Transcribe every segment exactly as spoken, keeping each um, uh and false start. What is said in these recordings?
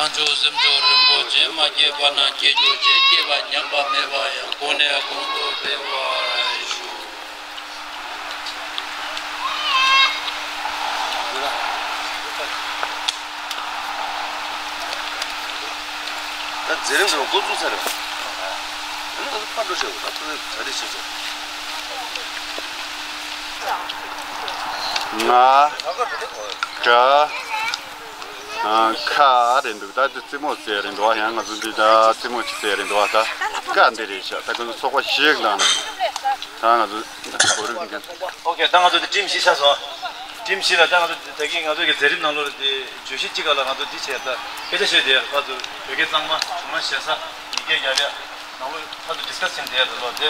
བྱང་ཆུབ་སེམས་མཆོག་རིན་པོ་ཆེ། མ་སྐྱེས་པ་རྣམས་སྐྱེ་གྱུར་ཅིག། སྐྱེས་པ་ཉམས་པ་མེད་པ་ཡང་། གོང་ནས་གོང་དུ་འཕེལ་བར་ཤོག། ད་མཛད་རིམ་ཚང་མ་འགོ་བཙུགས་ཚར་རེད། ཨ་ནི་ང་ཚོ་ཕར་འགྲོ་བྱས། ད་ཐུགས་གྲ་སྒྲིག་བྱེད་ཆོག། ང་། ག་ཨ། ཁ་རེད་འདུག། ད་དེ་རྩེད་མོ་རྩེ་རེད་འདུག་ཨ། ཡང་ང་ཚོ་འདི་ད་རྩེད་མོ་ཅིག་རྩེ་རེད་འདུག་ཨ། ད་ཀ་འདི་རེད་ཤག། ད་ཁོ་ཚོ་ཚོགས་པ་ཞིག་དང་། ད་ང་ཚོ་གོ་རིམ་འདི། ཨོ་ཁེ། ད་ང་ཚོ་འདི་ཊིམ་བཞི་ཆགས་སོང་། ཊིམ་བཞི་ལ་ད་ང་ཚོ་ད་གིན་ང་ཚོ་གི་མཛད་རིམ་ནང་ལོགས་ལ་དེ་བརྗོད་གཞི་གཅིག་ག་ལ་ང་ཚོ་འདི་བྱས། ད་སྐད་ཆ་བཤད་དེ་ཕར་ཚུར་བོད་སྐད་གཙང་མ། གཞུང་ལམ་ཞེ་ས། ཡི་གེ་རྒྱབ་ཡ། ནང་ལོགས་ཕར་ཚུར་ཌི་སི་ཀ་སི་བྱེད་དེ་ཡ་ལོ། དེ་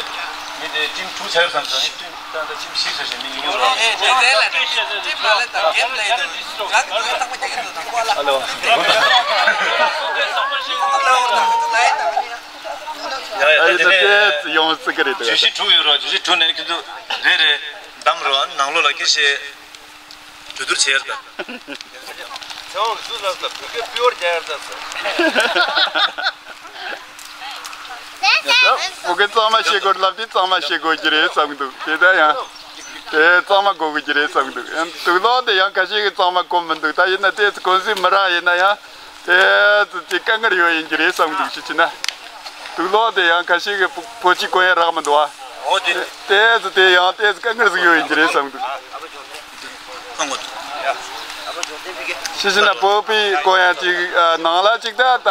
མི་དེ་ཊིམ་དྲུག་ཆགས་ཡོད་བསམ་སོང་། ནི་ཊིམ་ད་ད་ཊིམ་བཞི་ཆགས་ཤག། མི་ཉུང་ཉུང་རོ། ཨ་ལོ། ཡ་ཡ། ད་དེ་ནས་ཡོང་སྲིད་ཀྱི་རེད་འདུག། བརྗོད་གཞི་དྲུག་ཡོད་རོ། བརྗོད་གཞི་དྲུག་ནས་ཁྱོད་ཚོ་རེ་རེ་བདམས་རོ། ནང་ལོགས་ལ་སྐད་ཆ་གྲོས་བསྡུར་བྱེད་ཡར་ད། ཚེ་དབང་གིས་སུ་ལབ་ལ་བོད་སྐད་པིའུར་རྒྱག་ཡར་ད་ཟེར། ད་བོད་སྐད་གཙང་མ་བཤད་དགོས་ལབ་དུས་གཙང་མ་བཤད་དགོས་ཀྱི་རེད་བསམ་གྱི་འདུག། དེ་ད་ཡང་དེ་གཙང་མ་གོ་དགོས་ཀྱི་རེད་བསམ་གྱི་འདུག། ཡང་དུག་ལོག་དེ་ཡང་ཁ་ཤས་ཀྱིས་གཙང་མ་གོ་མི་འདུག། ད་ཡིན་ན་དེ་ཚོ་གོང་སའི་མི་རག་ཡིན་ན་ཡང་དེ་ཚོ་དེ་དཀའ་ངལ་ཡོད་ཡིན་གྱི་རེད་བསམ་གྱི་འདུག། ཅི་ཕྱིན་ན་དུག་ལོག་དེ་ཡང་ཁ་ཤས་ཀྱིས་བོད་ཕྱི་གོ་ཡ་རག་མི་འདུག་ཨ། འོ་དེ། དེ་ཚོ་དེ་ཡང་དེ་ཚོ་དཀའ་ངལ་ཟིག་ཡོད་ཡིན་གྱི་རེད་བསམ་གྱི་འདུག། ཤི་ཤི་ན་བོད་པའི་གོ་ཡང་ཅིག་ནང་ལ་ཅིག་ད་ད་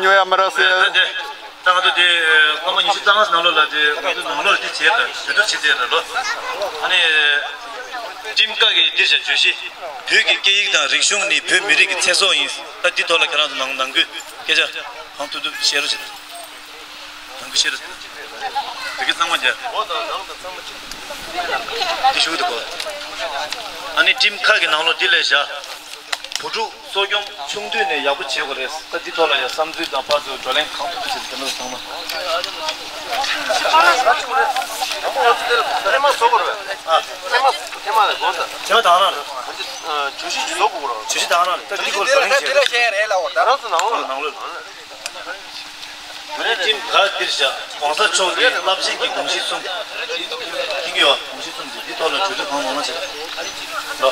ཉོ་ཡ་མི་རག་ཟེར། ད་ང་ཚོ་དེ་སྐར་མ་ཉི་ཤུ་རྩ་ལྔ་ནང་ལོགས་ལ་དེ་ང་ཚོ་ནང་ལོགས་དེ་བྱས་ད་གྲོས་བསྡུར་བྱེད་དེ་ད་ལོ། ཨ་ནི་ཊིམ་ཀ་གི་འདིར་བཞག་བརྗོད་གཞི། བོད་ཀྱི་སྐད་ཡིག་དང་རིག་གཞུང་ནི་བོད་མི་རིགས་ཀྱི་ཚེ་སྲོག་ཡིན། ད་འདི་ཐོག་ལ་ཁྱེད་རང་ཚོ་ནང་ནང་ཁུལ་སྐད་ཆ་གང་ཐུབ་ཐུབ་བཤད་རོགས་བྱེད། ནང་ཁུལ་ཤེས་རེད། བོད་སྐད་གཙང་མ་རྒྱག། དེ་ཞུ་གི་འདུག་གོ། ཨ་ནི་ཊིམ་ཁག་གི་ནང་ལོགས་འདི་ལས་བཞག། བུ་ཕྲུག་གསོ་སྐྱོང་ཆུང་དུས་ནས་ཡག་པོ་བྱེད་དགོས་རེད། ད་འདི་ཐོག་ལ་ཡང་བསམ་ཚུལ་དང་ཕར་ཚུར་བགྲོ་གླེང་གང་ཐུབ་ཐུབ་བྱེད་དེ་ནོར་ཚང་མ། ཐེངས་མ་བཟོ་དགོས་རེད། ཐེངས་མ་ཐེངས་མ་ལ་དགོངས་དག། ཐེངས་མ་དང་རང་རེད། བརྗོད་གཞི་བཟོ་དགོས་རེད། བརྗོད་གཞི་དང་རང་རེད། ད་འདི་སྐོར་བགྲོ་གླེང་བྱེད་རེད་ལ། འོ་ད་རང་ཚོ་ནང་ལོགས་ནང་ལོགས། ཊིམ་ག་འདིར་བཞག། ༸གོང་ས་མཆོག་གི་རླབས་ཆེན་གྱི་དགོངས་གཞི་གསུམ། ཀིང་ཡོ། དགོངས་གཞི་གསུམ་འདི་འདི་ཐོག་ལ་གྲོས་བསྡུར་གང་མང་མང་བྱེད། ལོ།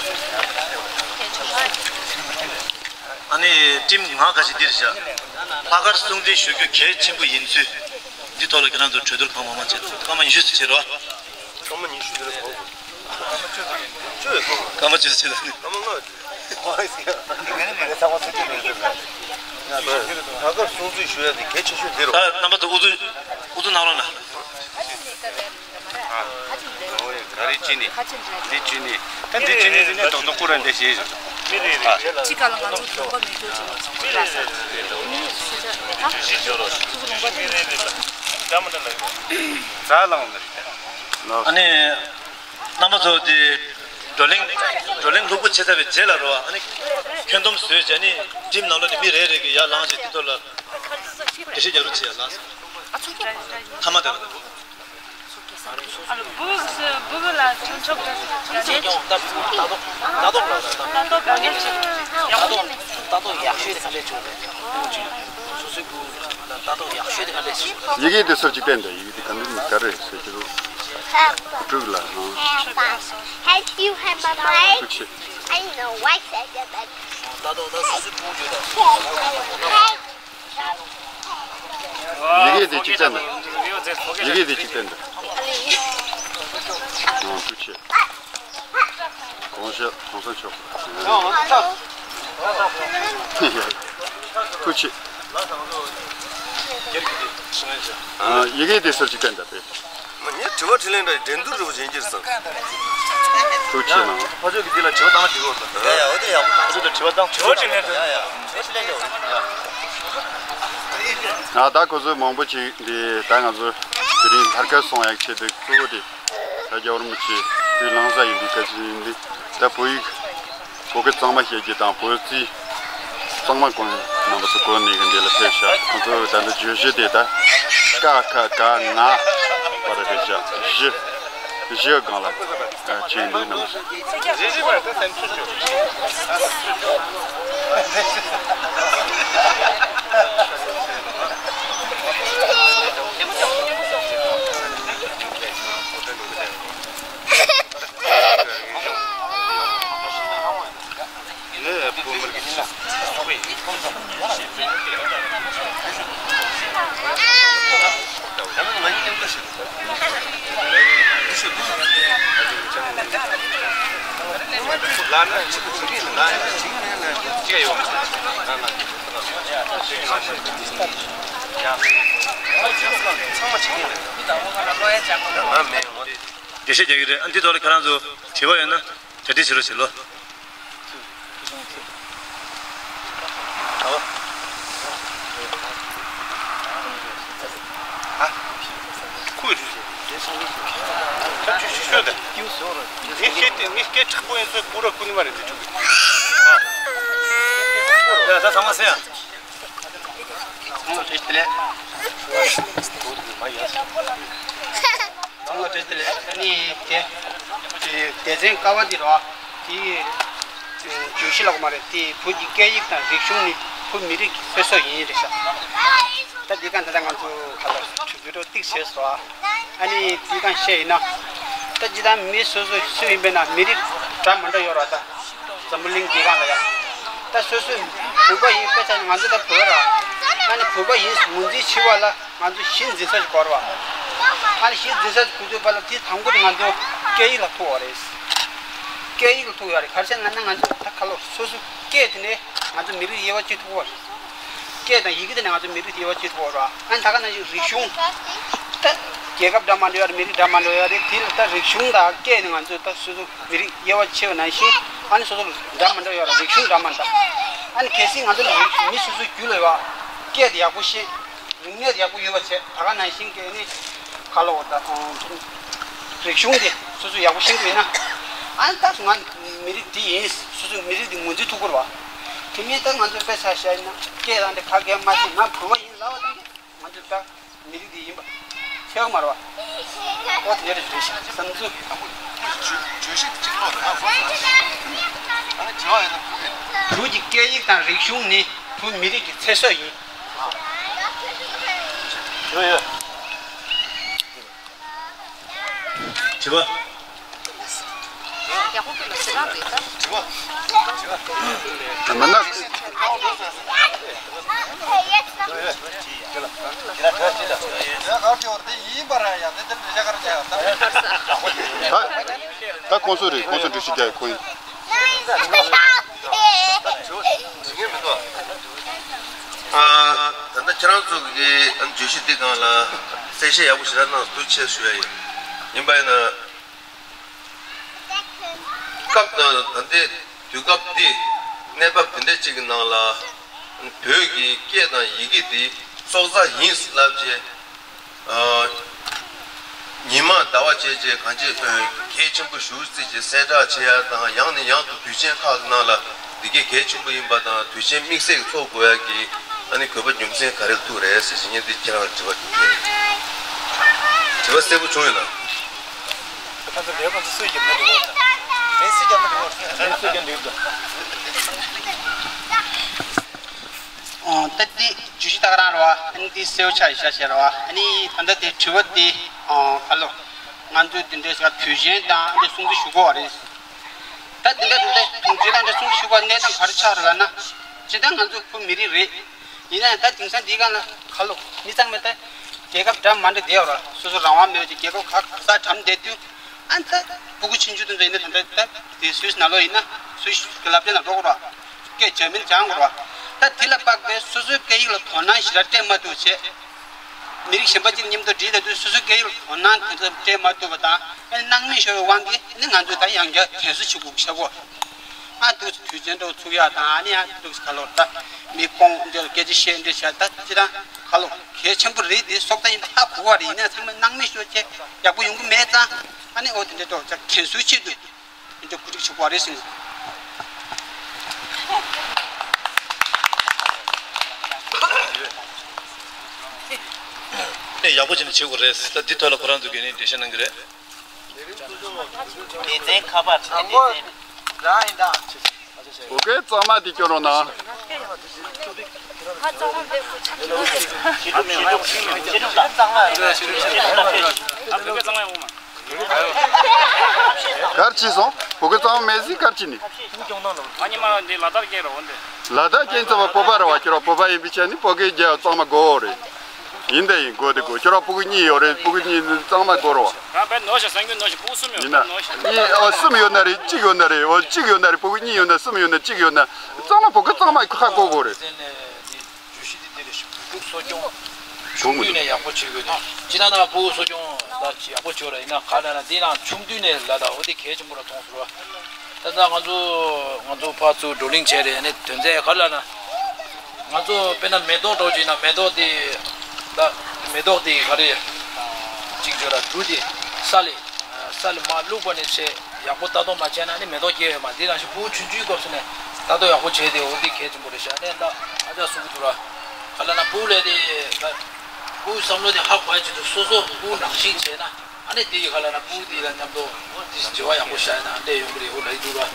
ཨ་ནི་ཊིམ་ང་ག་ཞིག་འདིར་བཞག། ལྷག་དཀར་སྲུང་བརྩི་ཞུ་རྒྱུ་གལ་ཆེན་པོ་ཡིན་ཚུལ། འདི་ཐོག་ལ་ཁྱེད་རང་ཚོ་གྲོས་བསྡུར་གང་མང་མང་བྱེད། སྐར་མ་ཉི་ཤུ་ཙམ་བྱེད་རོགས། སྐར་མ་ཉི་ཤུ་དེ་ལ་གོ། སྐར་མ་བཅུ་ཙམ་བྱེད་ལ་ནི། སྐར་མ་ལྔ། ད་སྐབས་སྲུང་བརྩི་ཞུ་ཡ་དེ་གལ་ཆེ་ཤོས་དེ་རེད། ད་རྣམ་པ་ཚོ་ཨུ་ཚུགས་ཨུ་ཚུགས་གནང་རོགས་གནང་། ག་རེ་བྱས་ནས་འདི་བྱས་ནས། ད་འདི་བྱས་ནས་ནི་ད་དུང་ཁོ་རང་འདི་བྱས་ཡོད། གཅིག་ག་ལ་ང་ཚོ་ལུང་པ་མེད་རྒྱུ་ཅིག་ལ་ཅིག་ལ་ས་མི་ནི་སུ་ཆ་ད་སུ་ལུང་པ་དེ་ནི་རྩ་ལང་ནི། ཨ་ནི། རྣམ་པ་ཚོ་དེ་བགྲོ་གླེང་བགྲོ་གླེང་ལྷུག་པོ་བྱེད་ཚར་བའི་རྗེས་ལ་རོ། ཨ་ནི་ཁྱོན་བསྡོམས་བཟོས་བྱས་ནི་ཊིམ་ནང་ལོགས་ནས་མི་རེ་རེ་གིས་ཡར་ལངས་བྱས་དེ་ཐོག་ལ་འགྲེལ་བཤད་རྒྱག་རོགས་བྱེད་ཡ་ལགས། མཐའ་མ་དེ་ལ། ཨ་ལོ་བུ་བུ་ལ་ཆུང་ཆོག་གི་ཆུང་ཆོག་གི་ད་ལྟོ་ད་ལྟོ་ལ་ད་ལྟོ་གང་ཡིན་ཆེ་ཡག་པོ་ཡིན། ད་ལྟོ་ཡག་ཤོས་དེ་ག་འདྲས་བྱུང་རེད། སོ་སོའི་བུ་ད་ལྟོ་ཡག་ཤོས་དེ་ག་འདྲས་བྱུང་རེད། ཡི་གེ་དེ་སོར་གཅིག་བསྟན་འདུག། ཡི་གེ་དེ་ག་འདྲས་ག་རེ་ཟེར་གྱི་འདུག། དྲུག་ལ་ཧང་། Have you had my mic? ཐུགས་རྗེ་ཆེ། I know why said that. ད་ལྟོ་ད་སོ་སོའི་བུ་བརྗོད་ད། ཡི་གེ་དེ་གཅིག་བསྟན་འདུག། ཡི་གེ་དེ་གཅིག་བསྟན་འདུག། ཨང་། ཐུགས་རྗེ་ཆེ། གོང་ས་གོང་ས་མཆོག། ཐུགས་རྗེ་ཆེ། ཨ། ཡི་གེ་དེ་སོར་གཅིག་བསྟན་འདུག་པས། ངས་དྲི་བ་དྲིས་ལན་འདྲ་འགྲན་བསྡུར་རེ་བ་བྱེད་ཀྱི་རེད་བསམ། ཐུགས་རྗེ་ཆེ་གནང་། ཕ་ཕྱོགས་ཀྱི་འདི་ལ་དྲི་བ་བཏང་ན་འགྲིག་གོ་ཟེར། ཡ་ཡ། འོ་དེ་ཡག་པོ། ཕ་ཕྱོགས་ལ་དྲི་བ་བཏང་། དྲི་བ་དྲིས་ལན་འདྲ། ཡ་ཡ། དྲི་བ་དྲིས་ལན་འདྲ། ཡ། ད་ཁོ་ཚོ་མང་པོ་ཅིག་འདི་ད་ང་ཚོ་དེ་རིང་ལྷར་དཀར་སོང་ཡག་ཆེད་དུ་གཙོ་བོ་དེ་ས་རྒྱ་བར་མི་ཆེ་དུས་ལང་ས་ཡིན་པའི་སྐད་ཆ་ཡིན་འདི། ད་བོད་ཡིག་བོད་སྐད་གཙང་མ་བཤད་རྒྱུ་དང་བོད་རྩིས་གཙང་མ་གོ་རྣམ་པ་ཚོ་གོ་ནས་གི་འདི་ལ་ཕེབས་ཤག། ཁོང་ཚོ་ད་ལྟ་བརྗོད་གཞི་དེ་ད་ཀ་ཁ་ག་ང་བར་རེད་ཤག། བཞི་བཞི་སྒང་ལ་ཅིག་འདུག་རྣམ་པ་ཚོ། འགྲེལ་བཤད་རྒྱག་གི་རེད། ཨ། འདི་ཐོག་ལ་ཁྱེད་རང་ཚོ་དྲི་བ་ཡོད་ན་གྲ་སྒྲིག་བྱེད་རོགས་བྱེད་ལོ། ད་ཚང་མ་ཟེར་ཡ། ཚང་མ་བཀྲ་ཤིས་བདེ་ལེགས། ཚང་མ་བཀྲ་ཤིས་བདེ་ལེགས། ཨ་ནི་དེ་དེ་སྡེ་ཚན་ཀ་བ་འདི་རོ། དེ་བརྗོད་གཞི་ལོག་མ་རེད། དེ་བོད་ཀྱི་སྐད་ཡིག་དང་རིག་གཞུང་ནི་བོད་མི་རིགས་ཀྱི་ཚེ་སྲོག་ཡིན་རེད་ཤག་ད་འདི་ག་ད་ལྟ་ང་ཚོ་ག་ལ་གྲུབ་འབྲས་ཏིག་བྱས་སོ། ཨ་ནི་འདི་ག་བཤད་ཡིན་ན། ད་ཇི་ལྟར་མི་སོ་སོ་སུ་ཡིན་པས་ན་མི་རིགས་འདྲ་མི་འདྲ་ཡོད་ར། ད་འཛམ་བུ་གླིང་འདི་ག་ལ་ཡ། ད་སོ་སོའི་བོད་པ་ཡིན་པས་ཙང་ང་ཚོ་ད་བོད་ར། ཨ་ནི་བོད་པ་ཡིན་ངོས་འཛིན་བྱེད་པ་ལ་ང་ཚོ་གཞི་འཛིན་ས་ཞིག་དགོས་ར་བ། ཨ་ནི་གཞི་འཛིན་ས་ཞིག་དགོས་དུས་པ་ལ་དེ་དང་པོ་དེ་ང་ཚོ་སྐད་ཡིག་ལ་ཐུག་པ་རེད། སྐད་ཡིག་ལ་ཐུག་ཡོད་རེད། ག་རེ་བྱས་ན་ང་ཚོ་ད་ཁ་ལོ་སོ་སོའི་སྐད་དེ་ནས་ང་ཚོ་མི་རིགས་དབྱེ་བ་ཕྱེ་ཐུབ་པ་རེད། སྐད་དང་ཡི་གེ་དེ་ནས་ང་ཚོ་མི་རིགས་དབྱེ་བ་ཕྱེ་ཐུབ་པ་རེད། ཨ་ནི་ད་ག་ནང་བཞིན་རིག་གཞུང་། ད་རྒྱལ་ཁབ་འདྲ་མི་འདྲ་ཡོད་རེད། མི་རིགས་འདྲ་མི་འདྲ་ཡོད་རེད། དེ་ལ་ད་རིག་གཞུང་དང་སྐད་ནི་ང་ཚོ་ད་སོ་སོ་མི་རིགས་དབྱེ་བ་ཕྱེ་བ་ནང་བཞིན། ཨ་ནི་སོ་སོ་ལ་འདྲ་མི་འདྲ་ཡོད་རེད། རིག་གཞུང་འདྲ་མི་འདྲ། ཨ་ནི་གལ་སྲིད་ང་ཚོ་ལ་རིག་མི་སོ་སོའི་རྒྱུད་ལ་ཡོད་པ། སྐད་དེ་ཡག་པོ་ཤེས། རིག་གནས་ཡག་པོ་ཡོད་པ་བྱས། ད་ག་ནང་བཞིན་གྱི་ནི་ག་ལ་འོ་ད་རིག་གཞུང་དེ་སོ་སོ་ཡག་པོ་ཤེས་དགོས་ན། ཨ་ནི་ད་ང་མི་རིགས་འདི་ཡིན། སོ་སོ་མི་རིགས་འདི་ངོས་འཛིན་ཐུབ་དགོས་རེད་བ། དེ་མིན་ད་ང་ཚོ་དཔེ་ཆ་བཞག་ན་སྐད་དང་དེ་ག་གེ་མ་ཤེས། ང་བོད་པ་ཡིན་ལབ་པ་དང་ང་ཚོ་ད་མི་རིགས་འདི་ཡིན་པ་ཁྱད་པར་མ་རེད་བ། ཨོ་དེ་འདྲ་རེད་ཤག་བསམ་ཚུལ། བོད་ཀྱི་སྐད་ཡིག་དང་རིག་གཞུང་ནི་བོད་མི་རིགས་ཀྱི་ཚེ་སྲོག་ཡིན། ཡོད་ཡོད། དྲི་བ། ཡག་པོ་སྐད་ལ་ཟེར་རང་རེད་ད། དྲི་བ། དྲི་བ། མ་ན། ཡ་གར་ཅི་བར་དེ་ཡིན་པ་ར་ཡ་དེ་དེར་འགྲེལ་བཤད་གར་བྱ་ཡ་ད། ད་ཁོང་ཚོ་རེད། ཁོང་ཚོ་འགྲེལ་བཤད་རྒྱག་ཡ་ཁོ་ཡིན། ད་ལྟ་ཁྱེད་རང་ཚོ་གི་བརྗོད་གཞི་འདི་སྒང་ལ་གསལ་བཤད་ཡག་པོ་ཞེ་དྲག་གནང་། ཐུགས་རྗེ་ཆེ་ཞུ་ཡ་ཡིན། ཡིན་པ་ཡིན་ན། སྐབས་ད་ལྟའི་དུས་སྐབས་འདི་གནས་བབ་འདི་འདྲ་ཅིག་གི་ནང་ལ་བོད་ཀྱི་སྐད་དང་ཡི་གེ་འདི་སྲོག་རྩ་ཡིན་ལབ་བྱས། ཉིན་མ་ཟླ་བ་བཅས་བཅས་གང་ཅི་གལ་ཆེན་པོ་ཞེ་པོ་ཅིག་གསལ་བསྒྲགས་བྱེད་ཡ་དང་། ཡང་ནས་ཡང་དུ་དུས་ཆེན་ཁག་གི་ནང་ལ་འདི་གའི་གལ་ཆེན་པོ་ཡིན་པ་དང་དུས་ཆེན་དམིགས་བསལ་གྱི་ཚོགས་དགོས་ཡ་གི་ཨ་ནི་དགོས་པ་རྒྱུ་མཚན་ག་རེ་ཐུག་རེད་ཟེར་བྱས་ངས་འདི་ཁྱེད་རང་ལ་དྲི་བ་དྲིས་པ་ཡིན། དྲི་བ་གསལ་པོ་བྱུང་ཡོད་ན། ཁ་ཚ་དེ་ཁོ་ཚོ་སུས་བརྒྱབ་ན་འགྲིག་གོ། ངས་སུས་བརྒྱབ་ན་འགྲིག་གོ། ངས་སུས་བརྒྱབ་འགྲིག་གོ། ཨོ། ད་འདི་བརྗོད་གཞི་ད་ག་རང་རེད་བ། ཨ་ནི་འདི་གསལ་པོ་ཆགས་ཡིན་ཤག་བྱས་རེད་བ། ཨ་ནི་ད་ལྟ་དེ་དྲི་བ་འདི། ཨོ། ཁ་ལོ། ང་ཚོས་འདི་འདྲའི་ཞིག་དུས་ཆེན་དང་འདི་སྲུང་བརྩི་ཞུ་དགོས་པ་རེད། ད་འདི་འདྲ་འདི་འདྲ་དུས་ཆེན་དང་འདི་སྲུང་བརྩི་ཞུ་དགོས་པ་གནས་སྟངས་ག་རེ་ཆགས་རེད་ལབ་ན། སྤྱིར་བཏང་ང་ཚོ་བོད་མི་རིགས་རེད། ཡིན་ན་ཡང་ད་དེང་སང་འདི་སྒང་ལ་ཁ་ལོ་མི་ཚང་མས་ད་རྒྱལ་ཁབ་འདྲ་མི་འདྲ་བསྡད་ཡོད་ར། སོ་སོ་རང་དབང་མེད་པའི་རྒྱལ་ཁབ་ཁག་ཁག་གྲམ་བསྡད་དུས། ཨ་ནི་ད་སྤུ་གུ་ཆུང་ཆུང་དེ་ཚོ་ཡིན་ན་ད་ལྟ་ད་དེ་སུད་སི་ནང་ལོགས་ཡིན་ན་སུད་སི་གི་སློབ་གྲྭ་ནང་འགྲོ་དགོས་ར། སྐད་འཇར་མན་སྦྱང་དགོས་ར། ད་དེ་ལ་དཔག་པའི་སོ་སོའི་སྐད་ཡིག་ལ་དོ་སྣང་ཞེ་དྲག་སྤྲད་མ་ཐུབ་བྱས། མི་རིགས་གཞན་པ་ཅིག་མཉམ་དུ་འགྲིག་ལབ་དུས་སོ་སོའི་སྐད་ཡིག་ལ་དོ་སྣང་དེ་ཚོ་སྤྲད་མ་ཐུབ་པ་དང་། ཨ་ནི་སྣང་མེད་ཤོར་བའི་དབང་གིས་ཨ་ནི་ང་ཚོས་ད་ཡང་བསྐྱར་དྲན་གསོ་བྱེད་དགོས་ཤག་གོ། ཨ་འདུག་སེ་དུས་ཆེན་འདྲ་བོ་ཚུགས་ཡག་དང་། ཨ་ནི་ཡང་འདུག་སེ་ཁ་ལོ་ད་མི་སྐོང་འདྲ་སྐད་ཆ་བཤད་འདྲ་བྱས། ད་ཅི་ད་ཁ་ལོ་གལ་ཆེན་པོ་རེད། དེ་སྲོག་རྩ་ཡིན་པ་ཧ་གོ་བ་རེད། ཡིན་ན་ཚང་མས་སྣང་མེད་ཤོར་བྱས་ཡག་པོ་ཡོང་གི་མེད་ཙང་། ཨ་ནི་འོ་དེ་འདྲ་འདྲ་བོ་ཅིག་དྲན་གསོའི་ཆེད་དུ་འདི་འདྲ་གོ་སྒྲིག་བྱེད་དགོས་རེད་ཟེར། ཨེ། ཡག་པོ་བྱས་ནས་བྱེད་དགོས་རེད། ད་འདི་ཐོག་ལ་ཁོ་རང་ཚོ་གིས་ནི་འགྲེལ་བཤད་གནང་གི་རེད། སྡེ་ཚན་ཁ་པར་ཨ་ནི་སྡེ་ཚན། རང་ཡིན་ད། ཨོ་ཀེ། གཙང་མ་དེ་སྐྱོན་རོགས་གནང་། གར་ཕྱིན་སོང་། བོད་སྐད་གཙང་མ་མེད་ཟིག་གར་ཅི་ནི། ཨ་ཉི་མ་འདི་ལ་དྭགས་སྐད་རེད་འོན་ཏེ། ལ་དྭགས་སྐད་ཙམ་པ་བོད་པ་རེད་བ། ཁྱོད་རང་བོད་པ་ཡིན་པའི་ཆ་ནི་བོད་སྐད་རྒྱག་གཙང་མ་དགོས་རེད། ཡིན་ད་ཡིན་དགོས་དེ་དགོས། ཁྱོད་རང་ཕྲུ་གུ་གཉིས་ཡོད་རེད། ཕྲུ་གུ་གཉིས་ནི་གཙང་མ་དགོས་རེད་བ། རང་དཔེ་ནོར་ཞིག་སང་རྒྱུ་ནོར་ཞིག་ཕྲུ་གུ་གསུམ་ཡོད་ཡིན་ན་ནོར་ཞིག་གཉིས་ཨོ་གསུམ་ཡོད་ན་རེད། གཅིག་ཡོད་ན་རེད། ཨོ་གཅིག་ཡོད་ན་རེད། ཕྲུ་གུ་གཉིས་ཡོད་ན་གསུམ་ཡོད་ན་གཅིག་ཡོད་ན་གཙང་མ་ཕོ་ཁ་ཁ་དགོས་དགོས་རེད། བརྗོད་གཞི་འདི་འདི་རེད། ཕྲུ་གུ་གསོ་སྐྱོང་། ཆུང་དུས་ནས་ཡག་པོ་བྱེད་དགོས་ནས། སྤྱིར་ན་ཕྲུ་གུ་གསོ་སྐྱོང་ད་ཡག་པོ་བྱོས་ར། ཡིན་ན་ག་ལ་ན་འདི་ནང་ཆུང་དུས་ནས་ལ་ད་འོ་འདི་གལ་ཆེན་པོ་ར་མཐོང་སོང་ར། ད་ལྟ་ང་ཚོ་ང་ཚོ་ཕར་ཚུར་བགྲོ་གླེང་བྱས་རེད། ཨ་ནི་དོན་ཚན་ག་ལ་ན། ང་ཚོ་དཔེར་ན་མེ་ཏོག་འདྲ་བོ་ཅིག་ཡིན་ན་མེ་ཏོག་དེ་ད་མེ་ཏོག་དེ་ག་རེ་ཅིག་བརྗོད་ལ་དུག་དེ་ས་ལས་ས་ལས་མར་བླུགས་པ་ནས་བྱས་ཡག་པོ་ལྟ་རྟོག་མ་བྱས་ན་ནི་མེ་ཏོག་སྐྱེ་ཡོད་མ། དེ་ནང་བཞིན་ཕྲུ་གུ་ཆུང་ཆུང་སྐབས་སུ་ནས་ལྟ་རྟོག་ཡག་པོ་བྱས་ཏེ་འོ་འདི་གལ་ཆེན་པོ་རེད་ཤག་ནས་ད་ཨ་ཅག་གསུང་གི་འདུག་ར། ག་ལ་ན་ཕྲུ་གུ་ལས་དེ་ད་ཕྲུ་གུའི་བསམ་བློ་དེ་ཧ་གོ་ཡ་ཆེད་དུ་སོ་སོ་ཕྲུ་གུ་ནང་བཞིན་བྱས་ན། ཨ་ནི་དེ་ཡི་ག་ལ་ན་ཕྲུ་གུ་དེ་ལ་མཉམ་དུ་འབྲེལ་བ་ཡག་པོ་བྱས་ན་འདྲེ་ཡོང་གི་རེད་འོ་ལ་ཡི་འདུག་ར།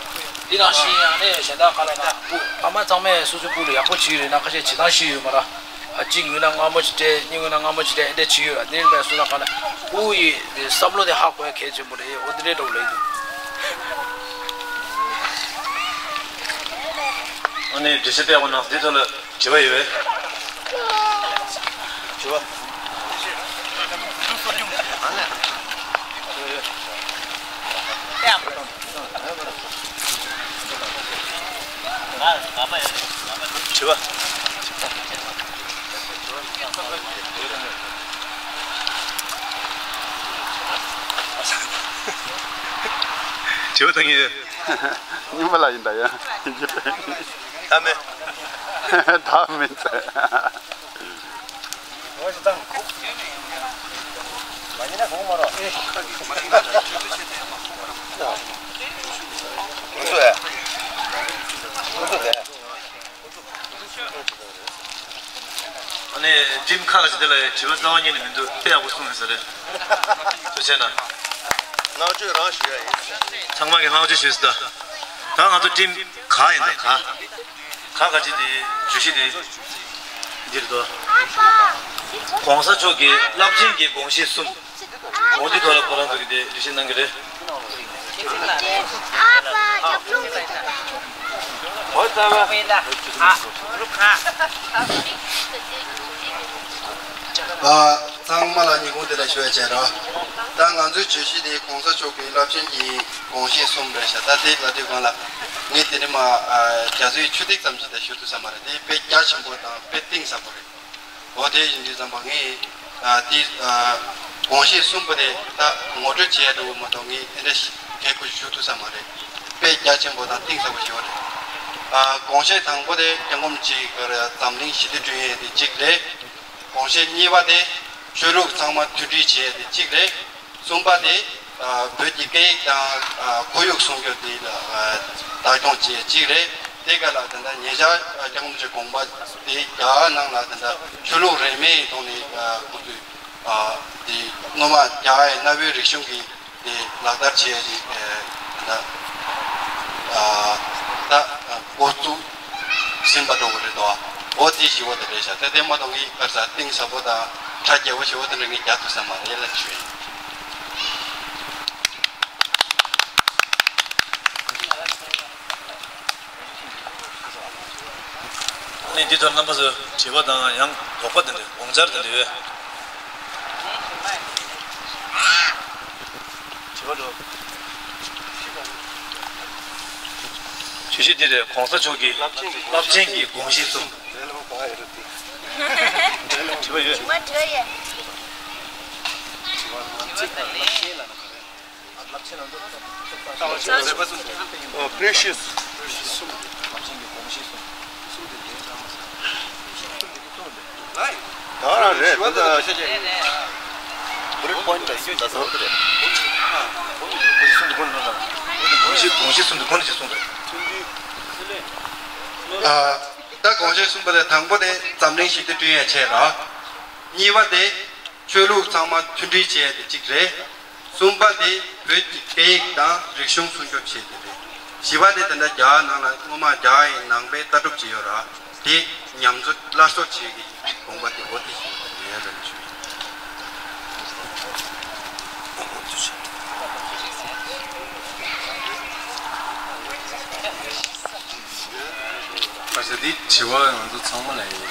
དེ་ནང་བཞིན་ཨ་ནི་གཞན་དག་ག་ལ་ན་ཕྲུ་གུ་ཕ་མ་ཚང་མས་སོ་སོའི་ཕྲུ་གུ་ལ་ཡག་པོ་བྱེད་ཀྱི་རེད་ན་ཁ་ཤས་བྱེད་སྟངས་ཤེས་ཡོད་མ་ར། ཨ་གཅིག་ངུས་ན་མངར་མོ་ཞིག་སྤྲད། གཉིས་ངུས་ན་མངར་མོ་ཞིག་སྤྲད། ཨེ་འདྲ་བྱེད་ཡོད་ར། དེ་རིང་བས་སུ་ན་ག་ལ་ཕྲུ་གུ་ཡི་བསམ་བློ་དེ་ཧ་གོ་ཡ་གལ་ཆེན་པོ་རེད་འོ་དེ་འདྲའི་འདྲ་བོ་ལ་ཡི་འདུག་ཨ་ནི་འགྲེལ་བཤད་སྤེལ་དགོས་ན་འདི་ཐོག་ལ། དྲི་བ་ཡོད་པས། དྲི་བ། དྲི་བ། དྲི་བ་བཏང་གི་ཡོད། སྙིང་པོ་ལ་ཡིན་ད་ཡ། ད་མེད། ད་མེད་ཚེ། ཨ་ནི་ཊིམ་ཁག་ཅིག་དེ་ལ་དྲི་བ་རྩ་བ་ཉིད་ནས་མི་འདུག་དཔེ་ཡག་པོ་གསུངས་ཡོད་ས་རེད། ཐུགས་རྗེ་གནང་། བསྔགས་བརྗོད་རང་ཞུ་ཡ་ཡིན། ཚང་མ་གིས་བསྔགས་བརྗོད་ཞུས་སོང་ད། ད་ང་ཚོ་ཊིམ་ག་ཡིན་ད་ག་ག་ག་ཅི་དེ་བརྗོད་གཞི་དེ་འདིར་དོ། ༸གོང་ས་མཆོག་གི་རླབས་ཆེན་གྱི་དགོངས་གཞི་གསུམ། འོ་དེ་ཐོག་ལ་ཁོ་རང་ཚོ་གིས་དེ་འགྲེལ་བཤད་གནང་གི་རེད། ཨ། ཚང་མ་ལ་ཉིན་གུང་དེ་ལ་ཞུ་ཡ་བྱས་རོགས། ད་ང་ཚོའི་བརྗོད་གཞི་དེ་༸གོང་ས་མཆོག་གི་རླབས་ཆེན་གྱི་དགོངས་གཞི་གསུམ་རེད་ཤག་ད་དེ་ལ་དུས་གང་ལ་ངས་དེ་ནི་མ་རྒྱ་མཚོའི་ཆུ་ཐིགས་ཙམ་ཞིག་དེ་ཞུ་ཐུབ་ས་མ་རེད། དེ་དཔེ་རྒྱ་ཆེན་པོ་དང་དཔེ་གཏིང་ཟབ་པོ་རེད། འོ་དེ་ཡིན་དུས་ཙམ་པ་ངས་ཨ་དེ་ཨ་དགོངས་གཞི་གསུམ་པོ་དེ་ད་ངོ་སྤྲོད་བྱས་འགྲོ་མ་གཏོགས་ངས་དེ་འདྲ་ཞིག་གལ་ཁུ་ཞུ་ཐུབ་ས་མ་རེད། དཔེ་རྒྱ་ཆེན་པོ་དང་གཏིང་ཟབ་པོ་ཞིག་ཡོད་རེད། ཨ་དགོངས་གཞི་དང་པོ་དེ་སྐྱབས་མགོན་ཆེན་པོ་མཆོག་འཛམ་གླིང་ཞི་བདེ་བསྐྲུན་ཡས་དེ་གཅིག་རེད། དགོངས་གཞི་གཉིས་པ་དེ་ཆོས་ལུགས་ཚང་མ་མཐུན་སྒྲིལ་བྱས་ཡས་དེ་གཅིག་རེད། གསུམ་པ་དེ་ཨ་བོད་ཀྱི་སྐད་ཡིག་དང་ཨ་ཁོར་ཡུག་སྲུང་སྐྱོབ་དེ་ལ་ཨ་བདག་སྐྱོང་བྱེད་ཡས་གཅིག་རེད། དེ་ག་ལ་ད་ལྟ་ཉེ་ཆར་ཨ་སྐྱབས་མགོན་ཆེན་དགོངས་པ་དེ་རྒྱ་གར་ནང་ལ་ད་ལྟ་ཆོས་ལུགས་རིས་མེད་ཐོག་ནས་ཨ་ཁོ་ཚོས་ཨ་དེ་སྔོན་མ་རྒྱ་གར་གྱི་གནའ་བོའི་རིག་གཞུང་གི་དེ་ལག་བསྟར་བྱེད་ཡས་དེ་ཨ་ད་ལྟ་ཨ་ད་འགོ་བཙུགས་ཟིན་པ་འགྲོ་གི་རེད་དོ། འོ་དེ་ཞི་བ་དེ་རེད་ཤག་དེ་དེ་མ་གཏོགས་ངས་ག་རེ་ཟ་གཏིང་ཟབ་པོ་དང་གྲ་རྒྱས་པོ་ཞི་བ་དེ་འདྲ་ངས་རྒྱག་ཐུབ་ས་མ་རེད་ལབ་ཞུ་ཡིན། ནས་འདི་ལྟར་རྣམ་པ་ཚོས་དྲི་བ་དང་ཡང་དོགས་པ་དེ་འདྲ་དགོངས་འཆར་དེ་འདྲ་ཡོད། དྲི་བ་འགྲོ། བརྗོད་གཞི་འདི་རེད། གོང་ས་མཆོག་གི་རླབས་ཆེན་གྱི་དགོངས་གཞི་གསུམ། དྲི་བ་ཡོད། Precious. ད་རང་རེད་ད་ད། Bullet point ལ་ད་ཟེར་བ་རེད། དགོངས་གཞི་དགོངས་གཞི་གསུམ་དུ་དགོངས་གཞི་གསུམ་རེད། ད་དགོངས་གཞི་གསུམ་པ་དེ་དང་པོ་དེ་འཛམ་གླིང་ཞི་བདེ་བསྐྲུན་ཡས་ཆེད་ར། གཉིས་པ་དེ། ཆོས་ལུགས་ཚང་མ་མཐུན་སྒྲིལ་བྱེད་ཡ་དེ་གཅིག་རེད། གསུམ་པ་དེ་བོད་ཀྱི་སྐད་ཡིག་དང་རིག་གཞུང་སྲུང་སྐྱོབ་བྱེད་ཡ་དེ་རེད། བཞི་པ་དེ་དེ་འདྲ་རྒྱ་གར་ནང་ལ་སྔོན་མ་རྒྱ་གར་ཡི་ནང་པའི་ལྟ་གྲུབ་ཅིག་ཡོད་ར། དེ་ཉམས་གསོ་སླར་གསོ་བྱེད་ཀྱི་དགོངས་པ་དེ་འོ་དེ་ཞིག་ཡོད་རེད་ཞུ། ཁ་ས་འདི་དྲི་བ་ང་ཚོ་ཚང་མ་ལ་ཡིན་ལ།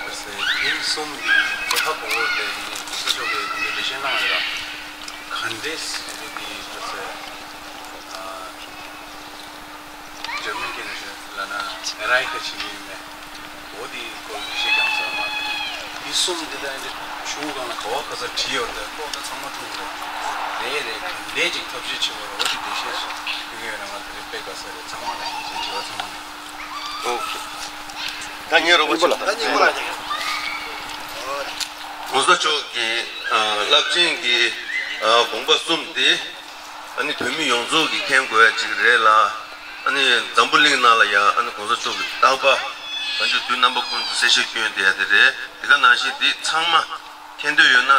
ཁ་ས་ཐེངས་གསུམ་འདི་ཧ་གོ་བོ་དེ་ནི་གོང་ས་མཆོག་གིས་འདི་འདྲ་བཤད་གནང་ཡོད་ལ། ག་འདྲས་ང་ཚོ་འདི་ཁ་ས་ཇར་མན་སྐད་ནས་ལབ་ན་ཨེ་རའི་ཁ་ཆེ་གི་ཡིན་མེད། འོ་དེའི་སྐོར་གྱི་བཤད་ཀྱང་ཟེར་བ། དེ་གསུམ་དེ་དག་འདི་ཆུ་བོ་སྒང་ལ་ག་བ་ག་ས་བྲིས་ཡོད་དེ་ལྐོག་ད་ཚང་མ་ཐུག་རེད། རེད་རེད། ག་འདྲས་ཅིག་ཐབས་ཤེས་བྱེད་དགོས་རེད། འོ་དེ་འགྲེལ་བཤད་ཞུ་གི་ཡོད་ན་ང་དེ་རིང་དཔེ་དགའ་ས་རེད། ཚང་མ་ལ་ཡིན་ཅིག་དྲི་བ་ཚང་མ་ལ་ཡིན། ཨོ་ཁེ། ད་ངའི་རོགས་པ་ཆོག་ད་ངའི་རོགས་པ་ལ་ཡིན། གོང་ས་མཆོག་གི་ཨ་རླབས་ཆེན་གྱི་ཨ་དགོངས་པ་གསུམ་དེ། ཨ་ནི་བོད་མི་ཡོངས་རྫོགས་ཀྱིས་མཁྱེན་དགོས་ཡ་ཅིག་རེད་ལ། ཨ་ནི་འཛམ་བུ་གླིང་ནང་ལ་ཡ་ཨ་ནི་གོང་ས་མཆོག་གི་རྟག་པར་གང་ཅི་དུས་རྣམ་པ་ཀུན་ཏུ་གསལ་བཤད་སྐྱོན་བསྡད་ཡ་དེ་རེད། དེ་ག་ནང་བཞིན་འདི་ཚང་མ་མཁྱེན་འདོད་ཡོད་ན་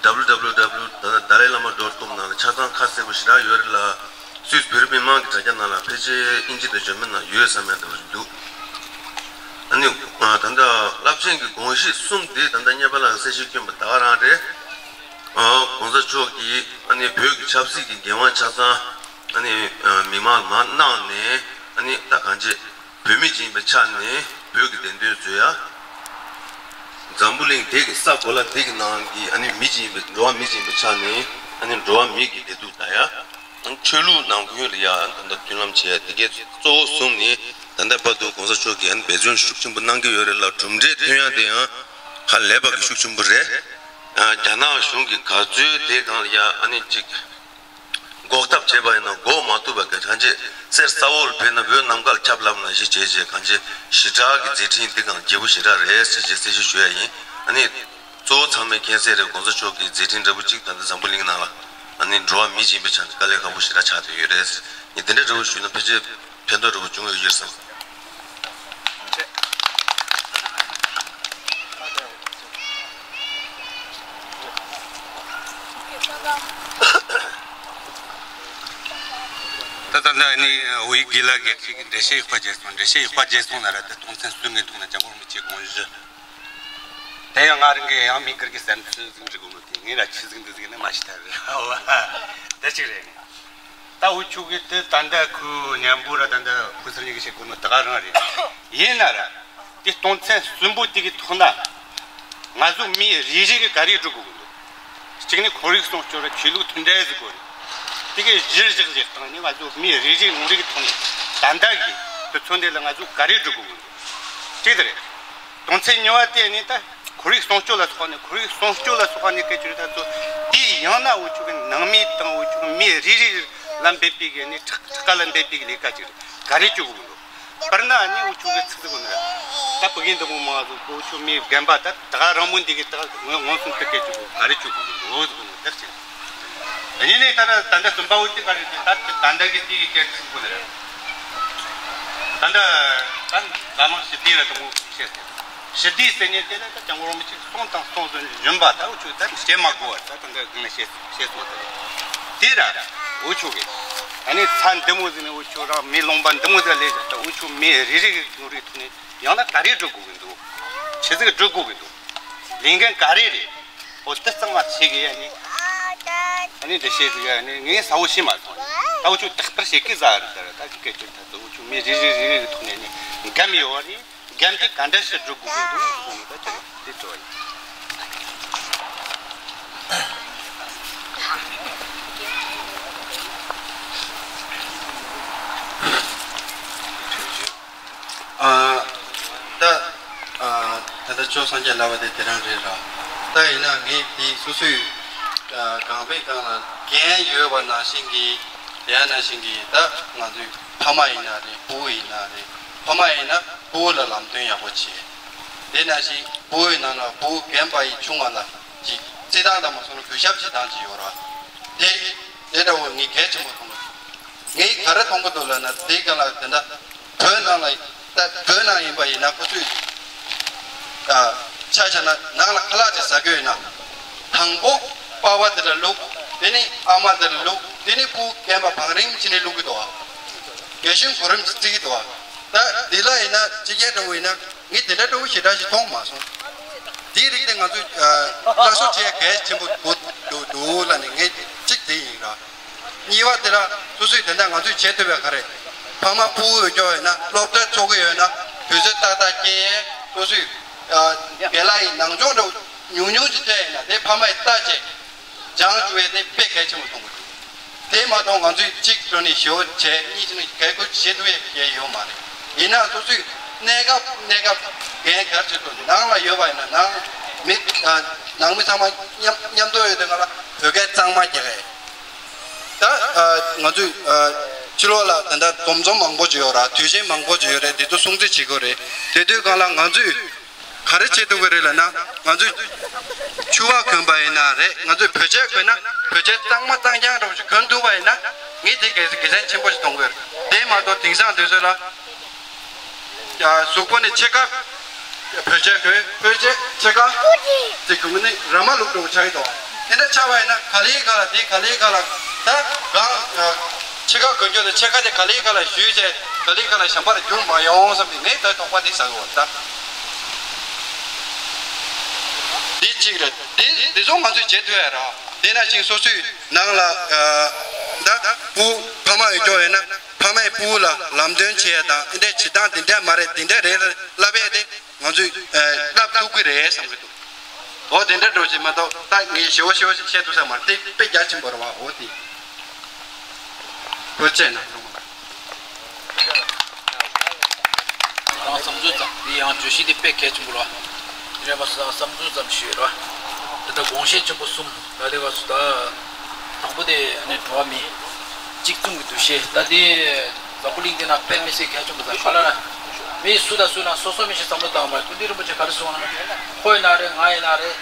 ཨ་www.dalailamadotcom ནང་ལ་ཆ་ཚང་ཁ་གསལ་པོ་ཞེ་དྲག་ཡོད་རེད་ལ། སུད་བོད་རིགས་མི་མང་གི་དྲ་རྒྱ་ནང་ལ་ཕལ་ཆེར་ཨིན་ཇི་དང་འཇར་མན་ནང་ཡོད་བསམ་ཡ་འདྲ་བོ་ཞིག་འདུག་ཨ་ནི་ཨ་ད་ལྟ་རླབས་ཆེན་གྱི་དགོངས་གཞི་གསུམ་དེ་ད་ལྟ་གཉན་པ་ལགས་ཀྱིས་གསལ་བཤད་སྐྱོན་པ་ད་ག་རང་རེད། ཨ་གོང་ས་མཆོག་གིས་ཨ་ནི་བོད་ཀྱི་ཆབ་སྲིད་ཀྱི་འགན་དབང་ཆ་ཚང་ཨ་ནི་ཨ་མི་མང་ལ་མར་གནང་ནས། ཨ་ནི་ད་གང་ཅི་བོད་མི་ཅིག་ཡིན་པའི་ཆ་ནས་བོད་ཀྱི་བདེན་དོན་རྩོད་ཡ། འཛམ་བུ་གླིང་དེ་གི་ས་གོ་ལ་དེ་གི་ནང་གི་ཨ་ནི་མི་ཅིག་ཡིན་པའི་འགྲོ་བ་མི་ཅིག་ཡིན་པའི་ཆ་ནས་ཨ་ནི་འགྲོ་བ་མི་གི་བདེ་སྡུག་ལྟ་ཡ། ཨ་ནི་ཆོས་ལུགས་ནང་ཁུལ་ལ་ཡ་ཨ་ནི་ད་ལྟ་མདུན་ལམ་བྱེད་ཡ་དེ་གའི་གཙོ་བོ་བཟུང་ནས་ད་ལྟ་བར་དུ་གོང་ས་མཆོག་གིས་ཨ་ནི་འབད་བརྩོན་ཤུགས་ཆེན་པོ་གནང་གི་ཡོད་རེད་ལ། གྲུབ་འབྲས་ཐོན་ཡ་དེ་ཡང་ཧ་ལས་པ་གི་ཤུགས་ཆེན་པོ་རེད། ཨ་རྒྱ་ནག་གཞུང་གིས་ག་ཚོད་དེ་སྒང་ལ་ཡ་ཨ་ནི་ཅིག་འགོག་ཐབས་བྱས་པ་ཡིན་ན་འགོག་མ་ཐུབ་པ་གི་གང་ཅི་གསེར་ས་འོག་ལ་ཕེབས་ན་འོད་ནམ་མཁའ་ལ་ཁྱབ་ལབ་ནང་བཞིན་བྱས་བྱས་གང་ཅི་ཞེ་དྲག་གི་མཛད་འཕྲིན་འདི་གང་རྒྱས་པོ་ཞེ་དྲག་རེད་ཟེར་བྱས་གསལ་བཤད་ཞུ་ཡ་ཡིན། ཨ་ནི་གཙོ་བོ་ཚང་མས་མཁྱེན་གསལ་རེད། གོང་ས་མཆོག་གི་མཛད་འཕྲིན་འདྲ་པོ་གཅིག་ད་ལྟ་འཛམ་བུ་གླིང་ནང་ལ་ཨ་ནི་འགྲོ་བ་མི་ཡིན་པའི་ཆ་ནས་དཀའ་ལས་ཁག་པོ་ཞེ་དྲག་ཆགས་བསྡད་ཡོད་རེད། ངས་དེ་འདྲ་འདྲ་པོ་ཞུས་ན་ཕལ་ཆེར་ཕན་ཐོགས་འདྲ་པོ་བྱུང་ཡོད་ཀྱི་རེད་བསམ། ད་ལྟ་འདི་ནི་འོ་ཡིག་དགེ་ལགས་ཀྱིས་ཅིག་འགྲེལ་བཤད་ཡག་པ་བརྒྱབ་སོང་། འགྲེལ་བཤད་ཡག་པ་བརྒྱབ་སོང་ན་ར་ད་སྟོང་ཚན་གསུམ་གྱི་ཐོག་ན་རྒྱལ་བ་རིན་པོ་ཆེའི་དགོངས་གཞི། དེ་ཡང་ང་རང་གི་ཡང་མི་སྒེར་གྱི་བསམ་ཚུལ་ཟིག་འབྲི་དགོས་ནོ་དེ་ངས་ར་ཆི་ཟིག་འདི་ཟིག་ནི་མ་ཤེས་ཐལ། འོ་ད་ཅིག་རེད། ད་འུ་ཆོ་གི་དེ་ད་ལྟ་ཁོའི་མཉམ་པོ་ར་ད་ལྟ་ཕུན་ཚོགས་གཉིས་ཀྱིས་བཤད་དགོས་ནོ་ད་ག་རང་རེད། ཡིན་ན་ར་དེ་སྟོང་ཚན་གསུམ་པོ་དེ་གི་ཐོག་ན་ང་ཚོ་མི་རེ་རེ་གི་ག་རེ་སྒྲུབ་དགོས་གི་འདུག་གཅིག་ནི་ཁོར་ཡུག་སྲུང་སྐྱོབ་ར་ཆོས་ལུགས་མཐུན་སྒྲིལ་ཟེར་དགོས་རེད། དེ་གི་གཞིར་བཞག་བཞག་སྟངས་ནི་ང་ཚོ་མི་རེ་རེ་ངོ་རེ་གི་ཐོག་ནས་ད་ལྟ་གི་དུས་ཚོད་འདི་ལ་ང་ཚོ་ག་རེ་སྒྲུབ་དགོས་གི་འདུག་གཅིག་དེ་རེད། དོན་ཚན་གཉིས་པ་དེ་ནི་ད་ཁོར་ཡུག་སྲུང་སྐྱོབ་ལ་སོགས་ནས་ཁོར་ཡུག་སྲུང་སྐྱོབ་ལ་སོགས་ནས་སྐད་ཆ་རེད། ད་ཚོ་དེ་ཡང་ན་འུ་ཆོ་གི་ནང་མི་དང་འུ་ཆོ་གི་མི་རེ་རེ་ལ་འབད་པའི་གི་ནི་ཁྲག་ཁྲག་ལ་འབད་པའི་གི་ལས་ཀ་ཅིག་རེད། ག་རེ་བཅུག་དགོས་འདུག་དཔེར་ན་ནི་འུ་ཆོ་གི་ཚིག་ཟིག་གོ་ནི་རེད། ད་ཕ་གི་འདི་མོ་མང་ཟིག་འུ་ཆོ་མི་རྒན་པ་ད་ད་ག་རང་མོ་འདི་གི་ད་ངོ་ངོ་སྲུང་སྐྱོབ་སྐད་ཆ་གོ་ག་རེ་བཅུག་དགོས་འདུག་ཟེར་གོ་ནི་ད་ཅིག་གཉིས་ནས་ད་ད་ད་ལྟ་གསུམ་པ་འུ་ཅི་ག་རེ་ཟེར་ད་ད་ལྟ་གི་དེ་གི་སྐད་ཆ་གོ་ནི་རེད། ད་ལྟ་ད་ལ་མང་ཞི་བདེ་ར་དང་པོ་བཤད་ཟེར། ཞི་བདེ་ཟེར་ཉན་དེ་ལ་ད་སྐྱབས་མགོན་རིན་པོ་ཆེ་གསུངས་དང་གསུངས་སོ་བཞིན་པ་ད་འུ་ཆོ་ད་བཤད་མ་དགོས་པ་ད་ད་འདི་གང་ནས་བཤད་བཤད་སོང་ད་དེ་ར་འུ་ཆོ་གི་ཨ་ནི་ཚ་འདི་མོ་ཟིག་ནས་འུ་ཆོ་རང་མི་ལུང་པ་འདི་མོ་ཟིག་ལས་ད་འུ་ཆོ་མི་རེ་རེ་གི་ངོ་རེ་ཐོག་ནས་ཡང་ན་ག་རེ་སྒྲུབ་དགོས་གི་འདུག་ཆི་ཟིག་སྒྲུབ་དགོས་གི་འདུག་ལས་འགན་ག་རེ་རེད། འོ་དེ་གཙང་མ་བྱེད་དགོས་ཡ་ནི། ཨ་ནི་འདི་བཤད་ཟིག་ཡ་ནི་ངས་ས་བོ་ཤེས་མ་སོང་ནི། ད་འུ་ཆོ་རྟག་པར་བཤད་ཀི་ཟ་རེད་ད་ར་ད་གི་སྐད་ཆ་ད་ཚོ་འུ་ཆོ་མི་རེ་རེ་རེ་རེ་གི་ཐོག་ནས་ནི་འགན་ཡོད་བ་ནི་འགན་དེ་ག་འདྲ་ཞིག་སྒྲུབ་དགོས་གི་འདུག་ཟེར་ནི་ད་ཁྱེད་རང་དེ་དྲི་བ་ཡིན། ཨ། ད་ཨ། ད་ལྟ་ཅོ་སངས་རྒྱས་ལབ་པ་དེ་དེ་རང་རེད་ར། ད་ཡིན་ན་ངས་དེ་སོ་སོའི་ཨ། གང་པའི་སྒང་ལ་འགན་ཡོད་པ་ནང་བཞིན་གྱི་དེ་ནང་བཞིན་གྱི་ད་ང་ཚོའི་ཕ་མ་ཡིན་ན་རེད། ཕྲུ་གུ་ཡིན་ན་རེད། ཕ་མ་ཡིན་ན་ཕྲུ་གུ་ལ་ལམ་སྟོན་ཡག་པོ་བྱེད། དེ་ནང་བཞིན་ཕྲུ་གུའི་ནང་ལ་ཕྲུ་གུ་རྒན་པ་ཡི་ཆུང་བ་ལ་ཅིག་རྩིས་སྟངས་དང་མ་སོང་ན་གུས་ཞབས་བྱེད་སྟངས་ཅིག་ཡོད་ར། དེ་དེ་འདྲ་བོ་ངས་གལ་ཆེན་པོ་མཐོང་གི་འདུག་ངས་ག་རེ་མཐོང་གི་འདུག་ལབ་ན་དེ་ག་ལ་དེ་འདྲ་བོད་ནང་ལ་ད་བོད་ནང་ཡིན་པ་ཡིན་ན་ཁོ་ཚོས་ད་ཆ་བཞག་ན་ནང་ལ་ཁ་ལག་ཅིག་ཟ་གི་ཡོད་ན་དང་པོ་པ་ཕ་དེ་ལ་བླུག་དེ་ནས་ཨ་མ་དེ་ལ་བླུག་དེ་ནས་ཕྲུ་གུ་རྒན་པ་བང་རིམ་བྱས་ནས་བླུག་གི་འདུག་བ། རྒྱ་གཞུང་གོ་རིམ་བརྩི་གི་འདུག་བ། ད་འདི་ལ་ཡིན་ན་ཕྱི་རྒྱལ་འདྲ་བོ་ཡིན་ན་ངས་དེ་འདྲ་འདྲ་བོ་ཞེ་དྲག་ཞིག་མཐོང་མ་སོང་། དེའི་རིགས་དེ་ང་ཚོས་ཨ། སླར་གསོ་བྱེད་ཡ་གལ་ཆེན་པོ་འདུག་འདུག་འདུག་ལབ་ནས་ངས་གཅིག་དེ་ཡིན་ར། གཉིས་པ་དེ་ལ་སོ་སོས་དེ་འདྲ་ང་ཚོས་བྱེད་ཐུབ་ཡ་ག་རེ། ཕ་མ་ཕྲུ་གུ་ཡོད་ཀྱོག་ཡོད་ན། སློབ་གྲྭ་ཚུགས་ཀྱི་ཡོད་ན། དུས་ཚོད་ཏག་ཏག་སྐྱེལ་ཡས། སོ་སོའི་ཨ་རྒན་ལགས་ཡི་ནང་སྦྱོང་འདྲ་ཉུང་ཉུང་ཅིག་སྤྲད་ཡིན་ན། དེ་ཕ་མ་ཡི་ལྟ་བྱས། སྦྱང་བཅུག་ཡས་དེ་དཔེ་གལ་ཆེན་པོ་མཐོང་གི་འདུག་དེ་མ་གཏོགས་ང་ཚོས་གཅིག་འགྲོ་ནས་ཞེ་པོ་བྱས། གཉིས་འགྲོ་ནས་གལ་ཁུར་བྱེད་ཐུབ་ཡས་ཡོད་མ་རེད། ཡིན་ན་སོ་སོའི་གནས་སྐབས་གནས་སྐབས་འགན་གལ་ཆེ་ཐུབ། ནང་ལ་ཡོད་པ་ཡིན་ན། ནང་མི་ཨ་ནང་མི་ཚང་མ་མཉམ་མཉམ་དུ་ཡོད་དུས་སྒང་ལ་བོད་སྐད་གཙང་མ་རྒྱག་གི། ད་ཨ་ང་ཚོས་ཨ་ཕྱི་ལོགས་ལ་ད་ལྟ་འཛོམས་འཛོམས་མང་པོ་ཅིག་ཡོད་ར། དུས་ཆེན་མང་པོ་ཅིག་ཡོད་རེད། དེ་ཚོ་སྲུང་བརྩི་བྱེད་དགོས་རེད། དེ་དུས་སྒང་ལ་ང་ཚོས་ག་རེ་བྱེད་ཐུབ་ཀྱི་རེད་ལབ་ན། ང་ཚོས་ཕྱུ་པ་གོན་པ་ཡིན་ན་རེད། ང་ཚོས་བོད་ཆས་གོན་ན། བོད་ཆས་གཙང་མ་གཙང་རྐྱང་འདྲ་པོ་ཞིག་གོན་ཐུབ་པ་ཡིན་ན། ངས་དེ་དགེ་དགེ་མཚན་ཆེན་པོ་ཞིག་མཐོང་གི་ཡོད་རེད། དེ་མ་གཏོགས་དེང་སང་དུས་ཚོད་ལ། ཡ། གཟུགས་པོ་ནས་ཕྱེད་ཀ་བོད་ཆས་གོན། བོད་ཆས་ཕྱེད་ཀ་དེ་གོན་ནི་ར་མ་ལུག་འདྲ་པོ་ཆགས་ཀྱི་འདུག་དེ་འདྲ་ཆགས་པ་ཡིན་ན། ག་ལེ་ག་ལ་དེ་ག་ལེ་ག་ལ་ད་གང་ཕྱེད་ཀ་གོན་རྒྱུ་དེ་ཕྱེད་ཀ་དེ་ག་ལེ་ག་ལ་གཞུས་བྱས། ག་ལེ་ག་ལ་ཞན་པ་ལ་འགྱུར་མ་ཡོང་བསམ་སྟེ། ངས་ད་དོགས་པ་དེ་ཟ་གི་ཡོད། ད་དེ་གཅིག་རེད། དེ་དེ་ཚོ་ང་ཚོས་བྱེད་ཐུབ་ཡ་ར། དེ་ནང་བཞིན་སོ་སོའི་ནང་ལ་ཨ་ད་བུ་ཕ་མ་ཡོད་ཀྱོག་ཡོད་ན། ཕ་མས་བུ་ལ་ལམ་སྟོན་བྱེད་ཡ་དང་། འདི་འདྲ་བྱེད་སྟངས་འདི་འདྲ་མ་རེད། འདི་འདྲ་རེད་ལབ་ཡ་དེ་ང་ཚོས་ཨ་བསླབ་ཐུབ་ཀྱི་རེད་བསམ་གྱི་འདུག་འོ་དེ་འདྲ་འགྲོ་བྱེད་མ་གཏོགས། ད་ངས་ཞེ་པོ་ཞེ་པོ་ཞིག་བཤད་ཐུབ་ས་མ་རེད། དེ་དཔེ་རྒྱ་ཆེན་པོ་རེད་བ། འོ་དེ་བོད་ཆས་ནང་ལོགས་མ། རང་བསམ་ཚུལ་ཙམ། འདི་ཡང་བརྗོད་གཞི་འདི་དཔེ་གལ་ཆེན་པོ་རེད་བ། དེ་རེད་པ། བསམ་ཚུལ་ཙམ་ཞུས་རེད་བ། དེ་ལྟར་དགོངས་བཞེད་ཆེན་པོ་གསུམ་ལ་དེ་ག་སུ་ད། དང་པོ་དེ་ནི་འགྲོ་བ་མི་གཅིག་མཚུངས་ཀྱི་འདུ་ཤེས། ད་དེ་འཛམ་བུ་གླིང་འདི་ན་དཔེ་མི་སྲིད་གལ་ཆེན་པོ་ད་ག་ལ་ན། མི་སུ་དང་སུ་ན་སོ་སོ་མི་ཤེས་བསམ་བློ་བཏང་བ། སྐུ་མདུན་རིན་པོ་ཆེ་ག་རེ་གསུངས་ན། ཁོ་ཡིན་ན་རེད། ང་ཡིན་ན་རེད།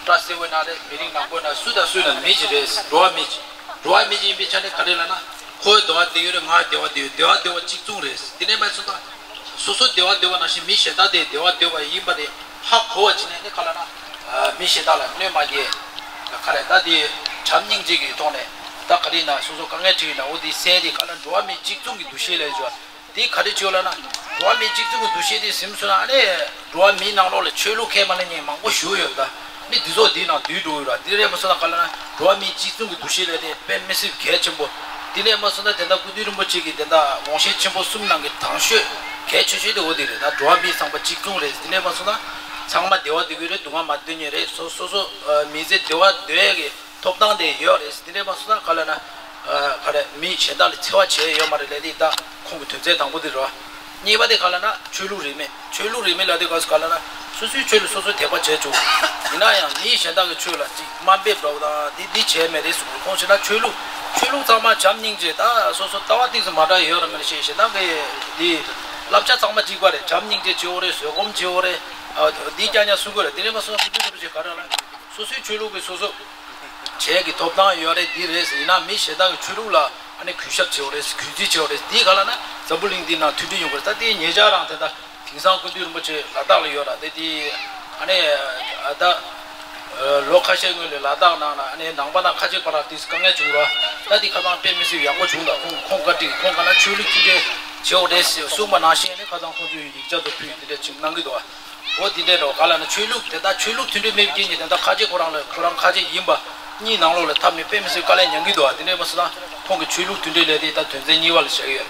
བཀྲ་ཤིས་པ་ཡིན་ན་རེད། མི་རིགས་ནག་པོ་ཡིན་ན། སུ་དང་སུ་ཡིན་ན་མི་ཅིག་རེད། འགྲོ་བ་མི་ཅིག་འགྲོ་བ་མི་ཅིག་ཡིན་པའི་ཆ་ནས་ག་རེ་ལབ་ན། ཁོའི་བདེ་བ་བདེ་གི་རེད། ངའི་བདེ་བ་བདེ། བདེ་བ་བདེ་བ་གཅིག་མཚུངས་རེད། དེ་ནས་མ་སོང་ད། སོ་སོ་བདེ་བ་བདེ་བ་ནང་བཞིན་མི་གཞན་དག་དེ་བདེ་བ་བདེ་བ་ཡིན་པ་དེ་ཧ་གོ་བ་བྱས་ནས་ནི་ག་ལ་ན། མི་གཞན་དག་ལ་གནོད་མ་སྐྱེལ། ག་རེ་ད་དེ་བྱམས་སྙིང་རྗེ་གི་ཐོག་ནས། ད་ག་རེ་ན་སོ་སོ་དཀའ་ངལ་འཕྲད་ཡིན་ན། འོ་དེ་སེལ་ཏེ་ག་ལ་འགྲོ་བ་མི་གཅིག་མཚུངས་ཀྱི་འདུ་ཤེས་ལས་བྱུང་། དེ་ག་རེ་བྱེད་ལབ་ན། འགྲོ་བ་མི་གཅིག་མཚུངས་ཀྱི་འདུ་ཤེས་དེ་ཟིན་སོང་ན། ཨ་ནི་འགྲོ་བ་མིའི་ནང་ལོགས་ལ་ཆོས་ལུགས་ཁས་མ་ལེན་མཁན་མང་པོ་ཞིག་ཡོད་ད། ནི་འདི་ཚོ་འདིའི་ནང་འདུས་འགྲོ་གི་རེད། དེ་རེད་མ་སོང་ན་ག་ལ་ན། འགྲོ་བ་མིའི་གཅིག་མཚུངས་ཀྱི་འདུ་ཤེས་ལས་དེ་དཔེ་མི་སྲིད་གལ་ཆེན་པོ། དེ་ལས་མ་སོང་ན་དེ་འདྲ་སྐུ་མདུན་རིན་པོ་ཆེ་གིས་དེ་འདྲ་དགོངས་བཞེད་ཆེན་པོ་གསུམ་ནང་གི་དང་ཤོས་གལ་ཆེ་ཤོས་དེ་འོ་དེ་རེད། ད་འགྲོ་བ་མིའི་བསམ་པ་གཅིག་མཚུངས་རེད། དེ་ལས་མ་སོང་ན་ཚང་མ་བདེ་བ་སྡུག་གི་རེད། སྡུག་བསྔལ་མ་འདོད་མཁན་རེད། སོ་སོ་སོ་མི་ཚེ་བདེ་བ་འདོད་ཡས་ཀྱི་ཐོབ་ཐང་དེ་ཡོད་རེད། དེ་འདྲས་མ་སོང་ན་ག་ལ་ན། ཨ་ག་རེ། མི་གཞན་དག་ལ་འཚེ་བ་བྱས་ཡོད་མ་རེད་ལབ་དེ་ད་ཁོང་གི་དོན་ཚན་དང་པོ་དེ་རེད་བ། གཉིས་པ་དེ་ག་ལ་ན་ཆོས་ལུགས་རིས་མེད། ཆོས་ལུགས་རིས་མེད་ལབ་དེ་ག་སུ་ག་ལ་ན། སོ་སོའི་ཆོས་ལ་སོ་སོ་དད་པ་བྱས་བྱུང་། ཡིན་ན་ཡང་མི་གཞན་དག་གི་ཆོས་ལ་ཅིག་དམའ་འབེབས་འདྲ་བོ་དང་འདི་འདི་བྱས་མེད་རེད་གསུངས། ཁོང་བྱས་ན་ཆོས་ལུགས་ཆོས་ལུགས་ཚང་མ་བྱམས་སྙིང་རྗེ། ད་སོ་སོ་ལྟ་བ་ཏོག་ཙམ་མ་འདྲ་ཡོད་ར་མེད་ར་ཤེས། གཞན་དག་གི་འདི་བསླབ་བྱ་ཚང་མ་གཅིག་པ་རེད། བྱམས་སྙིང་རྗེ་བྱེད་འོ་རེད། བཟོད་སྒོམ་བྱེད་འོ་རེད། ཨ་འདི་རྐྱང་རྐྱང་གསུང་གི་རེད། དེ་རེད་མ་སོང་ན་སོ་སོའི་ཆོས་ལུགས་ག་རེ་ལ། སོ་སོའི་ཆོས་ལུགས་ཀྱི་སོ་སོ་བྱས་ཀྱི་ཐོབ་ཐང་ཡོད་རེད། འདི་རེད། ཡིན་ན་མི་གཞན་དག་གི་ཆོས་ལུགས་ལ་ཨ་ནི་གུས་ཞབས་བྱེད་འོ་རེད། གུས་བརྩི་བྱེད་འོ་རེད། འདི་ག་ལ་ན་འཛམ་བུ་གླིང་འདི་ནང་མཐུན་སྒྲིལ་ཡོང་དགོས་རེད། ད་དེ་ཉེ་ཆར་རང་དེ་ད་དེང་སང་སྐུ་མདུན་རིན་པོ་ཆེ་ལ་དྭགས་ལ་ཡོད་ར། དེ་དེ་ཨ་ནི་ཨ་ད་ལོ་ཁ་ཤས་སྔོན་ལ་ལ་དྭགས་ནང་ལ་ཨ་ནི་ནང་པ་དང་ཁ་ཆེ་བར་ལ་དེ་དཀའ་ངལ་བྱུང་ར། ད་དེ་ཁ་སང་དཔེ་མི་སྲིད་ཡག་པོ་བྱུང་། ད་ཁོང་ཁོང་བཀའ་དྲིན་ཁོང་ག་ན་ཆོས་ལུགས་མཐུན་སྒྲིལ་བྱེད་འོ་རེད་གསུངས་པ་ནང་བཞིན་ཨ་ནི་ཁ་སང་ཁོང་ཚོས་ཡིག་ཆ་དུ་ཕུལ་དེ་འདྲ་ཅིག་གནང་གི་འདུག་བ། འོ་དེ་འདྲའི་རོ་ག་ལ་ན་ཆོས་ལུགས་དེ་དག་ཆོས་ལུགས་མཐུན་སྒྲིལ་མེད་པའི་རྐྱེན་གྱིས་དེ་དག་ཁ་ཆེ་ཁོ་རང་ལ་ཁོ་རང་ཁ་ཆེ་ཡིན་པ་གཉིས་ནང་ལོགས་ལ་འཐབ་ནས་དཔེ་མི་སྲིད་དཀའ་ལས་མྱངས་ཀྱི་འདུག་ཨ། དེ་འདྲའི་མ་སོང་ན་ཁོང་གི་ཆོས་ལུགས་མཐུན་སྒྲིལ་ལས་དེ་ད་དོན་ཚན་གཉིས་པ་ལ་བཞག་ཡོད།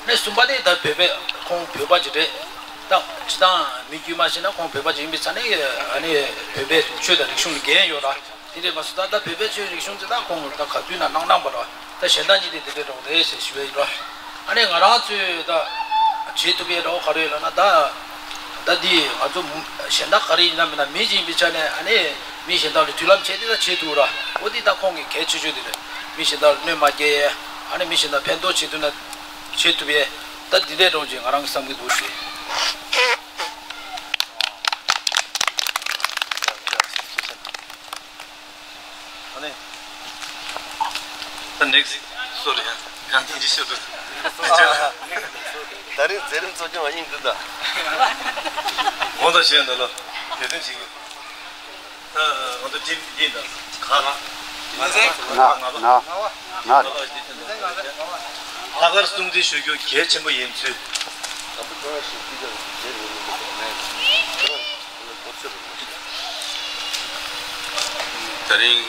ནས་གསུམ་པ་དེ་ད་བོད་པའི་ཁོང་བོད་པ་ཅིག་རེད། ད་སྤྱི་བཏང་མི་དཀྱུས་མ་བྱས་ན་ཁོང་བོད་པ་ཅིག་ཡིན་པའི་ཆ་ནས་ཨ་ནི་བོད་པའི་ཆོས་དང་རིག་གཞུང་ལ་འགན་ཡོད་ར། དེ་འདྲའི་མ་སོང་ད་ད་བོད་པའི་ཆོས་རིག་གཞུང་ཅིག་ད་ཁོང་ད་ག་དུས་ན་གནང་གནང་བ་ར། ད་གཞན་དག་གཉིས་དེ་དེ་འདྲའི་རོགས་རེད་ཟེར་ཞུ་བའི་རོ། ཨ་ནི་ང་རང་ཚོས་ད་བྱེད་ཐུབ་པའི་རོགས་ག་རེ་ལབ་ན། ད་ད་འདི་ང་ཚོ་གཞན་དག་ག་རེ་ཡིན་ན་མིན་ན་མི་ཅིག་ཡིན་པའི་ཆ་ནས་ཨ་ནི་མི་གཞན་དག་ལ་མཐུན་ལམ་བྱས་ཏེ་ད་བྱེད་ཐུབ་ར། འོ་འདི་ད་ཁོང་གི་གལ་ཆེ་ཤོས་དེ་རེད། མི་གཞན་དག་ལ་གནོད་མ་སྐྱེལ་ཡས། ཨ་ནི་མི་གཞན་དག་ཕན་ཐོགས་བྱེད་ཐུབ་ན་བྱེད་ཐུབ་ཡས། ད་འདི་འདྲའི་རོགས་ཅིག་ང་རང་གི་བསམ་གྱི་འདུག་ཞེས། ཨ་ནི། ད་ནེག་སི་སོ་རི་ཡ། ཡང་ཐེངས་གཅིག་ཤོད་དུ། ད་རིང་མཛད་རིམ་གཙོ་སྐྱོང་བ་དབྱིངས་འདུ་ད། འོ་ད་བཤད་འདི་ལ་དེ་དོན་བྱེད་ཀྱི། ད་ང་ཚོ་ཊིམ་འདི་ད་ག་ལ། ང་ང་ང་ང་ང་ལྷག་དཀར་སྲུང་བརྩི་ཞུ་རྒྱུ་གལ་ཆེན་པོ་ཡིན་ཚུལ། ད་རིང་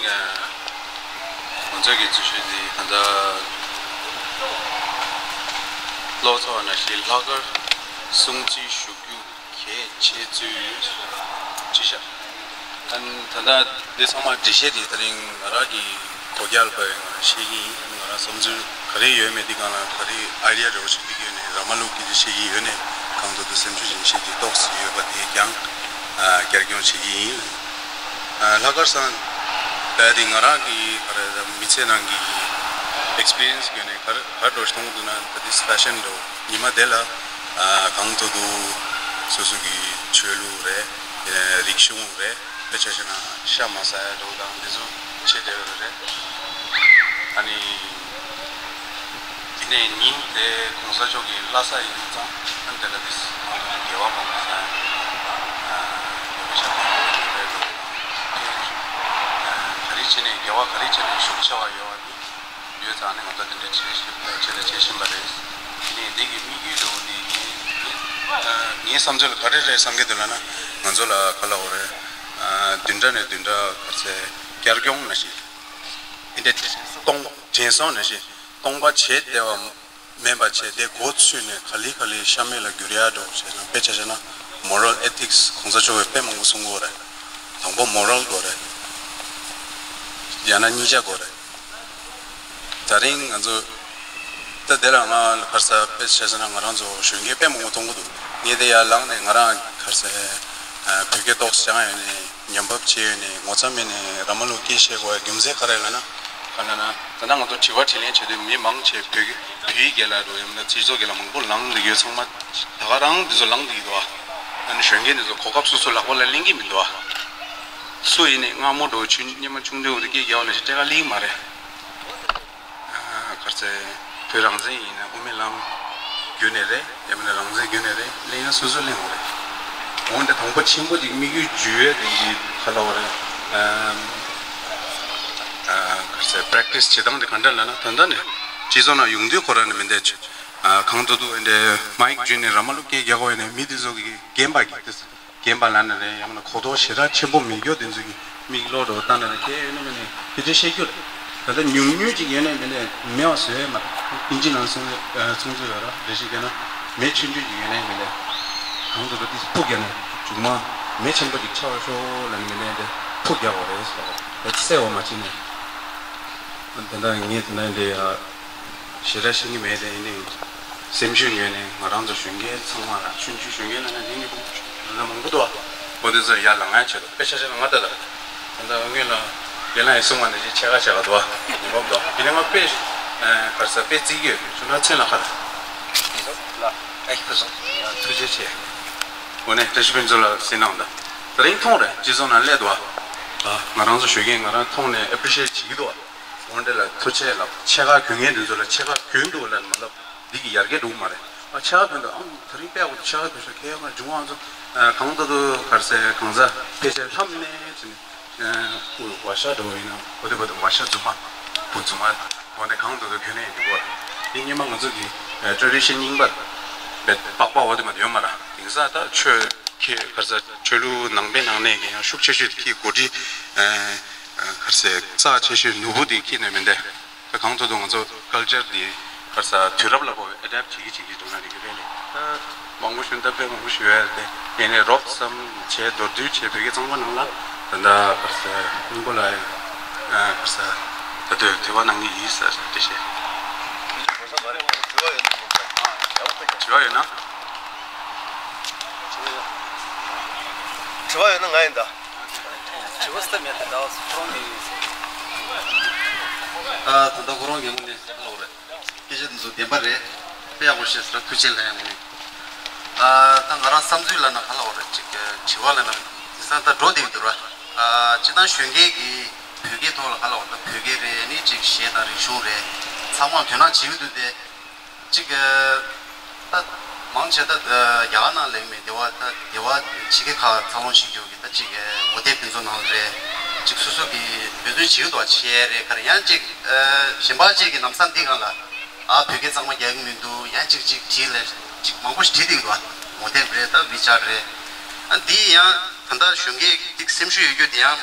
ང་ཚོ་གི་རྩིས་ཞུ་འདི་ད་ལྟ་ ལོ་ཚོ་བ་ནང་བཞིན་ལྷག་དཀར་སྲུང་བརྩི་ཞུ་རྒྱུ་གལ་ཆེ་ཚུལ་ཅི་བཞག་ཨན་ད་ལྟ་འདི་ཚང་མ་འགྲེལ་བཤད་དེ་ད་རིང་ང་རང་གི་གོ་རྒྱལ་པ་ང་རང་བཤད་ཀྱི་ཡིན། ང་རང་བསམ་ཚུལ་ག་རེ་ཡོད་མེད་འདི་སྒང་ལ་ག་རེ་ཨའི་ཌི་ཡ་འདྲ་བོ་ཞིག་སྟེར་གྱི་ཡོད་ནས་ར་མ་ལུག་གི་འདི་བཤད་ཀྱི་ཡོད་ནས་གང་ཐུབ་ཐུབ་སེམས་ཤུགས་ཅན་བཤད་ཀྱི་ཏོག་ཙམ་ཡོད་པ་དེ་ཀྱང་ཨ་བསྐྱར་སྐྱོང་བྱེད་ཀྱི་ཡིན། ཨ་ལྷག་དཀར་སང་ད་དེ་ང་རང་གི་ག་རེ་མི་ཚེ་ནང་གི་ཨེག་སི་པི་རི་ཡན་སི་ཡོད་ནས་ག་རེ་ག་རེ་འདྲ་བོ་ཞིག་མཐོང་གི་འདུག་ན་ད་དེ་ཕེ་ཤན་འདྲ་བོ་ཉི་མ་དེ་ལ་ཨ་གང་ཐུབ་ཐུབ་སོ་སོ་གི་ཆོས་ལུགས་རེད། རིག་གཞུང་རེད། དཔེ་ཆ་བཞག་ན་ཤ་མ་ཟ་ཡ་འདྲ་བོ་དང་འདི་ཚོ་བྱེད་བསྡད་ཡོད་རེད། ཨ་ནི་དེ་ནས་ཉིན་དེ་གོང་ས་མཆོག་གི་བླ་གཟའ་ཡིན་ཙང་ཨ་ནི་དེ་ལ་དེ་ང་ཚོ་དགེ་བ་མང་པོ་བཟང་ཡ་ཡོད་པའི་ཆ་ནས་ཡོད་རེད་འདུག་ག་རེ་བྱས་ནས་དགེ་བ་ག་རེ་བྱས་ནས་ཤུགས་ཆེ་བ་ཡོད་བ་དེ། ཡོད་ཙང་ནི་ང་ཚོ་དེ་འདྲ་བྱེད་བཞིན་བྱེད་དང་བྱེད་བཞིན་པ་རེད། དེ་ནས་འདི་གི་དམིགས་ཡུལ་འདྲ་བོ་འདི་ངའི་ངའི་བསམ་ཚུལ་ལ་ག་རེ་རེད་བསམ་གྱི་འདུག་ལབ་ན་ང་ཚོ་ལ་ག་ལབ་དགོས་རེད། བདུན་ཕྲག་ནས་བདུན་ཕྲག་ག་ཚད་བསྐྱར་སྐྱོང་ནང་བཞིན་འདི་འདྲ་སྟོང་དྲན་གསོ་ནང་བཞིན་སྟོང་པ་བྱས་བསྡད་པ་མིན་པ་བྱས་ཏེ་མགོ་ཚོས་ནས་ག་ལེ་ག་ལེ་ཤ་མེད་ལ་འགྱུར་ཡག་འདྲ་བོ་བྱས་ན་དཔེ་ཆ་བཞག་ན་མོ་རལ་ཨེ་ཐིག་སི་གོང་ས་མཆོག་གིས་དཔེ་མང་པོ་གསུང་གི་ཡོད་རེད། དང་པོ་མོ་རལ་དགོས་རེད། ཡང་ན་གཉིས་ཆ་དགོས་རེད། ད་རིང་ང་ཚོ་ད་དེ་ལ་ང་ག་རེ་ཟེར་དཔེ་བྱས་ཟེར་ན་ང་རང་ཚོ་གཞོན་སྐྱེས་དཔེ་མང་པོ་མཐོང་གི་འདུག་ངས་དེ་ཡར་ལངས་ནས་ང་རང་ག་རེ་ཟེར་བོད་སྐད་ཏོག་ཙམ་སྦྱངས་ཡོད་ནས་ཉམས་བབ་བྱས་ཡོད་ནས་ངོ་ཚ་མེད་ནས་ར་མ་ལུག་སྐད་བཤད་དགོས་ཡ་རྒྱུ་མཚན་ག་རེ་ལབ་ན་ག་ལབ་ན་ད་ལྟ་ང་ཚོ་དྲི་བ་དྲིས་ལན་བྱེད་དུས་མི་མང་ཆེ་བོད་བོད་ཡིག་སྒང་ལ་འགྲོ་ཡ་མིན་ན་སྤྱི་ཚོགས་སྒང་ལ་མང་པོ་ལངས་བསྡད་ཡོད། ཚང་མ་ད་ག་རང་འདི་ཚོ་ལངས་བསྡད་ཀྱི་འདུག་ཨ་ནི་གཞོན་སྐྱེས་འདི་ཚོ་གོ་སྐབས་སོ་སོ་ལག་པ་ལ་ལེན་གྱི་མི་འདུག་ཨ། སུ་ཡིན་ནའི་སྔ་མོ་འདྲ་བོ་ཆུང་སྔོན་མ་ཆུང་དུས་འོ་དེ་སྐད་རྒྱག་པ་ནང་བཞིན་སྤྲད་ཁ་ལེན་གྱི་མ་རེད། ཨ་ག་རེ་ཟེར། བོད་རང་བཙན་ཡིན་ན་དབུ་མའི་ལམ་བརྒྱུད་ནས་རེད། ཡང་མིན་ན་རང་བཙན་བརྒྱུད་ནས་རེད། ལེན་ཡ་སོ་སོ་ལེན་དགོས་རེད། འོན་ཏེ་དང་པོ་ཆེན་པོ་ཅིག་དམིགས་ཡུལ་བརྗོད་ཡ་དེ་ཡིན་ག་ལབ་དགོས་རེད། ཨམ། ཨ་ག་རེ་ཟེར། པེ་རེག་ཊི་སི་བྱེད་སྟངས་དེ་ག་འདྲ་ལབ་ན་ད་ལྟ་ནས་སྤྱི་ཚོགས་ནང་ཡོང་དུས་ཁོ་རང་ནས་མི་འདས་ཆེ། ཨ་གང་ཐུབ་ཐུབ་འདི་མའིག་བརྒྱུད་ནས་ར་མ་ལུག་སྐད་རྒྱག་དགོས་ཡ་ནས་མི་དེ་ཚོ་གི་རྒན་པ་གི་དེ། རྒན་པ་ལབ་ན་རེད། ཡང་ན་གོ་རྟོགས་ཞེ་དྲག་ཆེན་པོ་མེད་མཁན་དེ་ཚོ་གི་མིག་ལོག་འགྲོ་བཏང་ན་རེད། དེ་ཡོད་ན་མིན་ནས་དེ་འདྲ་བཤད་རྒྱུ་རེད། ད་ལྟ་ཉུང་ཉུང་ཅིག་ཡོད་ན་མིན་ནས་མེད་པ་བཟོས་མ་རེད། དབྱིན་ཇི་ནང་གསུང་གསུང་ཚུལ་ཡོད་ར། འགྲེལ་བཤད་བརྒྱབ་ན་མེ་ཆུང་ཆུང་ཅིག་ཡོད་ན་མིན་ནས་གང་དུ་འགྲོ་དེ་ཕུག་རྒྱག་ན་མཇུག་མ་མེ་ཆེན་པོ་ཅིག་ཆགས་ཤོག་ལབ་ན་མིན་ནས་དེ་ཕུག་རྒྱག་དགོས་རེད་ཟེར་བ་རེད། ད་གསལ་བ་མ་བྱས་ནས་ད་ལྟ་ངས་ད་ལྟ་འདི་ཞེ་དྲག་ཤེས་ཀྱི་མེད་དེ། ཡིན་ནའི་སེམས་ཤུགས་ཡོད་ནས་ང་རང་ཚོ་གཞོན་སྐྱེས་ཚང་མ་ལ་ཆུང་ཆུང་གཞོན་སྐྱེས་ལ་ནི་ཡིན་ནའི་ད་མང་པོ་འདུག་འོ་དེ་ཚོ་ཡར་ལངས་ཡ་ཆེད་དུ་དཔེ་ཆ་བཞག་ན་ང་ལྟ་ད་ད་ལྟ་སྔོན་ལ་རྒན་ལགས་ཡིན་གསུང་བ་ནང་བཞིན་ཕྱེད་ཀ་ཕྱེད་ཀ་འདུག་ཡིན་པ་འདུག་ཡིན་ནའི་ང་དཔེ་ག་རེ་ཟེར་དཔེ་བརྩི་གི་ཡོད། ཁྱོད་རང་མཚན་ལ་ག་རེ་ལ་ཨེ་ཁུ་སོང་ཐུགས་རྗེ་ཆེ། འོ་ནས་བཀྲ་ཤིས་ཕུན་ཚོགས་ལགས་གཟིགས་གནང་ད། དེ་རིང་མཐོང་རེད། སྤྱི་ཚོགས་ནང་སླེབས་འདུག་ཨ། ང་རང་ཚོ་གཞོན་སྐྱེས་ང་རང་མཐོང་ནས་ཨེ་པི་རི་ཤི་ཨེཊ་བྱེད་ཀྱི་འདུག་ཨ། འོན་ཏེ་ལ་ཐུགས་རྗེ་ལ་ཕྱེད་ཀ་གྱོན་མཁན་དེ་ཚོ་ལ་ཕྱེད་ཀ་གྱོན་འདུག་ལབ་མ་ལབ། འདི་གི་ཡར་རྒྱས་འགྲོ་གི་མ་རེད། ཨ་ཕྱེད་ཀ་གྱོན་འདུག་ཨང་དེ་རིང་དཔེ་ཡག་པོ་འདུག་ཕྱེད་ཀ་གྱོན་ཤག་ཁྱེད་ཡང་འབྱུང་བ་ཚོ་གང་ལྟར་དུ་ག་རེ་ཟེར་གང་ཟག་ཕལ་ཆེར་ལྷམ་མེད་ཟེར་ནས་ཨ་བ་ཤ་འགྲོ་ཡིན་ན་གོ་དེ་བ་དུ་བ་ཤ་རྫུན་མ་བུ་རྫུན་མ་འོ་ནས་གང་ལྟར་དུ་གྱོན་ནས་ཡིན་འདུག་གོ། འདི་སྔོན་མ་ང་ཚོ་གི་ཨ་ཊེ་རེ་ཌི་ཤན་རྙིང་པ་རེད། པགས་པ་འོ་དེ་མ་ཡོད་མ་རེད། དེང་སང་ད་ཆོས་ཁྱེད་ག་རེ་ཟེར་ཆོས་ལུགས་ནང་པའི་ནང་ནས་ཀྱི་ཡང་ཤུགས་ཆེ་ཤོས་དེ་ཁྱེད་གོ་སྒྲིག་ཨ་ག་རེ་ཟེར་རྩ་ཆེ་ཤོས་ནོར་བུ་དེ་ཁྱེད་ནས་མི་འདས། ད་གང་ཐུབ་ཐུབ་ང་ཚོ་ཀལ་ཅར་འདི་ག་རེ་ཟེར་དུས་རབས་ལ་བབ་པའི་ཨེ་ཌེབ་བྱེད་ཀྱི་བྱེད་ཀྱི་འགྲོ་ན་འགྲིག་གི་རེད་ལེ། ད་མང་པོ་ཞུ་ན་ད་དཔེ་མང་པོ་ཞུ་ཡ་རེད་དེ། ཡིན་ནའི་རོབ་ཙམ་བྱས་མདོར་བསྡུས་བྱས་བོད་སྐད་གཙང་མ་ནང་ལ་ད་ལྟ་ག་རེ་ཟེར་སྙིང་པོ་ལ་ཡང་ག་རེ་ཟེར་ད་དུས་དྲི་བ་གནང་གི་ཡིན་ཟེར་འགྲེལ་བཤད། དྲི་བ་ཡོད་ན། དྲི་བ་ཡོད་ན་ང་ཡིན་ད། དྲི་བ་སྟབས་མེད་དེ་ད་ཁོ་རང་གི། ཨ་ད་ལྟ་ཁོ་རང་གི་ངོས་ནས་ལོག་རེད། སྐད་ཆ་འདི་ཚོ་བདེན་པ་རེད། དཔེ་ཡག་པོ་བཤད་ཟེར་ཐུགས་རྗེ་ལན་ཡང་མིན། ཨ་ད་ང་རང་བསམ་ཚུལ་ལ་ན་ག་ལ་འོ་རེད་ཅིག་དྲི་བ་ལ་ན་དེང་སང་ད་འགྲོ་བསྡད་ཀྱི་འདུག་ར། ཨ་སྤྱི་བཏང་གཞོན་སྐྱེས་ཀྱི་བོད་སྐད་ཐོག་ལ་ག་ལ་འོ་ད་བོད་སྐད་རེད་ནི་ཅིག་གཞས་དང་རིག་གཞུང་རེད། ཚང་མ་དོ་སྣང་བྱེད་ཀྱི་འདུག་སྟེ། ཅིག་ད་མང་ཆེ་ད་རྒྱ་གར་ནང་ལེགས་མེད་སྡེ་བ་ད་སྡེ་བ་ཕྱི་རྒྱལ་ཁག་འཚར་ལོངས་བྱེད་རྒྱུ་གི་ད་ཅིག་ངོ་དེབ་དེ་ཚོ་ནང་རེད། ཅིག་སོ་སོ་གི་འབད་བརྩོན་བྱེད་ཀྱི་འདུག་བ་བྱས་རེད། ག་རེ་ཡང་ཅིག་གཞན་པ་ཅིག་གི་ལམ་སང་འདི་སྒང་ལ་ཨ་བོད་སྐད་གཙང་མ་རྒྱག་གི་མི་འདུག་ཡང་ཅིག་ཅིག་བྲིས་ལས་ཅིག་མང་པོ་ཞིག་བྲིས་བསྡད་ཀྱི་འདུག་བ། ངོ་དེབ་རེད་ད་ཝི་ཆེ་ཊི་རེད། ཨ་འདི་ཡང་ད་ལྟ་གཞོན་སྐྱེས་ཀྱི་སེམས་ཤུགས་ཡོད་རྒྱུ་དེ་ཡང་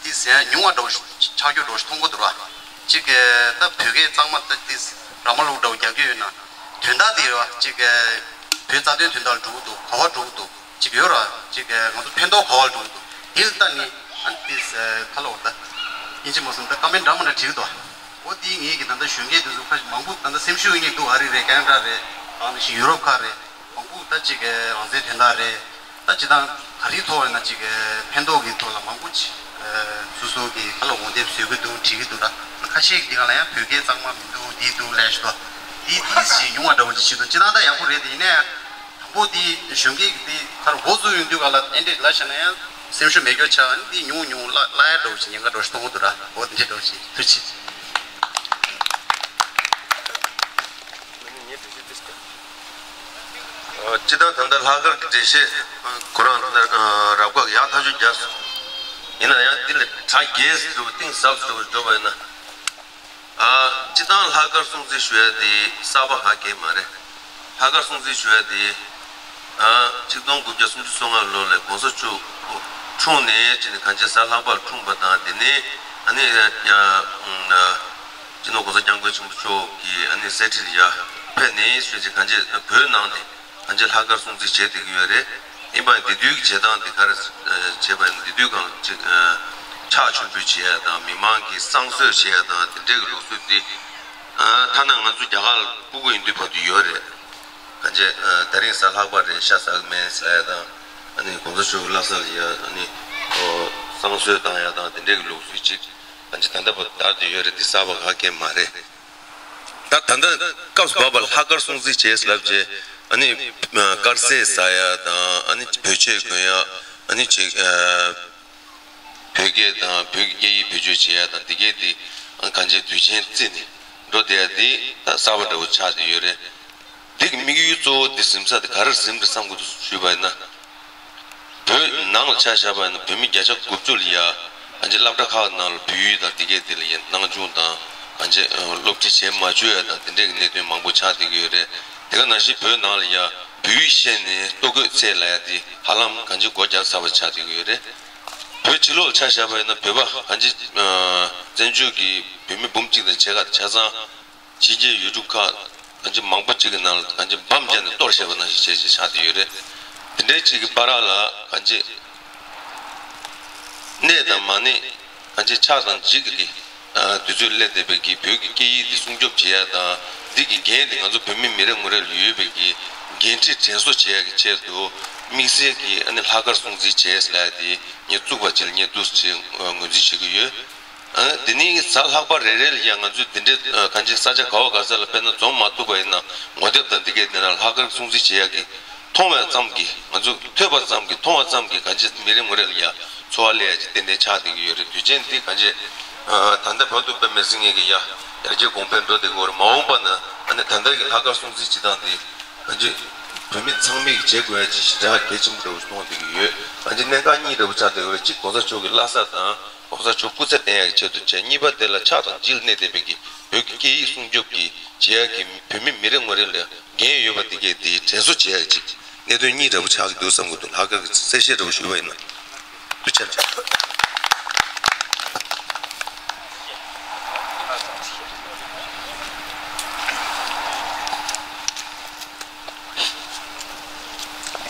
དེ་ཟེར་ཉུང་བ་འདྲ་བོ་ཆགས་རྒྱུ་འདྲ་བོ་ཞིག་མཐོང་གི་འདུག་ར། གཅིག་གིས་ད་བོད་སྐད་གཙང་མ་ད་དེ་ར་མ་ལུག་འདྲ་བོ་རྒྱག་གི་ཡོད་ན་ དོན་དག་དེ་རེད་བ། ཅིག་བོད་རྩ་དོན་དོན་དག་ལ་འགྲོ་གི་འདུག་ག་པར་འགྲོ་གི་འདུག་ཅིག་ཡོད་ར། ཅིག་ང་ཚོ་ཕན་ཐོགས་ག་པར་འགྲོ་གི་འདུག་དེ་ལ་ལྟ་ནི་ཨ་ནི་དེ་ག་ལ་འོ་ད་ཨིན་ཇི་མ་སོང་ད་ཀ་མེན་འདྲ་མི་འདྲ་བྲིས་འདུག་འོ་དེ་ངེད་ཀྱི་ད་ལྟ་གཞོན་སྐྱེས་དེ་ཚོ་ཁ་ཤས་མང་པོ་ད་ལྟ་སེམས་ཤུགས་ཡོད་མཁན་འདུག་ཨ་རི་རེད། ཁེ་ན་ཌ་རེད། ཨ་ནི་ཤི་ཡུ་རོབ་ཁག་རེད། མང་པོ་ད་ཅིག་རང་བཙན་དོན་དག་རེད། ད་སྤྱི་བཏང་ག་རེའི་ཐོག་ཡིན་ན་ཅིག་ཕན་ཐོགས་ཀྱི་ཐོག་ལ་མང་པོ་ཅིག་སོ་སོ་གི་ཁ་ལ་འོང་དེབ་བཟོ་གི་འདུག་བྲིས་ཀྱི་འདུག་ད་ཁ་ཤས་ཀྱི་སྒང་ལ་ཡང་བོད་སྐད་གཙང་མ་མི་འདུག་འདི་འདུག་ལས་ཞུ་ད་འདི་འདི་ཞིག་ཡོང་བ་འདྲ་བོ་ཅིག་བྱེད་དུས་སྤྱི་བཏང་ད་ཡག་པོ་རེད། དེ་ཡིན་ན་ཡང་དང་པོ་འདི་གཞོན་སྐྱེས་ཀྱི་འདི་ཁར་འགོ་བཙུགས་ཡོང་དུས་ག་ལ་ཨེ་འདྲས་ལ་བྱས་ན་ཡང་སེམས་ཤུགས་མེད་སྐྱོ་ཆགས། འདི་ཉུང་ཉུང་བརླག་བརླག་ཡ་འདྲ་བོ་ཅིག་ཉེན་ཁ་འདྲ་བོ་ཞིག་མཐོང་གི་འདུག་ར། འོ་འདི་འདྲས་འདྲ་བོ་ཅིག་ཐུགས་རྗེ་ཆེ། སྤྱི་བཏང་ད་ལྟ་ལྷག་དཀར་གྱི་འགྲེལ་བཤད་ཁོ་རང་ད་ལྟ་རབ་དཀར་ཡག་ཐག་ཆོད་རྒྱག་སོང་། ཡིན་ན་ཡང་འདི་ལ་གྲ་རྒྱས་སུ་འགྲོ་བ་གཏིང་ཟབ་སུ་འགྲོ་བ་འགྲོ་བ་ཡིན་ན། སྤྱི་བཏང་ལྷག་དཀར་སྲུང་བརྩི་ཞུ་ཡ་དེ་གསར་པ་ཧ་གེ་མ་རེད། ལྷག་དཀར་སྲུང་བརྩི་ཞུ་ཡ་དེ་ཆིག་སྟོང་དགུ་བརྒྱ་སུམ་ཅུ་སོ་ལྔ་ལོ་ལ་གོང་ས་མཆོག་འཁྲུངས་ནས་ཅི་ནས་གང་ཅི་གཟའ་ལྷག་པར་འཁྲུངས་པ་དང་དེ་ནས་ཨ་ནི་ཡ། སྤྱི་ནོར་༸གོང་ས་༸སྐྱབས་མགོན་ཆེན་པོ་མཆོག་གིས་ཨ་ནི་གསེར་ཁྲིར་ཡར་ཕེབས་ནས་ཞུས་ཅིག་གང་ཅི་བོད་ནང་ནས་གང་ཅི་ལྷག་དཀར་སྲུང་བརྩི་བྱེད་བསྡད་ཀྱི་ཡོད་རེད། ཡིན་པ་འདི་དུས་ཀྱི་བྱེད་སྟངས་འདི་ག་རེ་བྱེད་པ་ཡིན་འདི་དུས་གང་ཅི་ཕྱག་མཆོད་འབུལ་བྱེད་ཡ་དང་མི་མང་གི་བསང་གསོལ་བྱེད་ཡ་དང་དེ་འདྲའི་གི་ལུགས་སྲོལ་འདི་ཐ་ན་ང་ཚོ་རྒྱ་གར་ལ་སྤུ་གུ་ཡིན་དུས་བར་དུ་ཡོད་རེད། གང་ཅི་ད་རིང་གཟའ་ལྷག་པ་རེད་ཤ་ཟ་གི་མེད་ཟེར་ཡ་དང་ཨ་ནི་༸གོང་ས་མཆོག་གི་བླ་གཟའ་ལ་ཡ་ཨ་ནི་བསང་གསོལ་བཏང་ཡ་དང་དེ་འདྲའི་གི་ལུགས་སྲོལ་ཅིག་ཨ་ནི་ད་ལྟ་བར་དར་དུ་ཡོད་རེད། འདི་གསར་པ་ག་གེ་མ་རེད། ད་ད་ལྟ་སྐབས་བབ་པ་ལ་ལྷག་དཀར་སྲུང་བརྩི་བྱས་ལབ་རྗེས་ཨ་ནི་དཀར་ཟས་ཟ་ཡ་དང་ཨ་ནི་བོད་ཆས་གོན་ཡ་ཨ་ནི་ཅིག་བོད་སྐད་དང་བོད་ཀྱི་སྐད་ཡིག་བེད་སྤྱོད་བྱེད་ཡ་དང་འདི་གས་དེ་གང་ཅི་དུས་ཆེན་བརྩིས་ནས་འགྲོ་བསྡད་ཡ་དེ་ད་གསར་པ་འདྲ་བོ་ཆགས་བསྡད་ཡོད་རེད། འདི་གི་དམིགས་ཡུལ་གཙོ་བོ་དེ་ཟིན་ས་དེ་ག་རེ་ཟིན་པ་རེད་བསམ་གྱི་འདུག་ཞུས་པ་ཡིན་ན། བོད་ནང་ལ་ཆ་བཞག་པ་ཡིན་ན་བོད་མི་བརྒྱ་ཆ་དགུ་བཅུ་ལ་ཡ་ཨ་ཅེ་སློབ་གྲྭ་ཁག་ནང་ལ་བོད་ཡིག་དང་དེ་གས་དེ་ལ་ཡ་སྣང་ཆུང་དང་ཨ་ཅེ་སློབ་ཁྲིད་བྱེད་མ་བཅུག་ཡ་དང་དེ་འདྲས་ཀྱི་གནད་དོན་མང་པོ་ཆགས་བསྡད་ཀྱི་ཡོད་རེད། དེ་ག་ནང་བཞིན་བོད་ནང་ལ་ཡ་བོད་ཡིག་ཤེས་ནས་ལྟོ་གོས་འཚོལ་ལབ་ཡ་དེ་ཧ་ལམ་གང་ཅི་སྒོ་རྒྱག་ཚར་བ་ཆགས་བསྡད་ཀྱི་ཡོད་རེད། བོད་ཕྱི་ལོགས་ལ་ཆ་བཞག་པ་ཡིན་ན་བོད་པ་གང་ཅི་བཙན་བྱོལ་གྱི་བོད་མི་འབུམ་གཅིག་དང་ཕྱེད་ཀ་ཆ་ཚང་། ཕྱི་རྒྱལ་ཡུལ་གྲུ་ཁག་གང་ཅི་མང་པོ་གཅིག་གི་ནང་ལ་གང་ཅི་འབམ་བརྒྱབ་ནས་གཏོར་བཞག་པ་ནང་བཞིན་བྱས་བྱས་ཆགས་བསྡད་ཡོད་རེད། དེ་འདྲའི་གཅིག་གི་བར་ལ་གང་ཅི་གནས་དང་མ་གནས་གང་ཅི་ཆགས་དང་འཇིག་གི་དུས་ཚོད་སླེབས་བསྡད་པའི་གི་བོད་ཀྱི་སྐད་ཡིག་འདི་སྲུང་སྐྱོབ་བྱེད་ཡ་དང་འདི་གི་འགན་འདི་ང་ཚོ་བོད་མི་མི་རེ་ངོ་རེ་ལ་ཡོད་པའི་གི་འགན་འཁྲི་དྲན་གསོ་བྱེད་ཡ་གི་ཆེད་དུ་དམིགས་བསལ་གྱི་ཨ་ནི་ལྷག་དཀར་སྲུང་བརྩི་བྱས་ཟེར་ཡ་དེ་ངས་བཙུགས་པ་ཅིག་ལ་ངས་འདུག་སེ་ངོས་འཛིན་བྱེད་ཀྱི་ཡོད། ཨ་ནི་འདི་ནི་གཟའ་ལྷག་པ་རེ་རེ་ལ་ཡང་ང་ཚོས་འདི་འདྲའི་ཨ་གང་ཅི་ས་ཆ་ག་བ་ག་ས་ལ་དཔེར་ན་འཛོམས་མ་ཐུབ་པ་ཡིན་ན་ངོ་དེབ་དང་འདི་གའི་དེ་ན་ལྷག་དཀར་སྲུང་བརྩི་བྱེད་ཡག་གི་མཐོང་བ་ཙམ་གྱིས་ང་ཚོས་ཐོས་པ་ཙམ་གྱིས་མཐོང་བ་ཙམ་གྱིས་གང་ཅི་མི་རེ་ངོ་རེ་ལ་ཡང་ཚོར་བ་སླེབས་ཡག་ཅིག་ཏན་ཏན་ཆགས་བསྡད་ཀྱི་ཡོད་རེད། དུས་ཆེན་འདི་གང་ཅི་ཨ་ད་ལྟ་བར་དུ་དཔེ་མི་སྲིད་ངེས་ཀྱི་ཡ་ཡར་རྒྱས་གོང་འཕེལ་འགྲོ་བསྡད་ཀྱི་ཡོད་རེད། མ་འོངས་པ་ན་ཨ་ནི་ད་ལྟ་གི་ལྷག་དཀར་སྲུང་བརྩི་བྱེད་སྟངས་འདི་གང་ཅི་བོད་མི་ཚང་མས་བྱེད་དགོས་ཡ་ཅིག་ཞེ་དྲག་གལ་ཆེན་པོ་འདྲ་བོ་མཐོང་བསྡད་ཀྱི་ཡོད། གང་ཅི་གནད་འགག་གཉིས་འདྲ་བོ་ཆགས་བསྡད་ཡོད་རེད། གཅིག་༸གོང་ས་མཆོག་གི་བླ་གཟའ་དང་༸གོང་ས་མཆོག་སྐུ་ཚེ་བརྟན་ཡག་གི་ཆེད་དུ་བྱས། གཉིས་པ་དེ་ལ་ཆགས་དང་འཇིགས་གནས་བསྡད་པའི་གི་བོད་ཀྱི་སྐད་ཡིག་སྲུང་སྐྱོབ་ཀྱི་བྱེད་ཡག་གི་བོད་མི་མི་རེ་ངོ་རེ་ལ་འགན་ཡོད་པ་དེ་གས་དེ་དྲན་གསོ་བྱེད་ཡག་ཅིག་གནད་དོན་གཉིས་འདྲ་བོ་ཆགས་ཀྱི་འདུག་བསམ་གྱི་འདུག་ལྷག་དཀར་གྱི་གསལ་བཤད་འདྲ་བོ་ཞུས་པ་ཡིན་ན། ཐུགས་རྗེ་ཆེ།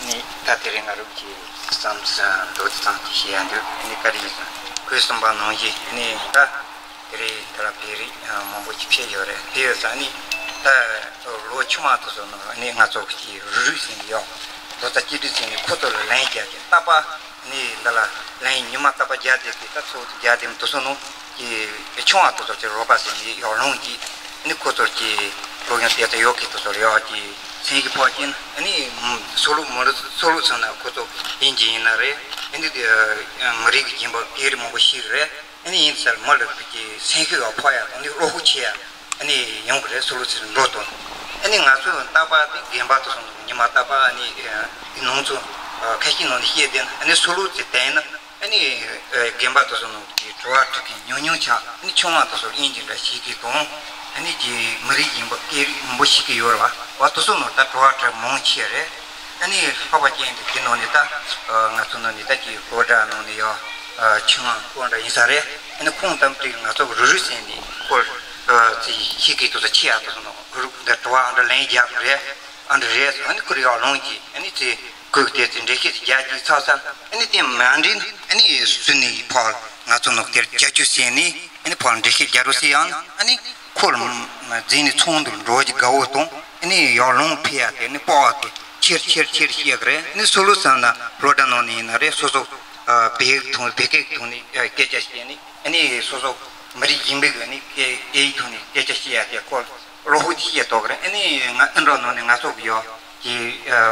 ནི་ད་དེ་རིང་ང་རང་གི་བསམ་ཚུལ་མདོར་བསྡུས་ཙམ་ཞིག་བཤད་ཡ་འདུག་ནི་ག་རེ་ཡིན་ཟེར་ན་ཁོས་གསུངས་པ་ནང་བཞིན་ནི་ད་དེ་རིང་འདི་ལ་བོད་རིགས་མང་པོ་ཞིག་ཕེབས་ཡོད་རེད། ཕེབས་ཡོད་ཙང་ནི་ད་ལོ་ཆུང་བ་དེ་ཚོ་ནང་ནི་ང་ཚོ་གི་རུས་རུས་ཟིན་ཡོད། ལོ་ཙཱ་སྤྱི་འཐུས་ཟིན་ནི་ཁོ་ཚོ་ལ་ལན་རྒྱག་གི་རྟག་པར་ནི་འདི་ལ་ལན་ཉི་མ་རྟག་པར་རྒྱག་བསྡད་དེ་ད་ཚོགས་རྒྱག་བསྡད་དེ་ཚོ་ནང་གི་ཆུང་བ་དེ་ཚོར་གྱི་རོགས་པ་ཟེར་ནས་ཡོག་ལོང་གྱིས་ནི་ཁོ་ཚོར་གྱི་སློབ་ཡོན་དེ་ཚོ་ཡོག་གི་དེ་ཚོར་ཡོག་གི་སེམས་ཀྱི་ཕོག་ཀྱིན་ནི་སོ་ལུག་མི་ལུག་སོ་ལུག་ཚང་ན་ཁོ་ཚོ་ཡིན་གྱི་ཡིན་ན་རེད། ནི་མི་རིགས་ཀྱི་སྦྱིན་པ་སྐད་རིགས་མང་པོ་ཤེས་ཀྱི་རེད། ནི་ཡིན་ཚར་མི་ལུག་གི་སེམས་ཤུགས་ཡོག་ཕོག་ཡ་དང་ནི་བློ་ཁོག་ཆེ་ཡ་ནི་ཡོང་གི་རེད། སོ་ལུག་ཚེ་འགྲོ་དང་ནི་ང་ཚོ་རྟག་པར་དེ་རྒན་པ་དེ་ཚོ་ཉི་མ་རྟག་པར་ནི་ནང་ཚོ་ཁ་ཤས་ནང་ནས་བཤད་དེ་ནི་སོ་ལུག་ཚེ་བསྟན་ན། ཨ་ནི་རྒན་པ་དེ་ཚོ་ནང་གི་གྲྭ་བ་ཁྲིད་མཁན་ཉུང་ཉུང་ཆགས། ཨ་ནི་ཆུང་བ་དེ་ཚོ་དབྱིན་ཇི་འདྲ་ཤེས་ཀྱི་དང་། ཨ་ནི་གི་མི་རིགས་ཡིན་པ་སྐད་རིགས་མང་པོ་ཤེས་ཀྱི་ཡོད་རེད་བ། བ་དེ་ཚོ་ནང་ད་གྲྭ་བ་ཁྲིད་མང་ཆེ་རེད། ཨ་ནི་ལྷག་པ་ཅན་དེ་དེ་ནང་ནས་ད་ང་ཚོ་ནང་ནས་ད་ཀྱི་སློབ་གྲྭ་ནང་ནས་ཡོད་ཆུང་བ་ཁོང་འདྲ་ཡིན་ས་རེད། ཨ་ནི་ཁོང་ཏམ་ཏིག་ང་ཚོ་རུ་རུ་ཟེར་ནས་སྐོར་ཚེ་ཤེས་ཀྱི་དེ་ཚོ་ཆེ་ཡ་དེ་ཚོ་ནང་། ཁུར་འདི་དྲི་བ་ཨ་འདྲ་ལན་རྒྱག་དགོས་རེད། ཨ་འདྲ་རེད་ཟེར། ཨ་ནི་ཁུར་ཡར་ལངས་ཀྱིས་ཨ་ནི་ཚེ་ཁོས་དེ་ཚེ་འགྲེལ་བཤད་ཅིག་རྒྱག་ཅིག་ཚར་ཚར། ཨ་ནི་དེ་མ་འགྲིག་ན་ཨ་ནི་སུ་ནི་ཕར་ང་ཚོ་ནོག་དེར་རྒྱབ་སྐྱོར་བྱས་ནས་ཨ་ནི་ཕར་འགྲེལ་བཤད་རྒྱག་རོགས་ཟེར་ཡང་ཨ་ནི་ཁོ་རྫིག་ནས་ཚོང་དུ་འགྲོ་གི་དགའ་བོ་དང་ཨ་ནི་ཡར་ལངས་ཕེབས་ཡ་དེ་ནི་སྤོབས་པ་དེ་ཆེར་ཆེར་ཆེར་སྐྱེ་གི་རེད། ཨ་ནི་སུ་ལོ་ཚང་ན་སློབ་གྲྭ་ནང་ནས་ཡིན་ན་རེད། སོ་སོ་བོད་ཐོག་བོད་སྐད་ཐོག་ནས་སྐད་ཆ་བཤད་ནས། ཨ་ནི་སོ་སོ་མི་རིགས་ཡིན་པའི་ཨ་ནི་སྐད་སྐད་ཡིག་ཐོག་ནས་སྐད་ཆ་བཤད་ཡ་དེ་ཁོ་བློ་ཁོག་ཅིག་ཡོད་མདོག་རེད། ཨ་ནི་ང་ཨིན་འགྲོ་ནང་ནས་ང་ཚོ་གི་ཡོ་གི་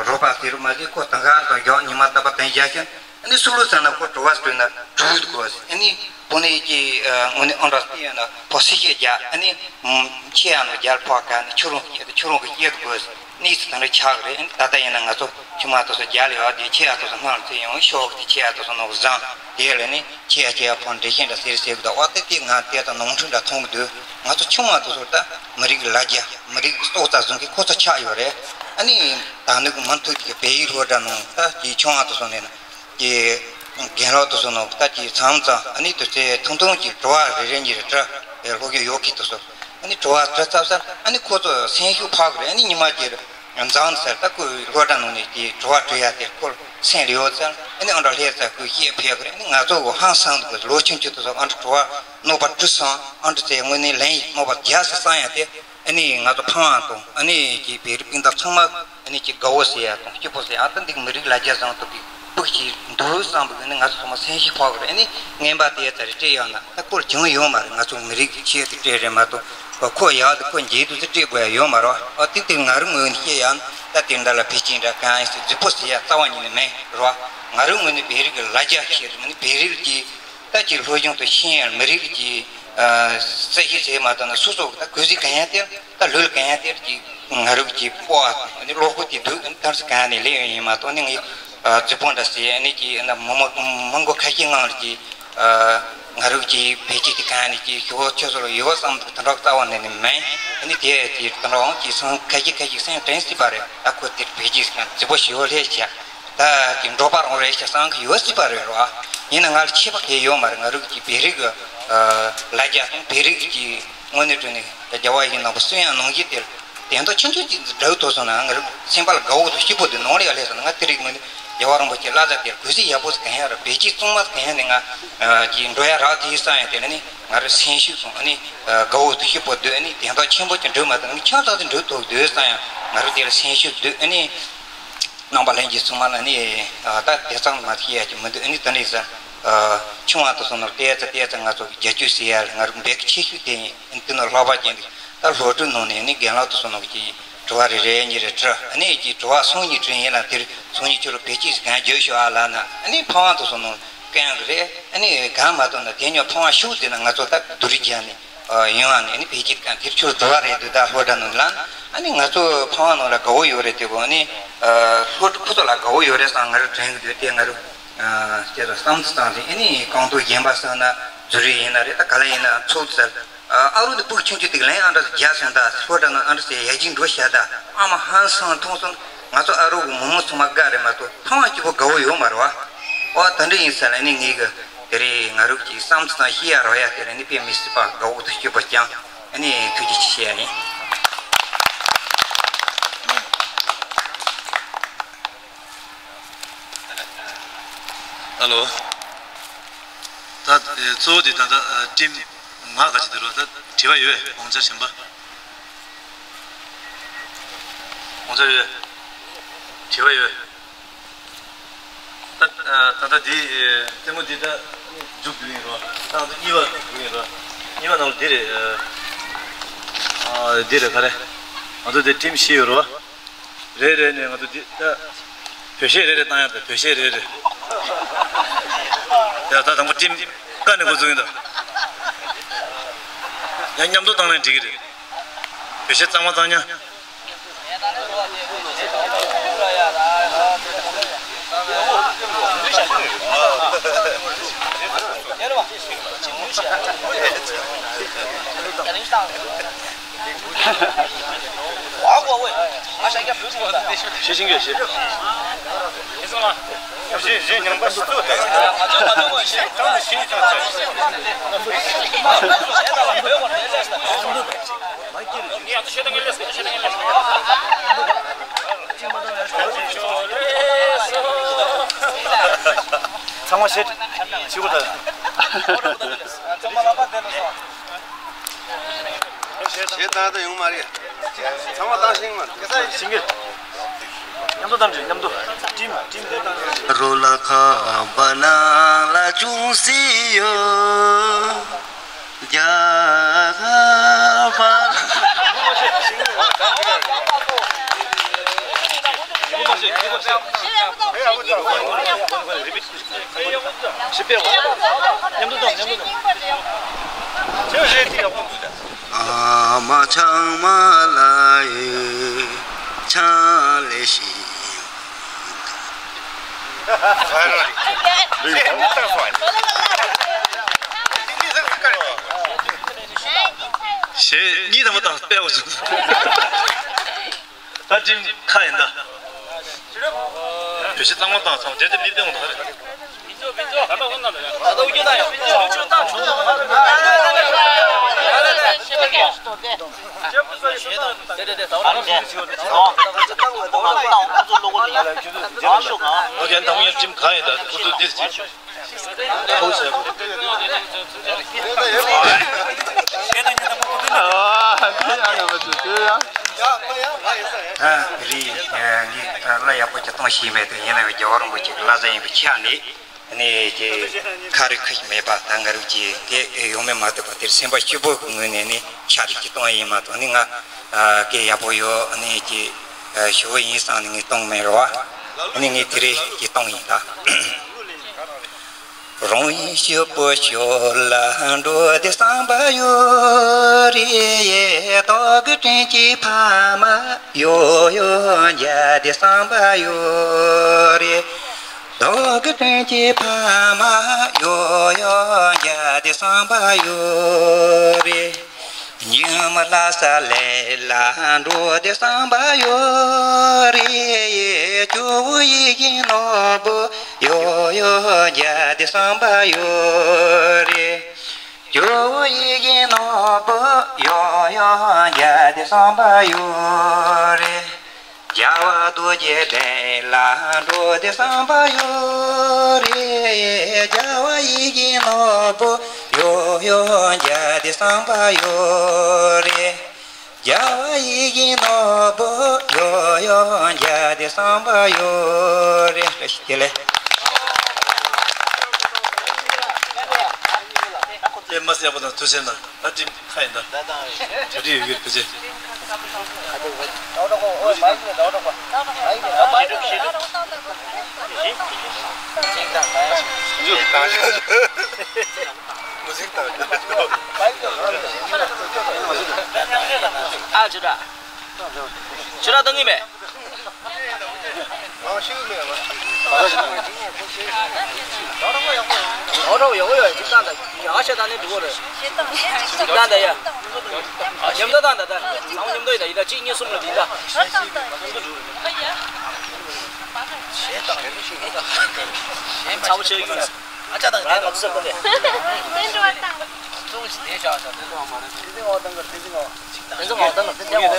རོགས་པ་ཟེར་མ་ཟེར་ཁོ་དང་ག་དང་ཡོ་ཉི་མ་རྟག་པར་དོན་བཞག་ཤིང་། ཨ་ནི་སུ་ལོ་ཟེར་ན་ཁོ་དྲི་བ་དྲིས་ན་དྲུག་དགོས། ཨ་ནི་དངོས་གནས་ཀྱི་དངོས་གནས་ཨིན་འགྲོ་སྟེ་ཡོད་ན་ཕོ་སི་ཤེ་རྒྱ་ཨ་ནི་ཁྱེད་ཡང་ན་རྒྱལ་ཕོག་ག་ནི་ཁྱོད་རང་སྐྱེ་ཁྱོད་རང་གི་སྐྱེ་དགོས། གནས་ཚུལ་དང་རེ་ཆགས་རེད། ད་ལྟ་ཡིན་ན་ང་ཚོ་ཆུང་མ་དེ་ཚོ་རྒྱ་ལ་ཡོད་དེ་ཁྱེད་ཡ་དེ་ཚོ་སྔོན་ཚེ་ཡོང་ཤོག་དེ་ཁྱེད་ཡ་དེ་ཚོ་ནོར་བཟང་དེ་ལས་ནི་ཁྱེད་ཡ་ཁྱེད་ཡ་ཕོན་འགྲེལ་བཤད་འདྲ་ཟེར་ཟེར་གི་འདུག་འོ་དེ་དེ་ང་དེ་དང་ནོར་འཁྲུལ་འདྲ་མཐོང་གི་འདུག་ང་ཚོ་ཆུང་མ་དེ་ཚོ་ད་མི་རིགས་ལ་རྒྱ་མི་རིགས་ཀྱི་སྲོག་རྩ་བཟུང་གི་ཁོ་ཚོ་ཆགས་ཡོད་རེད། ཨ་ནི་ད་ནུ་གི་མུ་མཐུད་ཀྱི་བལ་ཡུལ་སློབ་གྲྭ་ནང་ད་དེ་ཆུང་མ་དེ་ཚོ་ནས་ན། གི་རྒན་ལགས་དེ་ཚོ་ནང་ད་ཀྱི་མཚམས་མཚམས་ཨ་ནི་དུས་ཚོད་ཐུང་ཐུང་གི་དྲི་བ་རེ་རེ་གཉིས་རེ་དྲི་ལྷོ་རྒྱུད་ཡོད་ཀི་དེ་ཚོ་ཨ་ནི་དྲི་བ་དྲི་ཚར་ཚར་ཨ་ནི་ཁོ་ཚོ་སེམས་ཤུགས་འཕར་གི་རེད། ཨ་ནི་ཉི་མ་གཅིག་མཚམས་ཚར་ད་ཁོས་སློབ་གྲྭ་ནང་ནས་ཀྱི་དྲི་བ་དྲི་ཡ་དེ་ཁོ་སེམས་ལ་ཡོད་ཚར། ཨ་ནི་ཨ་འདྲ་ལྷས་ཚར་ཁོས་བཤད་ཕེབས་གི་རེད། ཨ་ནི་ང་ཚོ་གི་ཧང་སང་འདུག་གི་ལོ་ཆུང་ཆུང་དེ་ཚོ་ཨ་འདྲ་དྲི་བ་རྣོ་པ་དྲི་སོང་ཨ་འདྲ་ཚེ་དངོས་གནས་ལན་རྣོ་པ་རྒྱག་ས་སང་ཡ་དེ། ཨ་ནི་ང་ཚོ་ཕ་མ་དང་ཨ་ནི་ཀྱི་བོད་རིགས་སྤུན་ཟླ་ཚང་མ་ཨ་ནི་ཀྱི་དགའ་བོ་ཟེར་ཡ་དང་སྐྱིད་པོ་ཟེར་ཡ་ཨ་ད་འདི་མི་རིགས་ལ་རྒྱ་བཟང་ཐུབ་པའི་ཕུགས་ཀྱི་འདུག་བསམ་པའི་ཨ་ནི་ང་ཚོ་ཚང་མ་སེམས་ཤུགས་འཕར་དགོས་རེད། ཨ་ནི་རྔན་པ་དེ་ཡ་ད་རེ་སྤྲད་ཡོང་ན་ད་སྐོར་བྱུང་ཡོད་མ་རེད། ང་ཚོ་མི་རིགས་ཀྱི་ཆེད་དུ་སྤྲད་རེད་མ་གཏོགས་ཁོ་ཡག་དུ་ཁོ་འཇིག་ཏུ་ཚེ་སྤྲད་དགོས་ཡ་ཡོད་མ་རེད། ཨ་ཏིག་ཏིག་ང་རང་ངོས་ནས་བཤད་ཡ་ད་དེ་འདྲ་ལ་བེད་སྤྱད་འདྲ་གང་ཡིན་ཟེར་རྫིག་པོ་ཟེར་ཡ་རྩ་བ་ཉིད་ནས་མེད་རེད། ང་རང་ངོས་ནས་བོད་རིགས་ཀྱི་ལ་རྒྱ་ཆེ་རེད། ཨ་ནི་བོད་རིགས་ཀྱི་ད་ཀྱི་སློབ་སྦྱོང་དུ་ཤེས་ཡང་མི་རིགས་ཀྱི་ཨ་རྩ་ཤེས་ཟེར་མ་ཐུབ་ན་སོ་སོ་ད་གོས་གཟིགས་གན་ཡ་དེ་ད་ལུས་གན་ཡ་དེ་ཀྱི་ང་རིགས་ཀྱི་སྤོ་བ་ནི་བློ་ཁོག་དེ་འདུག་ད་རྩ་གན་ནས་ལས་ཡོང་ཡིན་མ་གཏོགས་ནི་ངའི་ཨ་རྫི་བོ་འདྲ་ཟེར་ནི་ཀྱི་ན་མི་མི་མི་མགོ་ཁ་ཤས་ངང་ལ་ཀྱི་ཨ་ང་རིགས་ཀྱི་བེད་སྤྱད་དེ་གན་ནས་ཀྱི་ཞུ་བ་ཆོས་སོགས་ཡོད་བསམ་འདུག་ད་འགྲོགས་རྩ་བ་ནས་ནི་མེད། ཨ་ནི་དེ་དེ་ད་འགྲོགས་ཀྱི་སང་ཁ་ཤས་ཁ་ཤས་སེམས་དྲན་སྲིད་པ་རེད། ད་ཁོ་དེར་བེད་སྤྱད་ཟེར་ན་རྫི་བོ་ཞུ་བ་ལས་བྱ། ད་ཀྱི་འགྲོ་པ་རང་རེད་ཤག་བསམ་གི་ཡོད་སྲིད་པ་རེད་རོ། ཡིན་ན་ང་ལ་ཁྱད་པར་གང་ཡོད་མ་རེད། ང་རང་གི་བོད་རིགས་ཀྱི་ལ་རྒྱ་དང་བོད་རིགས་ཀྱི་དངོས་གནས་དྲང་གནས་རྒྱལ་བ་ཡི་ནང་པ་གསུང་ཡང་ནང་བཞིན་དེར་དན་ཏོག་ཆུང་ཆུང་ཅིག་འདྲ་བོ་ཐོག་སོང་ན་ང་རང་སེམས་པ་ལ་དགའ་བོ་དང་སྐྱིད་པོ་དེ་ནང་ལ་ཡ་སླེབས་སོང་ན་ང་དེ་རིགས་ངོས་ནས་རྒྱལ་བ་རིན་པོ་ཆེ་བླ་གཟའ་དེར་གུས་བརྩི་ཡག་པོ་ཟིག་གང་ཡང་ར་བེད་སྤྱད་གཙང་མ་ཟིག་གང་ཡང་ནས་ང་ཀྱི་འགྲོ་ཡ་རག་དེ་ཡི་བསམ་ཡང་དེ་ལ་ནི་ང་རང་སེམས་ཤུགས་སོང་ཨ་ནི་དགའ་བོ་དང་སྐྱིད་པོ་འདུག་ཨ་ནི་དན་ཏོག་ཆེན་པོ་ཅིག་འགྲོ་མ་ཐུབ་ན་ཆང་ཙག་ཙིག་འགྲོ་ཐུབ་འདུག་བསམ་ཡང་ང་རང་དེ་ལ་སེམས་ཤུགས་འདུག་ཨ་ནི། རྣམ་པ་ལྷན་རྒྱས་ཚང་མ་ལ་ནི་ད་དེ་ཙམ་མ་ཤེས་ཡ་ཅིག་མི་འདུག་ཨ་ནི་དེ་འདྲ་ཡིན་ཙང་ཆུང་བ་དེ་ཚོ་ནོར་ཏེ་ཙ་ཏེ་ཙ་ང་ཚོ་གི་རྒྱབ་སྐྱོར་ཟེར་ཡ་ལ་ང་རང་འབད་གི་ཆེ་ཤོས་དེ་ཡིན། ཨ་ནི་དེ་ནོར་ལྷག་པ་ཅན་འདུག་ད་སློབ་ཕྲུག་ནང་ནས་ནི་རྒན་ལགས་དེ་ཚོ་ནོར་གྱི་དྲི་བ་རེ་རེ་གཉིས་རེ་དྲི། ཨ་ནི་ཀྱི་དྲི་བ་སུམ་གཉིས་དྲིས་ཡིན་ལ་དེར་སུམ་གཉིས་ཁྱོད་རང་བེད་སྤྱད་ཟིག་གང་བརྗོད་ཤོག་ཨ་ལབ་ན་ཨ་ནི་ཕ་མ་དེ་ཚོ་ནོར་སྐད་གི་རེད། ཨ་ནི་གང་མ་གཏོགས་ན་དེ་ཉོ་ཕ་མ་ཤུགས་དེ་ན་ང་ཚོ་ད་བསྡུར་རྒྱག་ནས། ཡོང་བ་ནི་ཨ་ནི་བེད་སྤྱད་གང་དེར་ཁྱོད་དྲི་བ་རེད་འདུག་ད་སློབ་གྲྭ་ནང་ལ་ཨ་ནི་ང་ཚོ་ཕ་མ་ནང་ལ་དགའ་བོ་ཡོད་རེད། དེ་གོ་ཨ་ནི་སློབ་ཕྲུག་ཁོ་ཚོ་ལ་དགའ་བོ་ཡོད་རེད་བསམ་ང་རང་དྲན་གི་འདུག་དེ་ང་རང་སྐྱེ་རུ་བསམ་ཚུལ་བཏང་སྟེ་ཨ་ནི་རྐང་ཐོག་རྒན་པ་བསམ་ན་ཛུ་རི་ཡིན་ན་རེད། ད་ག་ལ་ཡིན་ན་ཚོགས་ཚར་ཨ་རུ་འདི་ཕྲུག་ཆུང་ཆུང་དེ་ག་ལན་ཨ་འདྲ་རྒྱག་སོང་ད་སློབ་གྲྭ་ནང་ཨ་འདྲ་ཟེར་ཡ་གཅིག་འགྲོ་བྱ་ད་ཨ་མ་ཧང་སང་མཐོང་སོང་། ང་ཚོ་ཨ་རོགས་ཀྱི་མི་མང་ཚང་མ་དགའ་རེད་མ་གཏོགས་ཕ་མ་གཅིག་པོ་དགའ་བོ་ཡོད་མ་རེད་བ། ཨོ་ད་འདྲ་ཡིན་ས་ལ་ནི་ངེད་ཀྱི་དེ་རིང་ང་རོགས་ཀྱི་བསམ་ཚུལ་དང་ཤེས་ཡ་རོགས་ཡ་དེ་ལ་ནི་དཔེ་མི་སྲིད་པ་དགའ་བོ་དང་སྐྱིད་པོ་ཀྱང་ཨ་ནི་ཐུགས་རྗེ་ཆེ་ཞུ་ཡ་ཡིན། ཨ་ལོ། ད་གཙོ་བོ་དེ་ད་ལྟ་ཊིམ་ང་ག་ཅི་དེ་རོ་ད་དྲི་བ་ཡོད་དགོངས་འཆར་གཞན་པ། དགོངས་འཆར་ཡོད། དྲི་བ་ཡོད། ད་ད་ལྟ་འདི་ལྟད་མོ་འདི་ད་མཇུག་བསྡུ་ཡིན་རོ། ད་ང་ཚོ་གཉིས་པ་བསྡུ་ཡིན་རོ། གཉིས་པ་ནང་ལ་འདི་རེད། ཨ་འདི་རེད་ག་རེ། ང་ཚོ་འདི་ཊིམ་བཞི་ཡོད་རོ། རེ་རེ་ནས་ང་ཚོ་འདི་ད་བོད་གཞས་རེ་རེ་བཏང་ཡ་ད་བོད་གཞས་རེ་རེ། ཡ་ད་དང་པོ་ཊིམ་ཀ་ནས་འགོ་འཛུགས་ཡིན་ད། ཡང་མཉམ་དུ་བཏང་ན་འགྲིག་གི་རེད། བོད་གཞས་གཙང་མ་གཙང་ཉ། ཤེས་ཤིང་གི་ཤེས། ཞེས་ཞེས་ཉམས་པ་སུ་ཚོད་དང་། ཚང་མ་བཤད་ཆི་གོ་ད། ཞེ་ད་ད་ཡོང་མ་རེད། ཚང་མ་བཏང་ཤེས་མ་རེད། ཤེས་ཀྱི། མཉམ་དུ་བཏང་དྲན། མཉམ་དུ་ཊིམ་ཊིམ་དེ་བཏང་དྲན། རོ་ལ་ཁ་བ་ན་ལ་ཅུང་སི་ཡོད། རྒྱ་གར་པ། ཞིབ་པའི་མཉམ་དུ་བཏང་། མཉམ་དུ་བཏང་། ཨ་མ་ཆང་མ་ལ་ཡོད། ཆང་ལེ་ཤི། ཞེ་གཉིས་དང་པོ་དང་སྤེལ་བ་བྱུང་། ད་ཊིམ་ཁ་ཡིན་ད། བོད་ཤི་གཙང་མ་བཏང་སོང་། རྗེས་དེ་མི་སྟོན་འོང་ད་རེད། ཨོ་ཁེ། དང་པོ་ཡང་ཊིམ་ཁ་ཡིན་ད། ཁོ་ཚོ་འདིར་ཅིག་ཨ་རི་ངས་གླུ་ཡག་པོ་ཅིག་གཏོང་ཤེས་མེད་དུ། ཡིན་ན་ཡང་རྒྱལ་བ་རིན་པོ་ཆེ་གི་བླ་བཟང་ཡིན་པའི་ཆ་ནས་ནས་ཀྱི་ཁ་རི་ཁུ་ཞིག་མེད་པ། ད་ང་རུ་ཀྱི་སྐད་ཡོང་མེད་མ་ཐུབ་པ་དེར་སེམས་པ་སྐྱིད་པོ་གི་ངོས་ནས་ནི་ཤ་རི་ཀྱི་གཏོང་ཡིན་མ་གཏོགས་ནི་ང་སྐད་ཡག་པོ་ཡོད་ནས་ཀྱི་ཞུ་བ་ཡིན་བསམ་ནས་ངས་གཏོང་མེད་རོ། ཨ་ནི་ངས་དེ་རིང་ཀྱི་གཏོང་ཡིན་ད། རང་ཡིན་སྐྱིད་པོ་ཞོར་ལ་འགྲོ་དེ་བསམ་པ་ཡོད་རེད། དོ་གི་དྲིན་གྱི་ཕ་མ་ཡོ་ཡོ་མཇལ་དེ་བསམ་པ་ཡོད་རེད། དོ་གི་དྲིན་གྱི་ཕ་མ་ཡོ་ཡོ་མཇལ་དེ་བསམ་པ་ཡོད་རེད། ཉི་མ་ལྷ་ས་ལས་ལ་འགྲོ་དེ་བསམ་པ་ཡོད་རེད། ཇོ་བོ་ཡིད་བཞིན་ནོར་བུ་ཡོ་ཡོ་མཇལ་དེ་བསམ་པ་ཡོད་རེད། ཇོ་བོ་ཡིད་བཞིན་ནོར་བུ་ཡོ་ཡོ་མཇལ་དེ་བསམ་པ་ཡོད་རེད། རྒྱལ་བ་རྡོ་རྗེ་གདན་ལ་འགྲོ་དེ་བསམ་པ་ཡོད་རེད། རྒྱལ་བ་ཡིད་བཞིན་ནོར་བུ་ཡོ་ཡོ་མཇལ་དེ་བསམ་པ་ཡོད་རེད། རྒྱལ་བ་ཡིད་བཞིན་ནོར་བུ་ཡོ་ཡོ་མཇལ་དེ་བསམ་པ་ཡོད་རེད། བཀྲ་ཤིས་བདེ་ལེགས། ཨེ་མ་སི་ཡག་པོ་དང་ཐུགས་རྗེ་གནང་། ད་ཊིམ་ཁ་ཡིན་ད། གྲ་སྒྲིག་ཡོད་རྒྱུ་རེད་ཕལ་ཆེར། ཨ་ཅོ་ད། ཆུ་ར་བཏང་གི་མེད། ཨོ་རོགས་ཡོང་གི་ཡོད། ཅིག་བཏང་ད། ཡག་ཤ་བཏང་ནས་འགྲོ་གི་རེད། ཅིག་བཏང་ད་ཡ། མཉམ་དུ་བཏང་ད་ད། ཚང་མ་མཉམ་དུ་ཡིན་ད། ཡིན་ད་གཅིག་གཉིས་གསུམ་ལ་འདི་ད། མཉམ་དུ་འགྲོ་གི་རེད། ཚ་བོ་ཆེ་གི། ཨ་ཅག་དང་དེ་དང་། དེ་འགྲོ་བ་དང་། ཚོགས་ཀྱི་དེ་བྱ་བ་བྱ་དེ་ཚོ་མ་རེད། དེ་ཚོ་ང་དང་དེ་ཚོ་ང་། དེ་ཚོ་ང་དང་དེ་ཚོ་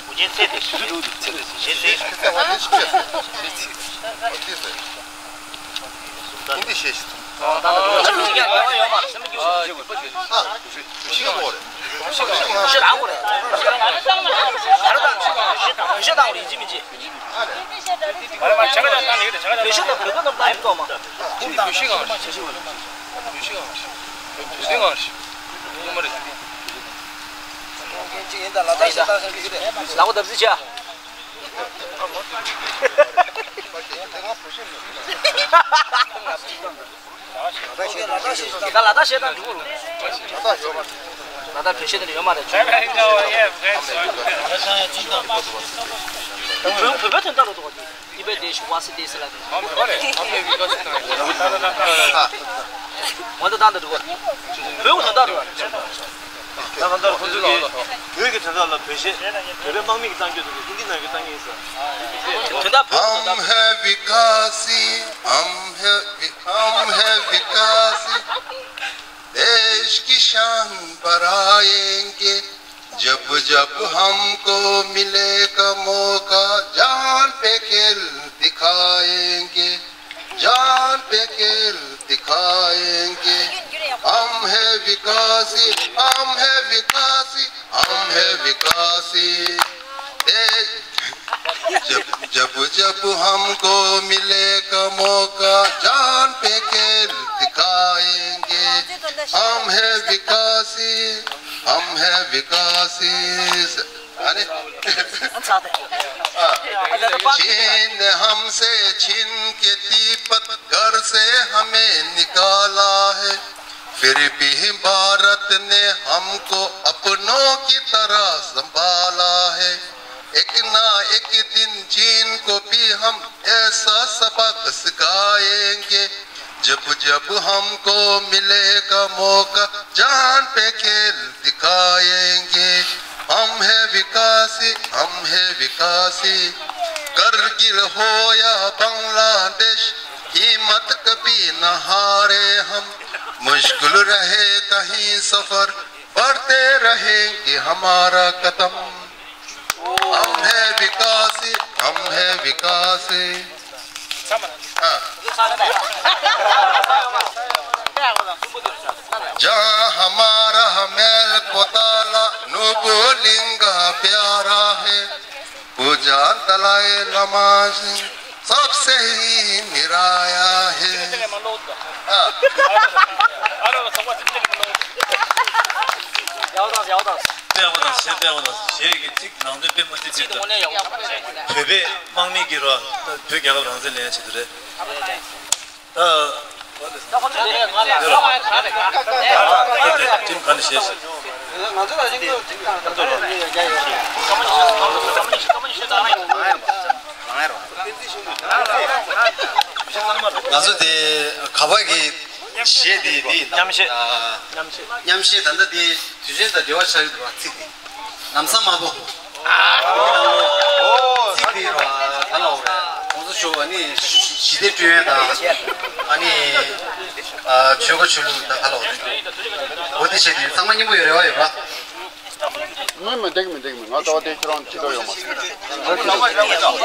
ང་། དེ་ཚོ་ང་། དེ་ཚོ་ང་། དེ་ཚོ་ང་། ཨ། ཞེ་དྲག་གོ་རེད། ཞེ་དྲག་གོ་རེད། ཞེ་དྲག་གོ་རེད། ཡིན་གཅིག་མིན་གཅིག་བོད་ཤིང་དང་བོད་གོས་རྣམས་བཏང་ཡོད་དེ་ཆ་ག་ཆ་ག་བོད་ཤིང་གང་ཞིག་ཆ་ཤི་བ་ལ། བོད་ཤིང་གང་ཞིག་ཆ་ཤི་བ་ལ། བོད་ཤིང་གང་ཞིག་ཆ་ཤི་བ་ལ། བོད་ཤིང་གང་ཞིག་ཆ་ཤི་བ་ལ། ལག་པ་བརྡབ་གསིག་བྱས། ད་ལ་དྭགས་གཞས་བཏང་འགྲོ་གི་རེད། ལ་དྭགས་བོད་གཞས་དེ་འདྲ་ཡོད་མ་རེད། བོད་བོད་པའི་དོན་དག་རེད་འདུག་ག་དེ་པའི་དེ་ཞུ་བ་སི་དེ་སི་ལ་དེ། ང་ཚོ་བཏང་འདྲ་འགྲོ་གི་རེད། བོད་ཀྱི་དོན་དག་རེད། ད་གང་ལྟར་ཁོང་ཚོ་གིས་བོད་ཀྱི་དོན་དག་ལ་བོད་གཞས་བོད་པའི་དམག་མི་གིས་བཏང་རྒྱུ་དེ་ཧིན་དི་ནང་གི་བཏང་གི་ཡིན་ཟེར། དོན་དག་བོད་ཀྱི་དོན་དག हम है विकासी, हम है वि-, हम है विकासी, देश की शान बढ़ाएंगे। जब जब हमको मिलेगा मौका, जान पे खेल दिखाएंगे, जान पे खेल दिखाएंगे। हम है विकासी, हम है विकासी, हम है विकासी। ए, जब जब जब हमको मिलेगा मौका, जान पे खेल दिखाएंगे। हम है विकासी, हम है विकासी। अरे, छीन हमसे छीन के तिब्बत घर से हमें निकाला है, फिर भी भारत ने हमको अपनों की तरह संभाला है। एक ना एक दिन चीन को भी हम ऐसा सबक सिखाएंगे। जब जब हमको मिलेगा मौका, जान पे खेल दिखाएंगे। हम है विकासी, हम है विकासी। करगिल हो या बांग्लादेश, हिम्मत कभी न हारे हम। मुश्किल रहे कहीं सफर, बढ़ते रहेंगे हमारा कदम। हम है विकासी, हम है विकासी। हाँ। जहाँ हमारा मेल पोताला नुबुलिंगा प्यारा है, पूजा दलाई लामा से सबसे ही निराया है। हाँ। སྤེལ་བ་དང་གཞས་སྤེལ་བ་དང་གཞས་ཀྱི་ཚིག་ནང་དོན་དཔེ་མ་ཚིག་ཚིག་དང་བོད་པའི་དམག་མི་གི་རོ་བོད་རྒྱལ་ཁབ་རང་བཙན་ལེན་ཡ་ཆེད་དུ་རེད། ད་ཁྲིམས་ག་ནས་བཤད་ཤིག་ང་ཚོ་དེ་ག་པ་གི་གཞས་དེ་དེ་མཉམ་གཞས། མཉམ་གཞས། མཉམ་གཞས་ད་ལྟ་དེ་དུས་ཆེན་དང་འབྲེལ་བ་ཆགས་ཡོད་པ་ཚིག་དེ། ལམ་སང་མ་བོ། ཚིག་དེ་རོ་ད་ལོ་རེད། ཁོང་ཚོ་ཞུ་བ་ནི་ཞི་བདེ་བསྐྲུན་ཡས་དང་ཨ་ནི་ཆོལ་ཁ་ཆོས་ལུགས་ད་ལོ་རེད། འོ་དེ་བྱས་ཏེ་ཚང་མ་མཉམ་པོ་ཡོད་རེ་བ་ཡོད་པ། མི་མི་འདེགས་མི་འདེགས་མི་ང་ལྟ་བ་དེ་ཁྱེད་རང་ཅི་ལྟར་ཡོང་མ་སོང་།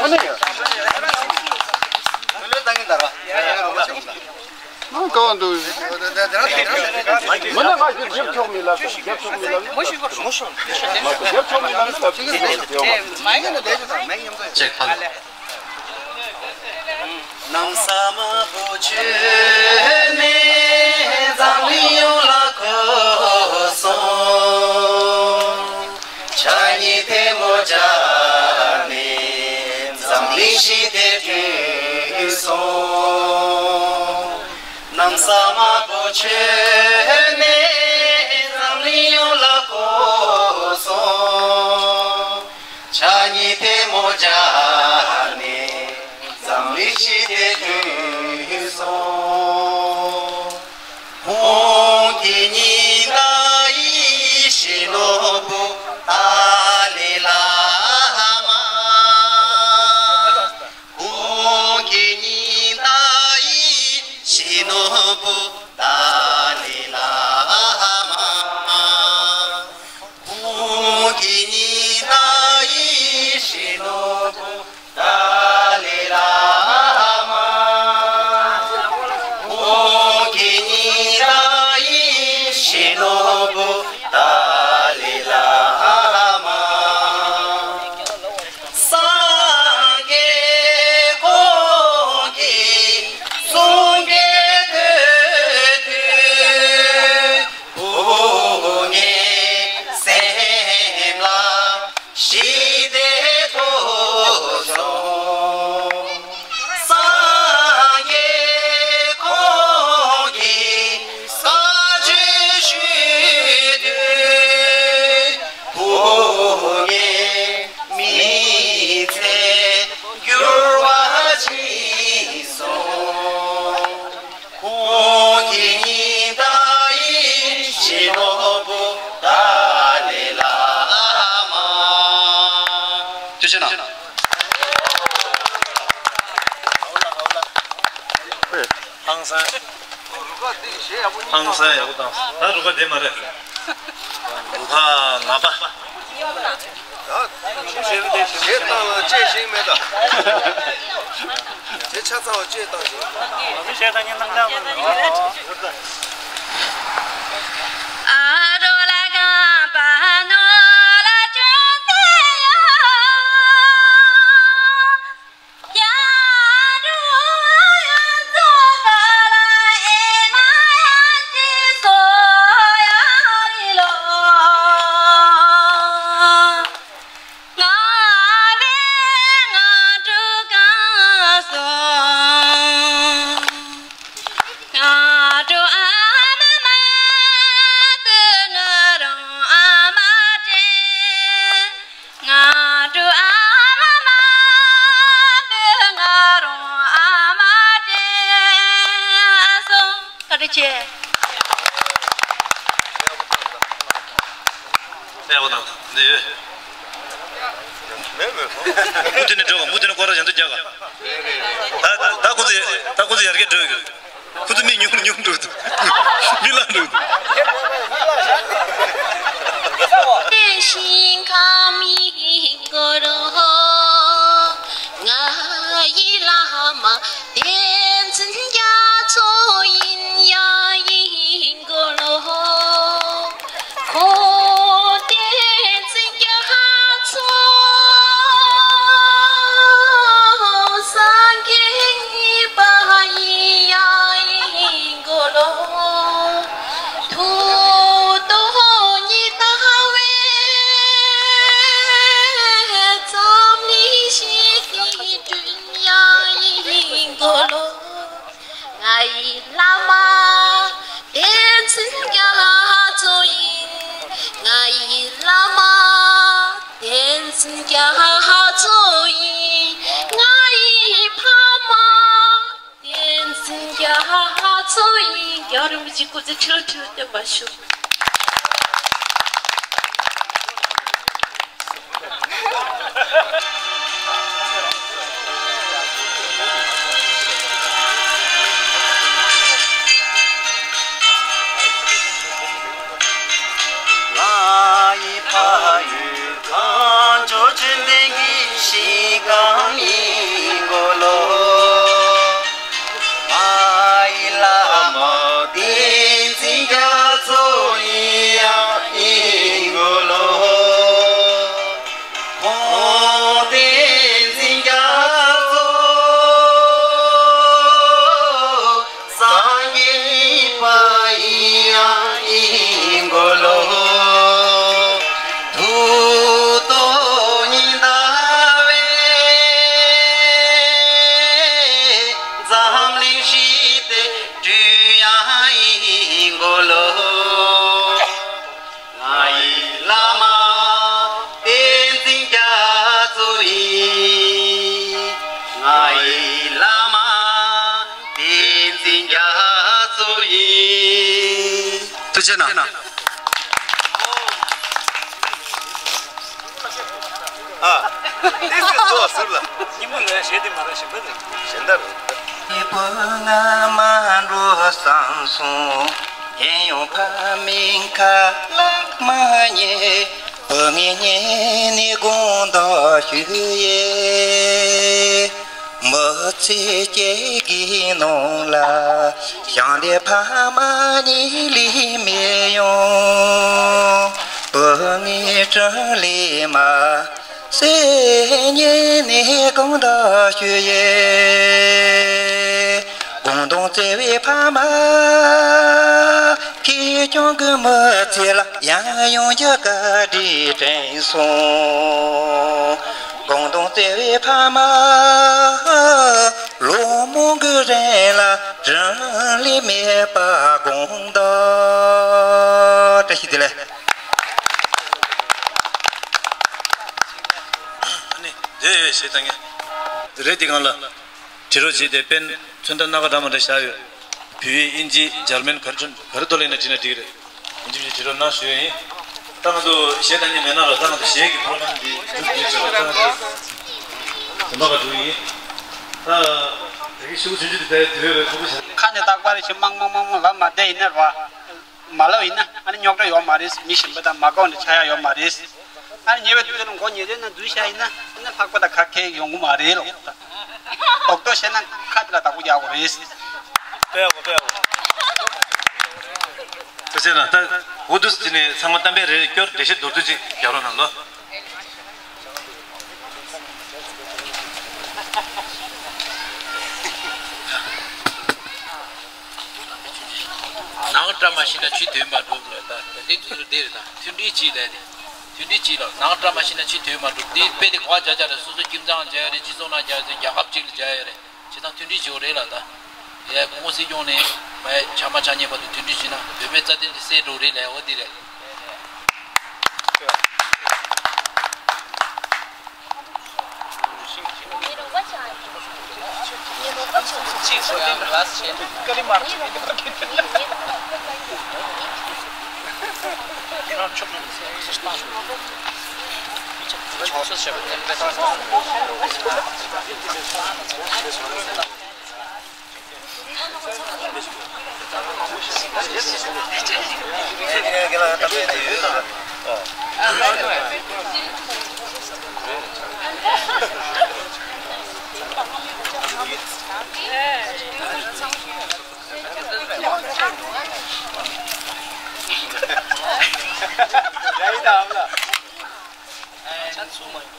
ཨ་ནི་ཡ། ང་དགའ་བ་འདུག་མི་ན་ང་རྒྱབ་ཆོག་མི་ལ་རྒྱབ་ཆོག་མི་ལ་རྒྱབ་ཆོག་མི་ལ་ཅེག་ཕ་ལ། ནམ་ས་མ་བུ་ཆོས་ནས་འཛམ་གླིང་ཡོངས་ལ་གོ་སོང་། ཕྱག་གཉིས་ཐལ་མོ་སྦྱར་ནས་འཛམ་གླིང་ཞི་བདེ་བསྐྲུན་སོང་། ནམ་ས་མ་བུ་ཆོས་ནས་འཛམ་གླིང་ཡོངས་ལ་གོ་སོང་། ཕྱག་གཉིས་ཐལ་མོ་སྦྱར་ནས་འཛམ་གླིང་ཞི་བདེ་བསྐྲུན་སོང་། ཁོང་གི་ཉི་ཟླ་ཡི་ཞི་ནོར་བུ་ཏཱ་ལའི་བླ་མ། ཁོང་གི་ཉི་ཟླ་ཡི་ཞི་ནོར་བུ་ཏཱ་ལའི་བླ་མ། ཁོང་གི་ཉི་ཟླ་ཡི་ཞི་ནོར་བུ་ཏཱ་ལའི་བླ་མ། ཁོང་གི་ཉི་ཟླ་ཡི་ཞི་ནོར་བུ་ཏཱ་ལའི་བླ་མ། སངས་རྒྱས་ཁོང་གི་གསུང་སྐད་ཐོས་དུས། བུ་ངའི་སེམས་ལ་ཞི་བདེ་ཐོབ་བྱུང་། སངས་རྒྱས་ཁོང་གིས་བཀའ་ཆོས་ཞུས་དུས། བུ་ངའི་མི་ཚེ་འགྱུར་བ་ཕྱིན་སོང་། ཁོང་གི་ཉི་ཟླ་ཡི་ཞི་ནོར་བུ་ཏཱ་ལའི་བླ་མ། ཐུགས་རྗེ་གནང་། ཧང་སང་། ཧང་སང་ཡག་པོ་བཏང་། ད་རུ་ཁ་དེ་མ་རེད། རུ་ཁ་ལྔ་པ། ད་གཞས་བཏང་ལ་བཅད་ཤིང་མེད་ད། དེ་ཆ་ཚང་བ་བཅད་བཏང་ཤིང་། གཞས་བཏང་ཉིན་ནང་ལ། བཀའ་དྲིན་ཆེ། གསལ་པོ་དང་འདི་ཡོད། མུ་མཐུད་ནས་འགྲོ་ག་མུ་མཐུད་ནས་སྐོར་ར་གཞན་དུ་རྒྱག་ག་ད་ད་ཁོ་ཚོ་ད་ཁོ་ཚོ་ཡར་རྒྱས་འགྲོ་གི་ཁོ་ཚོ་མི་ཉུང་ཉུང་འགྲོ་འདུག་མི་ལ་འགྲོ་འདུག་ང་ཡི་བླ་མ་བསྟན་འཛིན་རྒྱ་མཚོ་ཡིན། ང་ཡི་བླ་མ་བསྟན་འཛིན་རྒྱ་མཚོ་ཡིན། ང་ཡི་ཕ་མ་བསྟན་འཛིན་རྒྱ་མཚོ་ཡིན། རྒྱལ་བ་རིན་པོ་ཆེ་སྐུ་ཚེ་ཁྲི་ལོ་ཁྲི་ལོ་བརྟན་པར་ཤོག་ང་ཡི་ཕ་ཡུལ་གངས་ལྗོངས་ཆོས་ལྡན་གྱི་ཞིང་ཁམས་ཡིན་གོ་ལོ། ང་ཡི་བླ་མ་བསྟན་འཛིན་རྒྱ་མཚོ་ཡིན་ཡང་ཡིན་གོ་ལོ། ཁོང་བསྟན་འཛིན་རྒྱ་མཚོ་སངས་རྒྱས་ཡིན་པ་ཡིན་ཡང་ཡིན་གོ་ལོ། ཐུགས་དོན་ཉི་ཟླ་བས་འཛམ་གླིང་སྲིད་དེ་སྤྲུལ་ཡང་ཡིན་གོ་ལོ། ང་ཡི་བླ་མ་བསྟན་འཛིན་རྒྱ་མཚོ་ཡིན། ང་ཡི་བླ་མ་བསྟན་འཛིན་རྒྱ་མཚོ་ཡིན། ཐུགས་རྗེ་གནང་། ཨ། ཏེ་སི་ཏོ་ཟེར་ལ། ཉིན་མོ་ལ་ཞེ་དེ་མ་ར་ཞིམ་པ་རེད། ཞེ་འདར། བུ་ང་མ་འགྲོ་བསམ་སོང་། ཧེ་ཡོང་ཕ་མིང་ཁ་ལག་མ་ཉེ། བུ་ངའི་ཉེ་ནི་དགོངས་དག་ཞུ་ཡེ། མི་ཚེ་སྐྱེལ་གི་ནང་ལ་ཞང་ལས་ཕ་མ་གཉིས་ལས་མི་ཡོང་། བུ་ངའི་དྲིན་ལས་མ་སེ་ཉེ་ནས་དགོངས་དག་ཞུ་ཡེ། དགོངས་དག་བརྩེ་བའི་ཕ་མ། ཁྱེད་ཀྱང་གི་མི་ཚེ་ལ་ཡང་ཡོང་རྒྱུ་བཀའ་དྲིན་དྲན་སོང་། དགོངས་དག་བརྩེ་བའི་ཕ་མ། ལོ་མང་གི་རིང་ལ་དྲིན་ལས་མེད་པ་དགོངས་དག་བཀྲ་ཤིས་བདེ་ལེགས། ཨ་ནི་དེ་ཡོད་ཞེས་དང་ངས་རེད་དེ་གང་ལ། བྲིས་རོགས་བྱས་ཏེ་དཔེ་མཚོན་ཐབས་སྣ་ཁ་འདྲ་མ་འདྲ་བཞག་ཡོད། བོད་ཡིག་དབྱིན་ཇི་འཇར་མན་ག་རེ་ག་རེ་ཐོག་ལ་ཡིན་ན་བྲིས་ན་འགྲིག་གི་རེད། ཡིན་གཅིག་མིན་གཅིག་བྲིས་རོགས་གནང་ཞུ་ཡ་ཡིན། ད་ང་ཚོ་གཞས་གཏང་མཁན་མེད་ན་ར། ད་ང་ཚོ་གཞས་ཀྱི་པོ་རོ་གྷ་རམ་འདི་མཇུག་བསྒྲིལ་བྱས་པ། ད་ང་ཚོ་དེ་འདྲ་ག་འགྲོ་ཡིན། ད་ད་གི་ཤུགས་ཆུང་ཆུང་དེ་ད་དུས་རེད་ཁོ་པོ་བྱས། ཁ་ནས་རྟག་པར་ཞིག་མང་མང་མང་མང་ལབ་མ་བསྡད་ཡིན་ན་ར། མ་ལབ་ཡིན་ན་ཨ་ནི་རྙོག་དྲ་ཡོད་མ་རེད། མི་གཞན་པ་དང་མ་གོ་ནས་ཆགས་ཡ་ཡོད་མ་རེད། ཨ་ཉེ་བའི་དུས་ལ་མགོ་ཉེ་དེ་ན་འཛུལ་བྱ་ཡིན་ན་ཨ་ནི་ལྷག་པ་དང་ཁ་ཁེ་ཡོང་གི་མ་རེད་ལོ། རྡོག་རྡོག་བྱས་ན་ཁ་དེ་ལ་བདག་པོ་རྒྱག་དགོས་རེད། དཔེ་ཡག་པོ་དཔེ་ཡག་པོ། ཐུགས་རྗེ་གནང་། ད་འོ་འདུག་སེ་དེ་ནས་ཚང་མ་གཏམ་དཔེ་རེ་སྐྱོར་འགྲེལ་བཤད་མདོར་བསྡུས་ཅིག་རྒྱག་རོགས་གནང་ལོ། ནང་བཀྲ་མ་ཤིས་ན་ཕྱི་དོན་མ་འགྲུབ་ལ། ད་ད་ལྟའི་དུས་ཚོད་འདི་རེད། ད་མཐུན་སྒྲིལ་གྱིས་ལས་ཏེ། མཐུན་སྒྲིལ་གྱིས་ལ། ནང་བཀྲ་མ་ཤིས་ན་ཕྱི་དོན་མ་འགྲུབ། འདི་དཔེ་དེ་གོ་བ་རྒྱ་ཆེ་རེད། སོ་སོ་ཁྱིམ་ཚང་མཇལ་ཡ་རེད། སྤྱི་ཚོགས་ནང་མཇལ་ཡ་རེད། རྒྱལ་ཁབ་གཅིག་ལ་མཇལ་ཡ་རེད། བྱས་ཙང་མཐུན་སྒྲིལ་བྱེད་དགོས་རེད་ལ། ད་ཡ་སྐུ་ངོ་སྲིད་སྐྱོང་ནས་མ་ཆ་མ་ཆ་ཉེ་བར་དུ་མཐུན་སྒྲིལ་བྱས་ན་བོད་པའི་རྩ་དོན་དེ་གསལ་འགྲོ་རེད་ལ། འོ་འདི་རེད།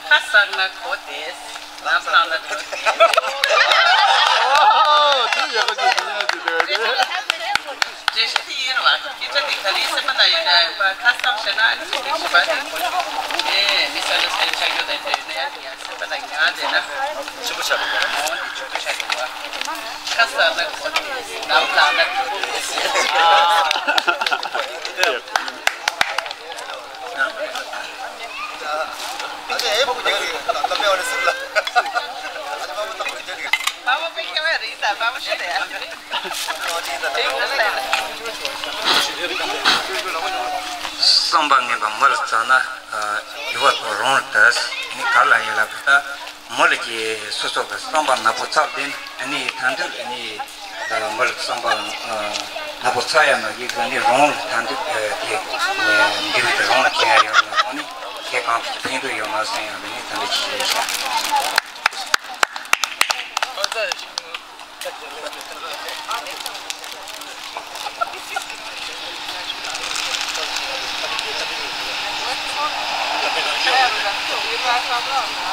ཁ་གསག་ན་གོ་བདེ། ལམ་བླངས་ན་གོ་བདེ། ཨོ། དེ་ཡག་པོ་ཅིག་ཉན་གྱི་འདུག་སྟེ། འགྲེལ་བཤད་དེ་ཡིན་རེད་བ། སྐད་ཆ་དེ་ག་རེ་སེམས་པ་ན་ཡོད་ན་ཡོད་པ། ཁ་གསག་བྱས་ན་ཨ་ནི་སེམས་པའི་ཞིབ་པ་དེ་གོ་ཆོག་ཨེ་མི་ས་ལ་སེམས་ཆགས་ཡོད་དེ་འདྲ་ཡོད་ན་ཡ་དེ་ཡ་སེམས་པ་ན་ཉར་བསྡད་ན་ཆེན་པོ་ཆགས་འགྲོ་བ། འོ་དེ་ཆེན་པོ་ཆགས་འགྲོ་བ། ཁ་གསག་ན་གོ་བདེ། ལམ་བླངས་ན་གོ་བདེ། བསམ་པ་ངན་པ་མི་ལ་བརྩགས་ན་ཡུལ་བ་དང་རང་ལ་དད། ནི་ག་ལ་ཡིན་ལ་ད། མི་ལ་གྱི་སོ་སོ་གི་བསམ་པ་ནག་པོ་ཚགས་ཏེ་ནི་ཐན་ཐུན་ནི་མི་ལ་བསམ་པ་ནག་པོ་ཚགས་ཡ་མ་གི་གི་ནི་རང་ལ་ཐན་ཐུན་དེ་འདི་བི་དེ་རང་ལ་ཁྱེད་ཡ་ཡོད་ན་ཁོ་ནི་ཁྱེད་གང་གི་ཕན་ཐོགས་ཡོད་མ་སེམས་ཡང་ནི་ཐན་ཐུན་ཞིག་ཡོད་ཤག་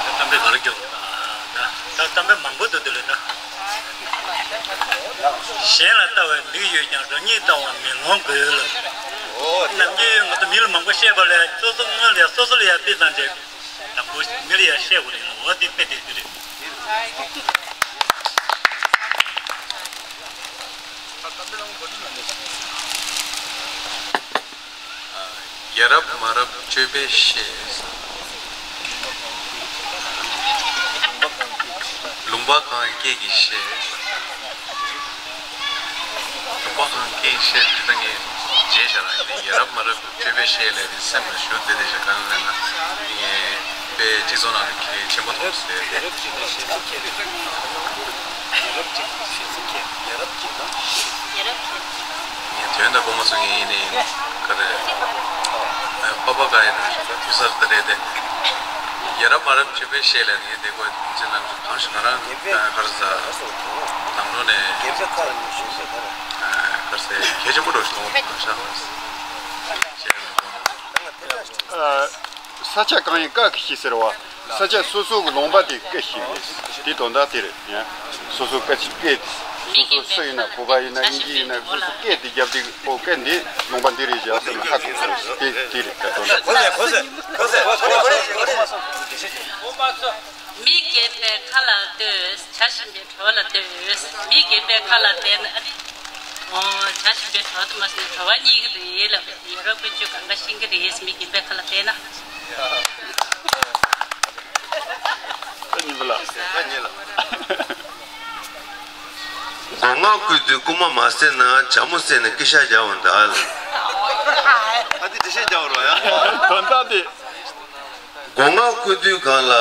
གཏམ་དཔེ་ག་རེ་སྐྱོར། ད་གཏམ་དཔེ་མང་པོ་འདུག་དེ་ལས་ད། གཞན་ལ་ལྟ་བའི་མིག་ཡོད་ཀྱང་རང་ཉིད་ལྟ་བ་མེ་ལོང་དགོས་ལ། ནམ་རྒྱུན་ང་ཚོ་མི་ལ་མང་པོ་བཤད་པ་ལས་སོ་སོ་སྔོན་ལ་སོ་སོ་ལ་ཡ་དཔེ་བཏང་རྗེས། དང་པོ་མི་ལ་ཡ་བཤད་དགོས་རེད་ལ། འོ་དེ་དཔེ་དེ་དེ་རེད། ཡ་རབས་མ་རབས་སྤྱོད་པས་ཤེས། ལུང་པ་གང་སྐད་ཀྱིས་བཤད། ལུང་པ་གང་སྐད་ཀྱིས་བཤད་དེ་ད་ངས་བརྗེད་བཞག་ལ། ཡ་རབས་མ་རབས་སྤྱོད་པས་ཤེས་ལས་དེ་སེམས་ལ་ཞུགས་བསྡད་བསྡད་བཞག་གང་ལ་ན་ངས་དཔེ་སྤྱི་ཚོགས་ནང་ལ་གལ་ཆེན་པོ་མཐོང་ཟེར་ཏེ། ཡ་རབས་ཅིག་དང་ཤེས་ཚིག་ཁྱེད། ཡ་རབས་ཅིག་དང་ཤེས་ཚིག་ཁྱེད། ཡ་རབས་ཅིག་དང་ཤེས་ཚིག་ཁྱེད། ངས་དོན་དག་པོ་མ་སོང་ངས་ཡིན་ནའི་ག་རེ། པ་པ་ག་ཡིན་ན་ཐུག་སར་དེ་རེད་དེ། ཡ་རབས་མ་རབས་སྤྱོད་པས་ཤེས་ལས་ངས་དེ་གོ་ཅི་ནམ་གང་ཞིག་ང་རང་ག་རེ་ཟ་ནང་ལོགས་ནས་ག་རེ་ཟ་གལ་ཆེན་པོ་འགྲོ་ཞིག་མཐོང་བ་ཤ་ཤ། ས་ཆ་གང་ཡིན་སྐད་ཀྱིས་ཤེས་ཟེར་བ། ས་ཆ་སོ་སོ་གི་ལུང་པ་དེ་སྐད་ཤེས་རེད། དེ་དོན་དག་དེ་རེད་ཡ། སོ་སོ་སྐད་ཅིག་སྐད་དེ། སོ་སོ་སུ་ཡིན་ན་བོད་པ་ཡིན་ན་དབྱིན་ཇི་ཡིན་ན་སོ་སོ་སྐད་དེ་རྒྱབ་དེ་ཨོ་སྐད་འདི་ལུང་པ་འདི་རེད་ཡ་ཟེར་ན་ཧ་གོ་དགོས་རེད། དེ་དེ་རེད་ད་དོན་དག་མི་རྒན་པའི་ཁ་ལ་ལྟོས། བྱ་བཞིན་པའི་གྲོགས་ལ་ལྟོས། མི་རྒན་པའི་ཁ་ལ་བལྟས་ན་ཨ་ནི། ཨོ། བྱ་བཞིན་པའི་གྲོགས་དུ་མ་སོང་གྲོགས་པོ་རྙེད་ཀྱི་རེད་ལབ། ཡ་རབས་ཀུན་སྤྱོད་གང་ག་ཤེས་ཀྱི་རེད། མི་རྒན་པའི་ཁ་ལ་བལྟས་ན། ད་ཉིན་པ་ལ། ད་ཉིན་ལ། སྒོ་ང་བརྐོས་དུས་རྐུན་མ་མ་བསད་ན་བྱ་མོ་བསད་ནས་ཀི་ཤ་རྒྱག་འོང་ད་ལ། ཨ་འདི་འདྲི་བཤད་རྒྱག་རོགས་ཡ། དོན་དག་འདི། སྒོ་ང་བརྐོས་དུས་སྒང་ལ།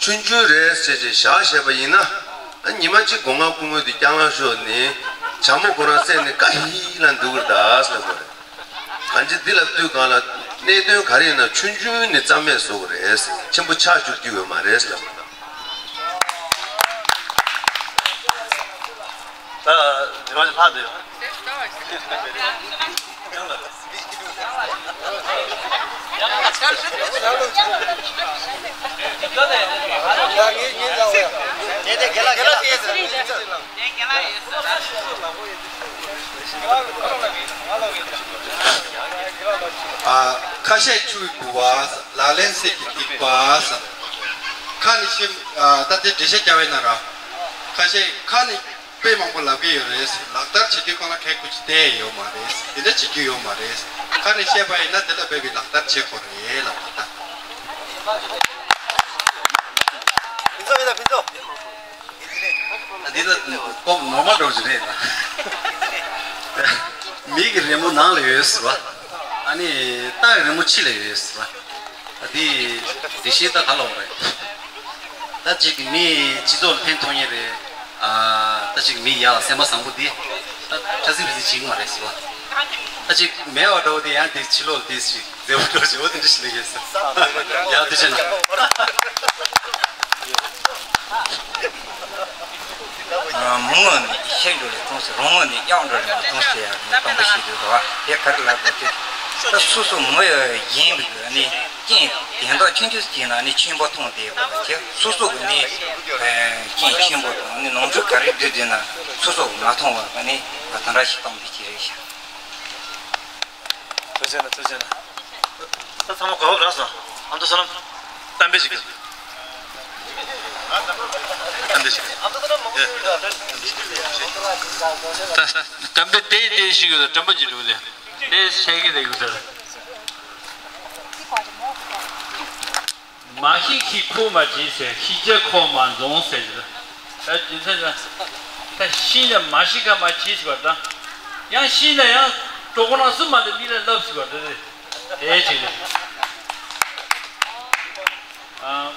ཆུང་ཆུང་རེད་ཟེར་ཅིག་བཞག་བཞག་པ་ཡིན་ན། ཉི་མ་གཅིག་སྒོ་ང་རྐུ་མཁན་དེ་རྐྱང་ལངས་ཤོར་ནས་བྱ་མོ་ཁོ་རང་བསད་ནས་ཀ་ཧི་ལ་འདུག་གི་རེད་ད་ཟེར་ལབ་པ་རེད། གང་ཅི་འདི་ལབ་དུས་སྒང་ལ་ གནད་དོན་ག་རེ་ཡིན་ན་ཆུང་ཆུང་ནས་རྩ་མེད་བཟོ་གི་རེད། ཆེན་པོ་ཆགས་བཅུག་རྒྱུ་ཡོད་མ་རེད་ལབ། ད་རེ་བ་ཞིག་ལྷག་འདུག་ཨ། ཁ་བཤད་ཆུ་བོའི་ལྦུ་བ། ལག་ལེན་གསེར་གྱི་ཐིགས་པ། ཁ་ནས་ཤེས། ཨ། ད་དེ་འགྲེལ་བཤད་རྒྱག་པ་ཡིན་ན་ར། ཁ་བཤད་ཁ་ནས་དཔེ་མང་པོ་ལབ་ཀྱི་ཡོད་རེད། ལག་བསྟར་བྱེད་དུས་སྒང་ལ་ཁ་ཡག་པོ་ཅིག་བལྟས་ཡོད་མ་རེད། དེ་འདྲ་བྱེད་རྒྱུ་ཡོད་མ་རེད། ཁ་ནས་བཤད་པ་ཡིན་ན་དེ་ལ་དཔེ་བའི་ལག་བསྟར་བྱེད་དགོས་རེད་ལབ་པ་ད། ཕུན་ཚོགས་ཡིན་ད་ཕུན་ཚོགས། འདི་ལ་ཀོབ་ནོར་མ་འགྲོ་རྒྱུ་རེད། མིག་གི་རི་མོ་ནང་ལ་ཡོད་ཟེར་བ། ཨ་ནི་རྟ་གི་རི་མོ་ཕྱི་ལ་ཡོད་ཟེར་བ། ཨ། འདི་འདི་ཤེས་ད་ག་ལ་འོང་རེད། ད་ཅིག་མི་སྤྱི་ཚོགས་ལ་ཕན་ཐོགས་ངེས་རེད། ཨ། ད་ཅིག་མི་ཡག་སེམས་པ་བཟང་པོ་འདི་ད་ཁྲ་སིམ་སིམ་བྱེད་ཀྱི་མ་རེད་ཟེར་བ། ད་ཅིག་མེད་པ་འདྲ་བོ་དེ་ཡང་དེ་ཕྱི་ལོགས་ལ་དེ་ཞིག་མཛེས་པོ་འགྲོ་བྱེད་འོ་དེ་འདྲ་ཞིག་ལས་ཡོད་ས། ཡ་དེ་བྱས་ན། མི་ངོ་ནི་ཤེས་འགྲོ་ལས་གཏོང་ཟེར། རང་ངོ་ནི་གཡག་འགྲོ་ལས་གཏོང་ཟེར་ཡ་ནི་སྟོན་པ་ཞིག་འདུག་ག་བ། དེ་ག་རེ་ལབ་དགོས་དེ། ད་སོ་སོ་ངོ་ཡ་ཡིན་པའི་ནི་རྐྱེན་དེ་འདྲ་ཆུང་ཆུང་ཞིག་ན་ནི་ཆེན་པོ་མཐོང་བསྡད་པ་ལ་ཁྱེད་སོ་སོ་གི་ནི་རྐྱེན་ཆེན་པོ་དང་ནི་ནོར་འཁྲུལ་ག་རེ་འདུག་དེ་ན་སོ་སོ་མ་མཐོང་བ་ནི་ད་དེ་འདྲ་ཞིག་སྟོན་པ་ཞིག་རེད་ཤག་ཐུགས་རྗེ་ཆེ་གནང་། ཐུགས་རྗེ་ཆེ་གནང་། ད་ཚང་མ་གོ་སྐབས་རག་སོང་། ཨ་མདོ་བསོད་ནམས། གཏམ་དཔེ་ཞིག་གི་གཏམ་དཔེ་ཞིག་གི་ད་གཏམ་དཔེ་དེ་དེ་ཞིག་ཡོད་ལ་དྲན་པ་ཅིག་འགྲོ་གི་དེ་དེ་བཤད་གི་རེད་ཡོད་ཟེར། མ་ཤི་ཁྱི་ཁོ་མ་བྱེད་ཟེར། ཤི་རྒྱ་ཁོ་མ་འཛོང་ཟེར་གྱི་རེད། ད་རྒྱུ་མཚན་ལ། ད་ཤི་ན་མ་ཤི་ཁ་མ་བྱེད་ཟེར་བ་དང་། ཡང་ཤི་ན་ཡང་གྲོགས་པོ་རང་སུ་མ་དེ་མི་ལ་ལབ་ཟེར་བ་དེ་རེད། དེ་ཅིག་རེད། ཨམ།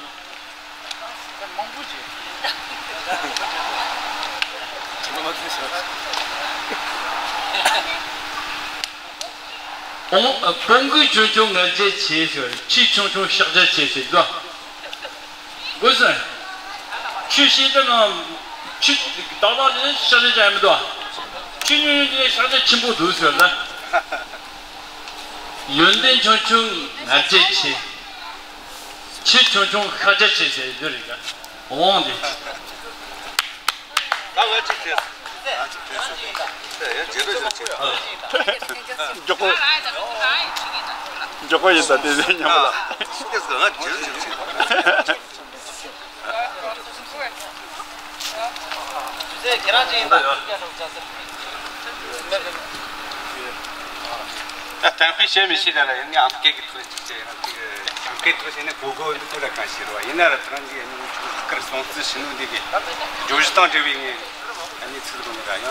ད་མང་པོ་བྱེད། ཁྱེད་མ་མ་ཐུག་ཟེར། ཨོ། བོང་གུ་ཆུང་ཆུང་ང་རྒྱལ་ཆེ་ཟེར། ཁྱི་ཆུང་ཆུང་ཤ་རྒྱགས་ཆེ་ཟེར་འདུག་དགོས་སོང་། ཁྱི་ཤི་དེ་ན་ཁྱི་ཏག་ཏག་ལས་ཤ་རྒྱགས་ཡང་མི་འདུག་ཁྱི་ཉུང་ཉུང་དེ་ཤ་རྒྱགས་ཆེན་པོ་འདུག་ཟེར་ལ། ཡོན་ཏན་ཆུང་ཆུང་ང་རྒྱལ་ཆེ། ཁྱི་ཆུང་ཆུང་ཤ་རྒྱགས་ཆེ་ཟེར་འདུག་རེད་ཀ་འོང་དེ། ད་ང་ཅིག་བྱས། ཡང་རྗེས་འགྲོ་ཞིག་བྱས། མགྱོགས་པོ། མགྱོགས་པོ་ཡིན་ད་དེ་ནས་ཉམས་པ་ལ། ང་རྗེས་འགྲོ་ཞིག་བྱས། ད་གཏམ་དཔེ་བཤད་མི་ཤེས་ད་ལ་ཡིན་ངས་ཨམ་སྐད་ཀྱི་ཐོག་ཅིག་བཤད་ཡང་ཅིག་ཨམ་སྐད་ཐོག་བཤད་ན་གོ་གོ་འདི་ཐོག་ལ་གང་ཤེས་རོ། ཡིན་ན་ར་ད་རང་གི་ཨ་ནི་ཆུ་དཀར་སྲོང་བཙན་ཞི་ནུ་འདི་གི་བརྗོད་གཞི་དང་འབྲེལ་བའི་ངས་ཨ་ནི་ཚིག་དགོས་ནི་ར་ཡང་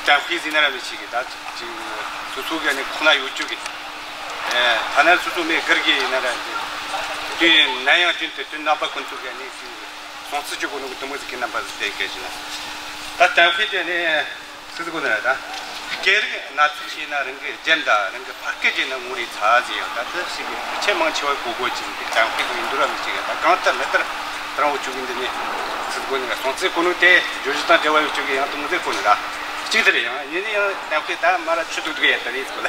གཏམ་དཔེ་ཟིན་ན་ར་མི་ཤེས་གི་ད་ཅིག་སོ་སོ་གི་ཨ་ནི་ཁོག་ན་ཡོད་རྒྱུ་གི་ཐ་ན་སོ་སོ་མི་སྒེར་གི་ཡིན་ན་ར་འདི་དུས་ནམ་ཡང་རྒྱུན་དུ་དུས་རྣམ་པ་ཀུན་ཏུ་གི་ཨ་ནི་ཅིག་སྲོང་བཙན་གྱི་གོ་ནོ་གི་དུ་མོ་ཟིག་གི་རྣམ་པ་ཟིག་བསྟན་གལ་ཆེ་ན། ད་གཏམ་དཔེ་དེ་ནི་སུ་ཟིག་གོ་ན་ད། སྐད་རིགས་སྣ་ཚོགས་ཤེས་ན་རང་གི་རྒྱན་དང་རང་གི་ཕ་སྐད་ཅེ་ན་ངོ་རེ་ཚ་ཟིག་ཡང་ད་དུ་ཞིག་གི་ཆེས་མང་ཆེ་བ་གོ་གོ་ཅིག་གི་གཏམ་དཔེ་གི་འདུ་ར་མི་ཅིག་ད་གང་ལྟར་ལ་ལྟར་དྲང་བོ་ཆུ་གི་འདི་ནི་སུ་ཟིག་གོ་ན་སྲོང་བཙན་གོ་ནོ་དེ་བརྗོད་གཞི་དང་འབྲེལ་བ་ཡོད་ཆུ་གི་ཡང་དུ་མོ་ཟིག་གོ་ན་ར་གཅིག་དེ་རེད། ཡང་ཡིན་ནི་ཡང་གཏམ་དཔེ་ད་མ་ར་ཆུ་ཐུག་ཐུག་ཡ་ད་རེད་ཟིག་གོ་ལ།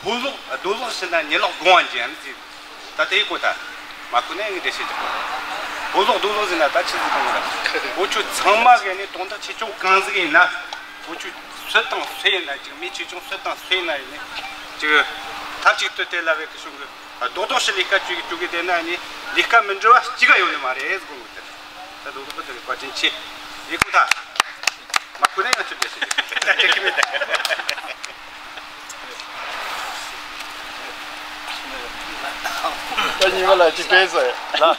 ཕོ་ལོག་རྡོ་ལོག་ཕྱིན་ན་ཉི་ལོག་དགོང་བ་འཇལ་ཟེར། ད་དེའི་གོ་ད། མ་གོ་ནས་ངས་འགྲེལ་བཤད་རྒྱག་གོ། ཕོ་ལོག་རྡོ་ལོག་ཟེར་ན་ད་ཆི་ཟིག་གོ་ནི་ད། འུ་ཆོ་ཚང་མ་གི་ནི་དོན་དག་ཆེ་ཆུང་གང་ཟིག་ཡིན་ན། འུ་ཆོ་སུ་དང་སུ་ཡིན་ན་ཅིག་མི་ཆེ་ཆུང་སུ་དང་སུ་ཡིན་ན་ཡིན་ནི། ཅིག་ཐབས་ཅིག་ཏུ་དེ་ལ་བས་ཀི་ཤོང་གི། རྡོག་རྡོག་ཞིག་ལས་ཀ་བཅུ་གི་བཅུ་གི་དེ་ན་ནི་ལས་ཀ་མི་འགྲུབ་པ་གཅིག་ག་ཡོད་ནི་མ་རེད་ཟེར་གོ་ནོ་དེ། ད་རྡོག་རྡོག་པོ་དེ་བཀའ་དྲིན་ཆེ། ཡིན་གོ་ད། མ་གོ་ནས་ང་ཚོ་འདྲ་ཞིག་ད་ཅིག་གི་མེད་ད། ད་གཉིས་པ་ལ་ཅིག་སྤྲད་ཟེར་ལ།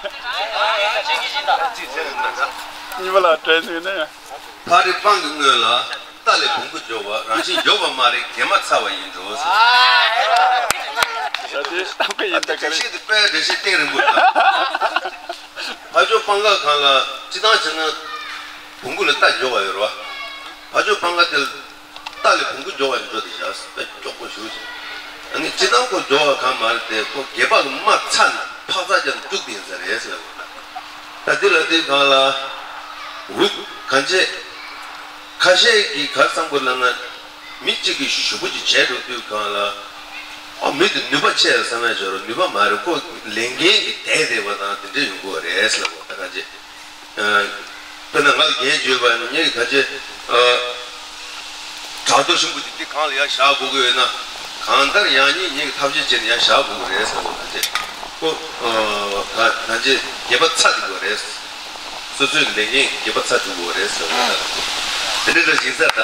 གཉིས་པ་ལ་སྤྲད་ཟེར་ནས། ཕ་རི་སྤང་གི་སྔོན་ལ་རྟ་ལས་བོང་གུ་མགྱོགས་པ་རང་བཞིན་མགྱོགས་པ་མ་རེད་གད་མ་ཚ་བ་ཡིན་འགྲོ་ཟེར། ད་དེ་གཏམ་དཔེ་ཡིན་ད་ག་རེ། ཤེས་དེ་དཔེ་འགྲེལ་བཤད་གཏིང་རིང་པོ་དང་། ཕ་ཇོ་སྤང་ཁ་གང་ལ་སྤྱི་བཏང་བྱས་ན་བོང་གུ་ལ་རྟ་མགྱོགས་པ་ཡོད་རེད་བ། ཕ་ཇོ་སྤང་ཁ་དེ་ལ། རྟ་ལས་བོང་གུ་མགྱོགས་པ་འགྲོ་དེ་བཞག་དཔེ་མགྱོགས་པོ་ཞུ་ཞིང་། ཨ་ནི་སྤྱིར་བཏང་ཁོ་འགྲོ་བ་གང་མ་རེད་དེ། ཁོ་སྒལ་པ་གི་མ་ཚ་ན་འཕག་འཚག་རྒྱབ་བཅུག་པ་ཡིན་ས་རེད་ཟེར་ལབ་དགོས་ན། ད་འདི་ལ་འདི་སྒང་ལ་འུ་གང་བྱེད། ཁ་ཤས་ཀྱིས་ག་རེ་བསམ་དགོས་ལབ་ན། མི་གཅིག་གིས་ཞེ་པོ་ཅིག་བྱས་འགྲོ་དུས་སྒང་ལ། ཨ། མི་དེ་ནུས་པ་ཆེ་བསམ་ཡ་ཅིག་ཡོད་རེད། ནུས་པ་མ་རེད། ཁོ་ལས་འགན་གྱི་བསྡད་བསྡད་པ་དང་དེ་འདྲ་ཡོང་གི་རེད་ཟེར་ལབ་དགོས། ད་གང་བྱེད། ཨ། དཔེར་ན་ང་ལ་འགན་བརྗོད་པ་ཡིན་ན། ངས་ག་ཅེ། ཨ། བྲག་རྡོ་ཆེན་པོ་དེ་འདི་སྒང་ལ་ཡར་བཞག་དགོས་ཀྱི་ཡོད་ན། གང་ལྟར་ཡང་སྙིང་ངེད་ཀྱིས་ཐབས་ཤེས་བྱས་ནས་ཡར་བཞག་དགོས་ཀྱི་རེད་ཟེར་བ་ན། ཅེ་ཁོ། ཨ། ག་གང་ཅེ་སྒལ་པ་ཚ་དགོས་ཀྱི་རེད། སོ་སོའི་ལས་འགན་སྒལ་པ་ཚ་དགོས་ཀྱི་རེད་ཟེར་བ་ན། དེ་འདྲ་འདྲ་ཞིག་ཟེར་ད།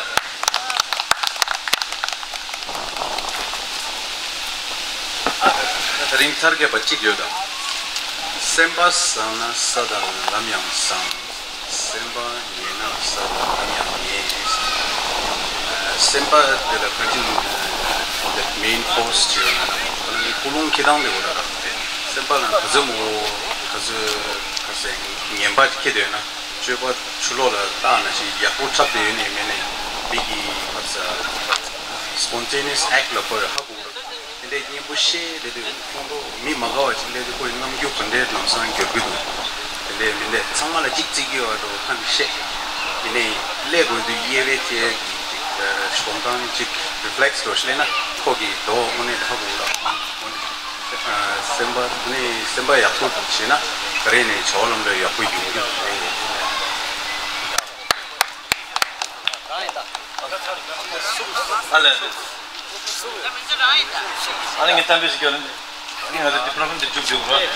ད་རིང་ཚར་གས་པ་གཅིག་ཡོད་ད། སེམས་པ་བཟང་ན་ས་དང་ལམ་ཡང་བཟང་། སེམས་པ་ཉེས་ན་ས་དང་ལམ་ཡང་ཉེས། སེམས་པ་དེ་ལ་ཁ་ཅིག་the main force ཅིག་ཡོད་ན། ཁོ་ན་ནི་ཀུན་སློང་འཁྱེར་སྟངས་དེ་གོ་ད། སེམས་པ་ལ་ག་ཚོད་མོ་ག་ཚོད་ག་ཚོད་ངན་པ་འཁྱེར་དེ་ཡོད་ན། སྤྱོད་པ་ཕྱི་ལོགས་ལ་བལྟས་ན་ཞིག་ཡག་པོ་འཁྲབ་དེ་ཡོད་ནས་མེད་ནས། མི་གི་ཕར་ས་spontaneous act ལ་ཁོ་ཧ་གོ། དེ་འདྲའི་སྙན་པོ་བཤད་བསྡད་དུས་ཁོང་ཁྲོ་མི་མ་དགའ་བ་ཅིག་སླེབས་དུས་ཁོ་ཡི་རྣམ་འགྱུར་ག་འདྲའི་ལམ་སང་འགྱུར་གི་འདུག་དེ་འདྲའི་མི་འདྲ་ཚང་མ་ལ་གཅིག་བརྩི་གི་ཡོད་འགྲོ་ཁ་ནས་བཤད། དེ་ནས་སླེབས་དགོས་དུས་དབྱེ་བའི་ཐད་ཀྱི་གོམ་སྟངས་གཅིག་reflex འགྲོ་ཞིག་སླེབས་ན་ཁོ་གི་དོ་དངོས་གནས་ཧ་གོ་འདུག་སེམས་པ་ནི་སེམས་པ་ཡག་པོ་བྱས་ན་ག་རེ་ནས་བྱ་བ་ལམ་འགྲོ་ཡག་པོ་ཡོང་གི་རེད། ཨ་ལས། ཨ་ནི་ངས་གཏམ་དཔེ་ཞིག་སྐྱོན། ཨ་ནི་ང་ཚོ་འདི་པྲོག་རམ་འདི་མཇུག་བསྡུ་རོགས།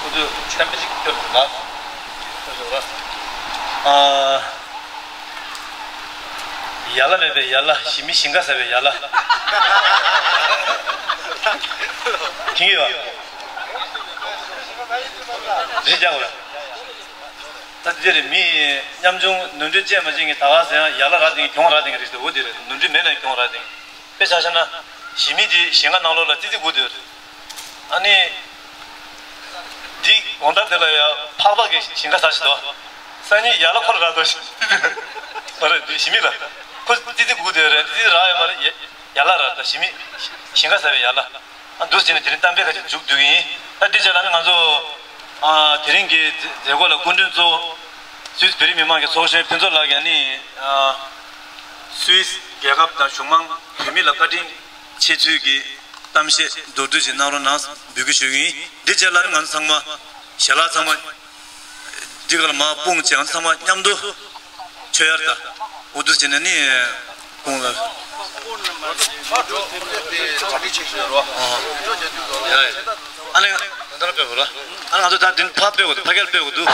ཁོ་ཚོས་གཏམ་དཔེ་ཞིག་སྐྱོན་རོགས། ཨ། ཡ་ལ་མེད་པའི་ཡ་ལ། ཞི་མི་ཞིང་ཁ་ཟ་བའི་ཡ་ལ། ཁྱེད་ཀྱིས་བ། རེ་རྒྱག་དགོས་ར། ད་དེ་རེད། མི་ཉམ་ཆུང་ནོར་འཁྲུལ་ཅན་མ་ཅན་གྱི་ད་ག་ཟེར་ཡང་ཡ་ལ་རག་དེ་གྱོང་རག་དེ་རེད་དེ། འོ་དེ་རེད། ནོར་འཁྲུལ་མེད་ན་གྱོང་རག་དེ། དཔེ་ཆ་བཞག་ན་ཞི་མི་དེ་ཞིང་ཁ་ནང་ལོགས་ལ་ཙི་ཙི་སྒུག་སྡོད་རེད། ཨ་ནི་འདི་དགོང་དག་དེ་ལ་ཡ་ཕག་པ་གི་ཞིང་ཁ་ཟ་ཞིག་འདུག་སང་ཉིན་ཡ་ལ་ཁོ་ལ་རག་འདུག་ཞིག་མ་རེད། འདི་ཞི་མི་ལ་ཁོ་ཙི་ཙི་སྒུག་སྡོད་རེད། ཙི་ཙི་རག་ཡོད་མ་རེད། ཡ་ཡ་ལ་རག་ད་ཞི་མི་ཞིང་ཁ་ཟ་བའི་ཡ་ལ། ཨ། འདུག་སེ་བྱས་ནས་དེ་རིང་གཏམ་དཔེ་ཁ་ཅིག་མཇུག་བསྡུ་གི་ཡིན། ད་འདི་རྗེས་ལ་ནི་ང་ཚོ། ཨ། དེ་རིང་གི་མཛད་སྒོ་ལ་སྐུ་མགྲོན་གཙོ་བོ་སུད་སི་བོད་རིགས་མི་མང་གི་ཚོགས་གཞོན་ཕུན་ཚོགས་ལགས་ཀྱིས་ནི། ཨ། སུད་སི་རྒྱལ་ཁབ་དང་གཞུང་མང་བོད་མི་ལ་བཀའ་དྲིན་ཆེ་ཚུལ་གྱི་གཏམ་བཤད་མདོར་བསྡུས་ཤིག་གནང་རོགས་གནང་འབོད་སྐུལ་ཞུ་གི་ཡིན། འདི་རྗེས་ལ་ནི་ང་ཚོ་ཚང་མ། ཞལ་ལག་ཚང་མ། འདི་ག་ལ་མར་སྤུངས་བྱས། ང་ཚང་མ་མཉམ་དུ་མཆོད་ཡར་དང་འུ་ཐུག་བྱས་ནས་ནི་སྤུངས་ལ། ཨ་ལས་ད་ལྟ་སྤེལ་དགོས་ར། ཨ་ང་ཚོ་ད་འདི་ཕར་སྤེལ་དགོས་འདུག་ཕ་གིར་སྤེལ་དགོས་འདུག